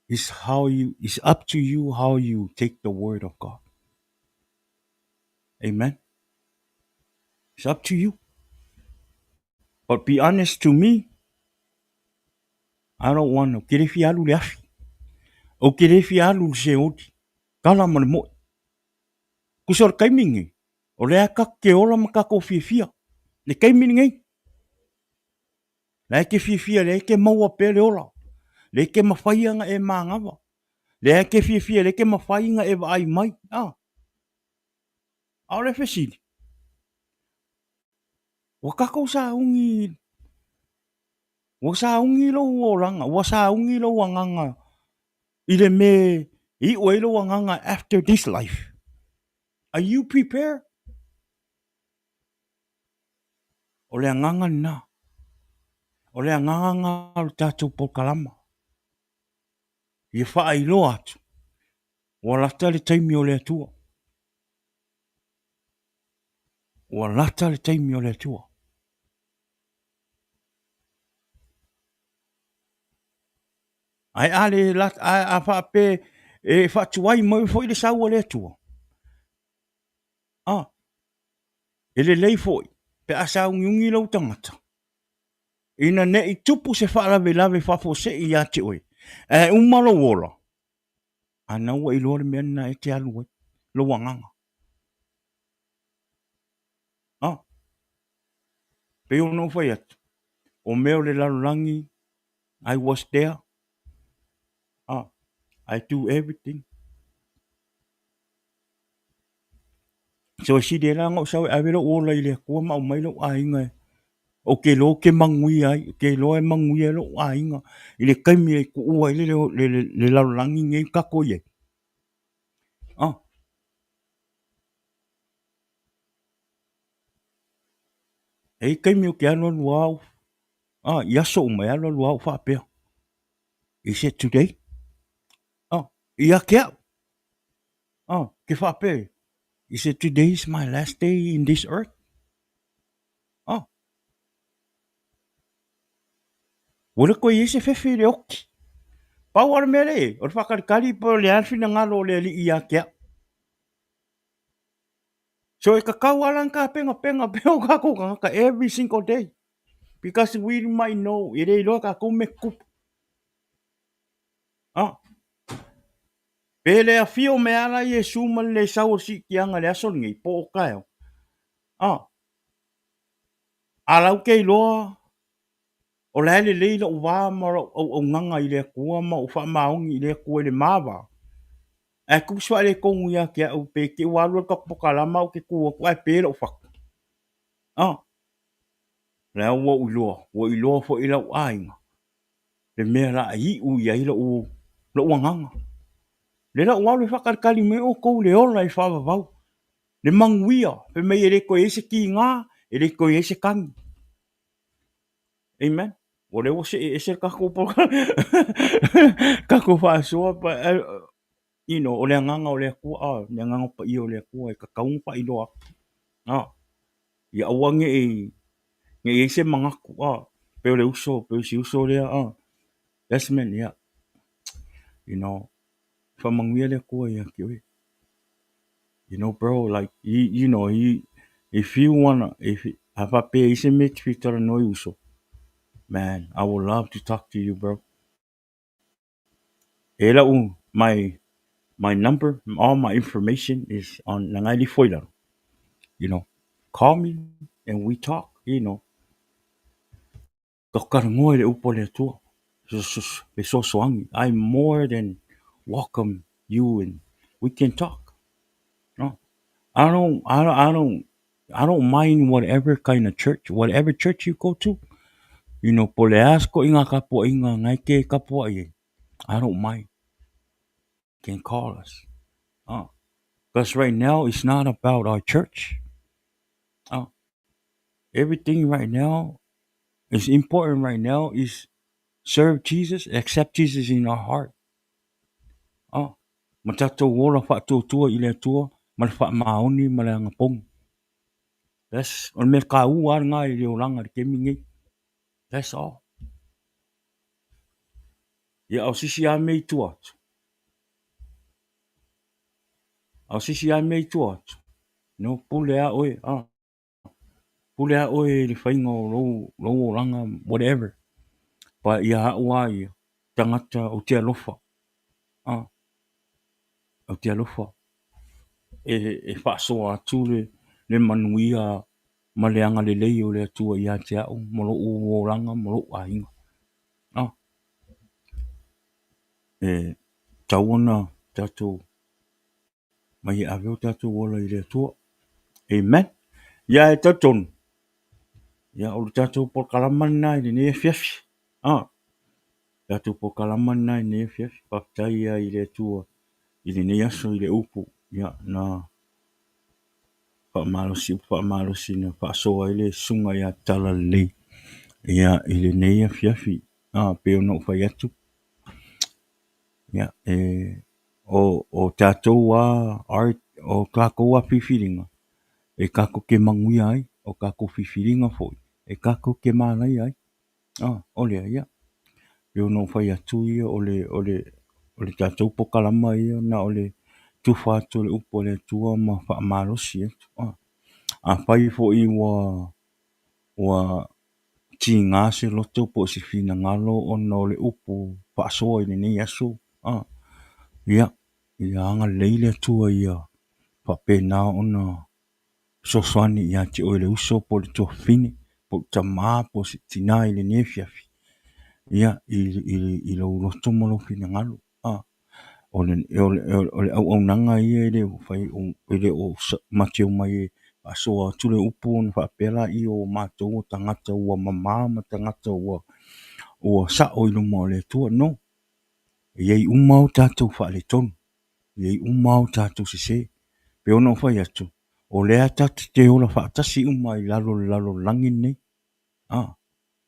Speaker 2: it's how you, it's up to you how you take the word of God. Amen. It's up to you. But be honest to me, I don't want to. Ke le fia alu le afi. O ke le fia alu le seoli. Tala ma le mo'i. Kusa o le taimi lenei, o lea tatou te ola ma tatou fiafia. Le taimi lenei, la e te fiafia, lea e te maua pea le ola. Lea e te mafai ona e manava. Lea e te fiafia, lea e te mafai ona e vaai mai. Ah. A o le fesili, ua tatou sauni, ua sauni lou olaga, ua sauni lou agaga i le mea e iu ai lou agaga after this life? Are you prepared? O le agaga lena. O le agaga lena o le tatou polokalama. Ia faailoa atu, ua lata le taimi o le Atua. Ua lata le taimi o le Atua. Ae a le a, a faape e faatuai mai foi le sau a le Atua. Ah, e lelei foi pe a sauniuni lou tagata. Ina ne i tupu se faalavelave faafuasei ia te oe, ae uma lou ola, a na ua iloa le mea lena e te alu ai, lou agaga. Ah, pei ona ou fai atu, o mea o le lalolagi, I was there. Ah, I do everything. So e sili ai la ona ou sau e ave lou ola i le Atua ma aumai lou aiga e ou te iloa ou te manuia ai, ou te iloa e manuia ai lou aiga i le taimi e tuua ai le, le, le, le lalolagi nei tatou i ai. Ah. E i taimi ou te alualu au, ah, i aso uma e alualu au faapea. Is it today? Ah, ia te au. Ah, ke faapea, is it today is my last day in this earth? Ah. Ua le toe i ai se fefe i le oti. Pau lava le mea lea e i ai, o le faatalitali po o le a le finagalo o le Alii ia te au. So e tatau lava la ona tapenapena pea o tatou tagata every single day because we might know, e le iloa e tatou mea tutupu. Ah. Pe le afio mai lava la Iesu ma le le sau o le siitiaga i le aso lenei, po o taeao. Ah. A lau te iloa o la e lelei lou va ma lou auaunaga i le Atua ma ou faamaoni i le Atua i le ma va, ae tupu se faaletonu ia te au pe te i ua alu ai le tatou pokalama ae ou te tu atu ae pe lou fatu. Ah, la ua ou iloa, ua iloa foi lau aiga le mea la a iu i ai lou, lou agaga. Le la ua alu e faatalitali mai outou i le ola e faavavau, le manuia, fai mai e le toe i ai se tiga, e le toe i ai se tagi. Amen. O lea ua see ese le tatou tatou faasoa, but you know, o le agaga o le Atua, ah, le agaga paia o le Atua e tatau ona faailoa atu. Ah, ia aua ne i ne i ai se manatu, ah, pei o le uso, pei o si uso lea, ah, Desmond, yeah. You know, faamanuia le Atua ia te oe. You know bro, like, you, you know, you, if you wanna, if, a faapea i se mea e te fia talanoa i uso, man, I would love to talk to you, bro. E lau, my, my number, all my information is on, na ngai lifo i lalo. You know, call me and we talk, you know. Ka talanoa i le upu a le Atua, fesoasoani, I'm more than welcome you and we can talk. No. I don't, I don't, I don't, I don't mind whatever kind of church, whatever church you go to, you know, po le a se toʻiga tapuaiga na e te tapuai ai, I don't mind. You can call us. Because right now, it's not about our church. Everything right now is important right now is serve Jesus, accept Jesus in our heart. Ma tatou ola faatuatua i le Atua ma le faamaoni ma le agapogi. That's, o le mea taua lava lena i le olaga i le taimi lenei. That's all. Ia, o se isi lava mea i tua atu. A o se isi lava mea i tua atu, no, pule lava oe, ah. Pule lava oe i le faiga o lou, lou olaga, whatever. But ia au lava ia, tagata ou te alofa. Ah, ou te alofa. E, e faasoa atu le, le manuia ma le agalelei o le Atua ia te au ma lou olaga ma lou aiga. Ah, e tatau ona tatou mai e ave o tatou ola i le Atua. Amen. Ia e talitonu, ia o le tatou polokalama lena i lenei afiafi. Ah, tatou polokalama lena i lenei afiafi. Faafetai ia i le Atua i lenei aso i le upu. Ia, na faamalosi, upu faamalosi na faasoa ai le susuga ia Talalelei ia i lenei afiafi. Ah, pei ona ou fai atu, ia, e o tatou lava, o tatou lava filifiliga e tatou te manuia ai, o tatou filifiliga foi e tatou te malaia ai. O lea, ia, pei ona ou fai atu ia, o le, o le, o le tatou polokalama ia na o le tufa atu o le upu a le Atua ma faamalosi atu. Afai foi ua, ua Tiga se loto po o se finagalo ona o le upu faasoa i lenei aso. Ia, ia agalelei le Atua ia faapena ona fesoasoani ia te oe le uso po o le tuafafine, po o le tama po o se tina i lenei afiafi, ia, i lou loto ma lou finagalo. O le auaunaga ia e le o fai, e le o matou omai e faasoa atu le upu ona faapea lea o matou o tagata ua mama ma tagata ua sao i luma o le Atua. No. E i ai uma o tatou faaletonu, e i ai uma o tatou sese. Pei ona ou fai atu, o lea tatou te ola faatasi uma i lalo o le lalolagi lenei.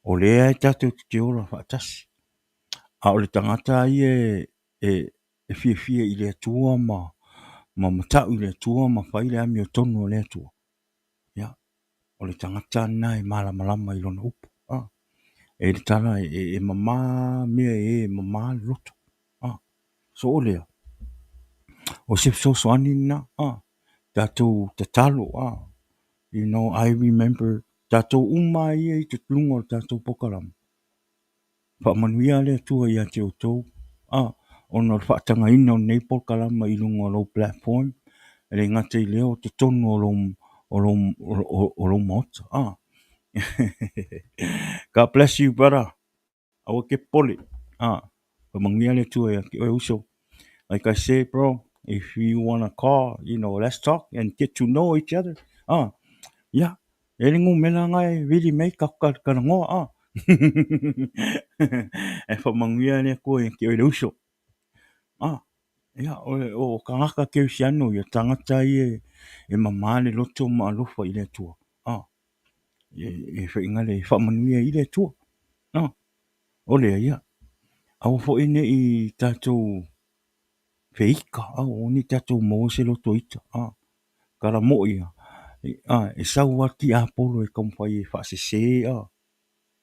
Speaker 2: O lea tatou te ola faatasi. A o le tagata ia e fiafia i le Atua ma matau i le Atua ma fai le amiotonu a le Atua, ia, o le tagata lena e malamalama i lona upu. E le tala e mama mea e mama le loto. So o lea, o se fesoasoani lena, tatou tatalo, you know, I remember, tatou uma ia i luga o le tatou polokalame, Faamanuia le Atua ia te outou, ona o le faatagaina o lenei polokalama i luga o lou platform, e le gata i lea o totonu o lou maota. God bless you, brother. Aua e te popole. Faamanuia le Atua ia te oe uso. Like I said, bro, if you wanna call, let's talk and get to know each other. Yeah. E le numera na e vili mai ka talanoa. E faamanuia le Atua ia te oe le uso. Ia, o tagata kerisiano ia, tagata ia e mama le loto ma alofa i le Atua. E faiga le faamanuia i le Atua. O lea ia, aua foi ne'i tatou feita, aua ne'i tatou maua se loto ita. Tala mo'i ia, e sau lava le tiapolo e taumafai e faasese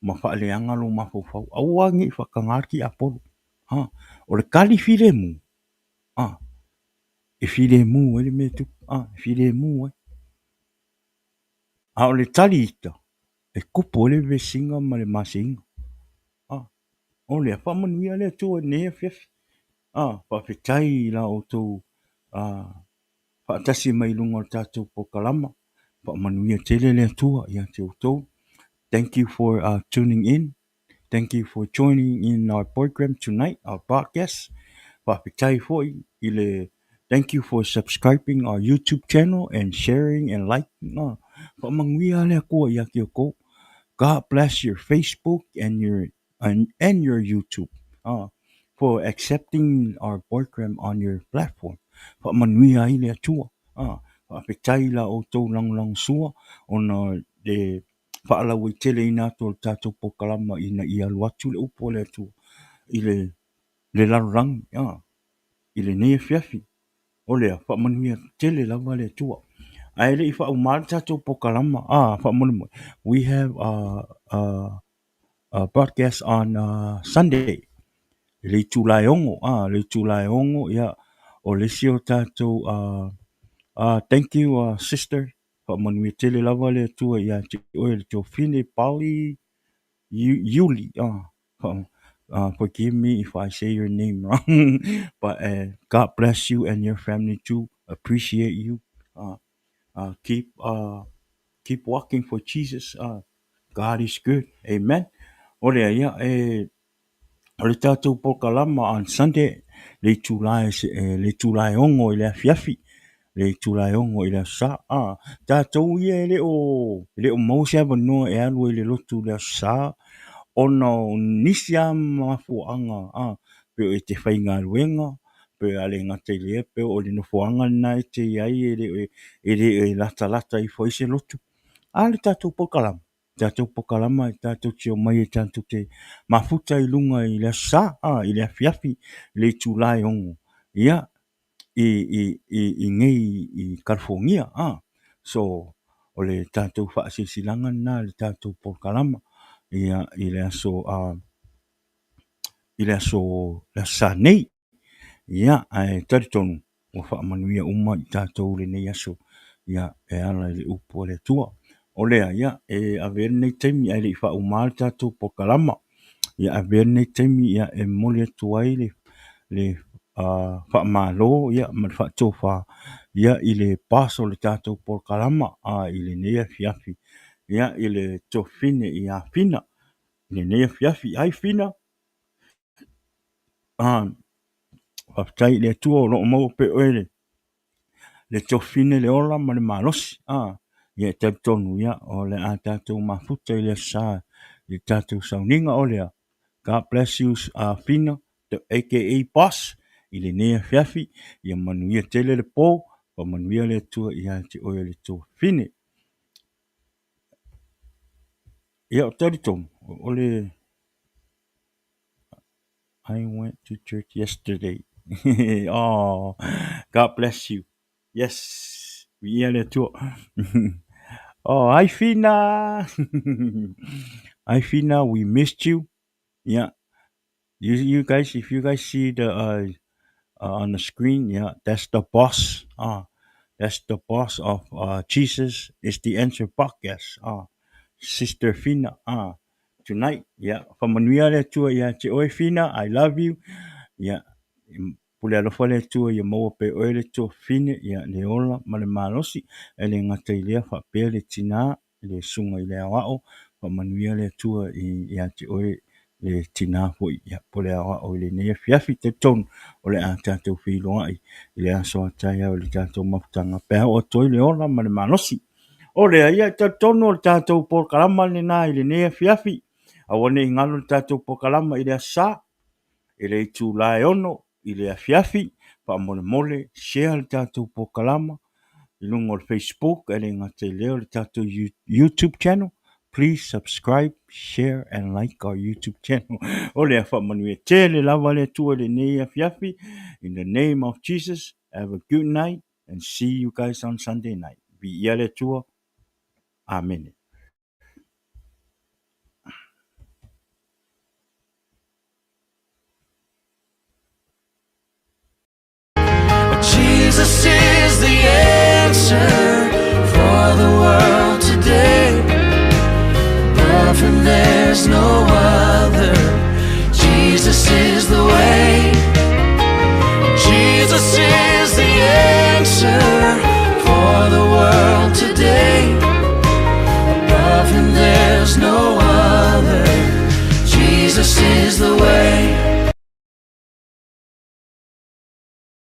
Speaker 2: ma faaleaga lou mafaufau. Aua ne'i faataga le tiapolo. O le tali filemu, e filemu ai le mea e tupu, e filemu ai. A o le tali ita, e tupu ai le vesiga ma le maseiga. O lea, faamanuia le Atua i lenei afiafi. Faafetai i la outou faatasi mai i luga o le tatou polokalama. Faamanuia tele le Atua ia te outou. Thank you for tuning in. Thank you for joining in our program tonight, our podcast. Faafetai foi i le thank you for subscribing our YouTube channel and sharing and liking. Faamanuia le Atua ia te outou. God bless your Facebook and your YouTube for accepting our program on your platform. Faamanuia ai le Atua. Faafetai la outou lagolagosua ona le faalauaiteleina atu o le tatou polokalama ina ia alu atu le upu a le Atua i le lalolagi i lenei afiafi. O lea, faamanuia tele lava le Atua. Ae le i faauma le tatou polokalama, faamolemole, we have a broadcast on Sunday, i le itula e 6, le itula e 6, ia, o le isi o tatou, thank you, sister, faamanuia tele lava le Atua ia te oe le tuafafine Polly Yuli, forgive me if I say your name wrong, but God bless you and your family too. Appreciate you. Keep walking for Jesus. God is good. Amen. O lea, ia, e, o le tatou polokalama on Sunday, le itula e 6 i le afiafi, le itula e 6 i le aso Sa. Tatou ia e le o maua se avanoa e alu ai i le lotu i le aso Sa, ona o nisi lava mafuaaga, pe o e te faigaluega, pe a le gata i lea, pe o le nofoaga lena e te i ai e le o latalata ifo ai se lotu. A le tatou polokalama, tatou polokalama e tatou te omai e tatou te mafuta i luga i le aso Sa, i le afiafi, i le itula e 6, ia, i nei i California. So, o le tatou faasilasilaga lena i le tatou polokalama, ia, i le aso Sa nei. Ia, ae talitonu ua faamanuia uma i tatou lenei aso, ia, e ala i le upu a le Atua. O lea, ia, e avea lenei taimi ae le i faauma le tatou polokalama. Ia avea lenei taimi ia, e momoli atu ai le, le faamalo ia, ma le faatofa ia, i le boss o le tatou polokalama i lenei afiafi ia, i le Tofine ia Fina i lenei afiafi. Ai Fina! Faafetai i le Atua o lo o maua pea e oe le le tofine le ola ma le malosi. Ia e talitonu ia, o le a tatou mafuta i le Aso Sa i le tatou sauniga o lea. God bless you Fina, the AKA Boss, i lenei afiafi. Ia manuia tele le po, faamanuia le Atua ia te oe le tofine. Ia o talitonu, o le I went to church yesterday. Oh, God bless you. Yes. Viia le Atua. Oh, hi Fina. Hi Fina, we missed you. Yeah. You guys, if you guys see the on the screen, yeah, that's the boss. That's the boss of Jesus is the Answer podcast. Sister Fina. Tonight, yeah. Faamanuia le Atua ia te oe Fina, I love you. Yeah. Pule alofa le Atua ia maua pea e oe le tuafafine, ia le ola ma le malosi. E le gata i lea faapea le tina, le susuga i le aoao. Faamanuia le Atua ia te oe le tina foi, ia pule aoao i lenei afiafi. Talitonu o le a tatou feiloai i le aso a taeao i le tatou mafutaga pe a oo atu ai le ola ma le malosi. O lea, ia, e talitonu o le tatou polokalama lena i lenei afiafi. Aua ne i galo le tatou polokalama i le Aso Sa, i le itula e 6 i le afiafi. Faamolemole, share le tatou polokalama i luga o le Facebook, e le gata i lea o le tatou YouTube channel. Please subscribe, share and like our YouTube channel. O lea, faamanuia tele lava le Atua i lenei afiafi. In the name of Jesus, have a good night. And see you guys on Sunday night. Viia le Atua. Amene.
Speaker 1: Jesus is the answer for the world today. Above him there's no other. Jesus is the way. Jesus is the answer for the world today. Above him there's no other. Jesus is the way.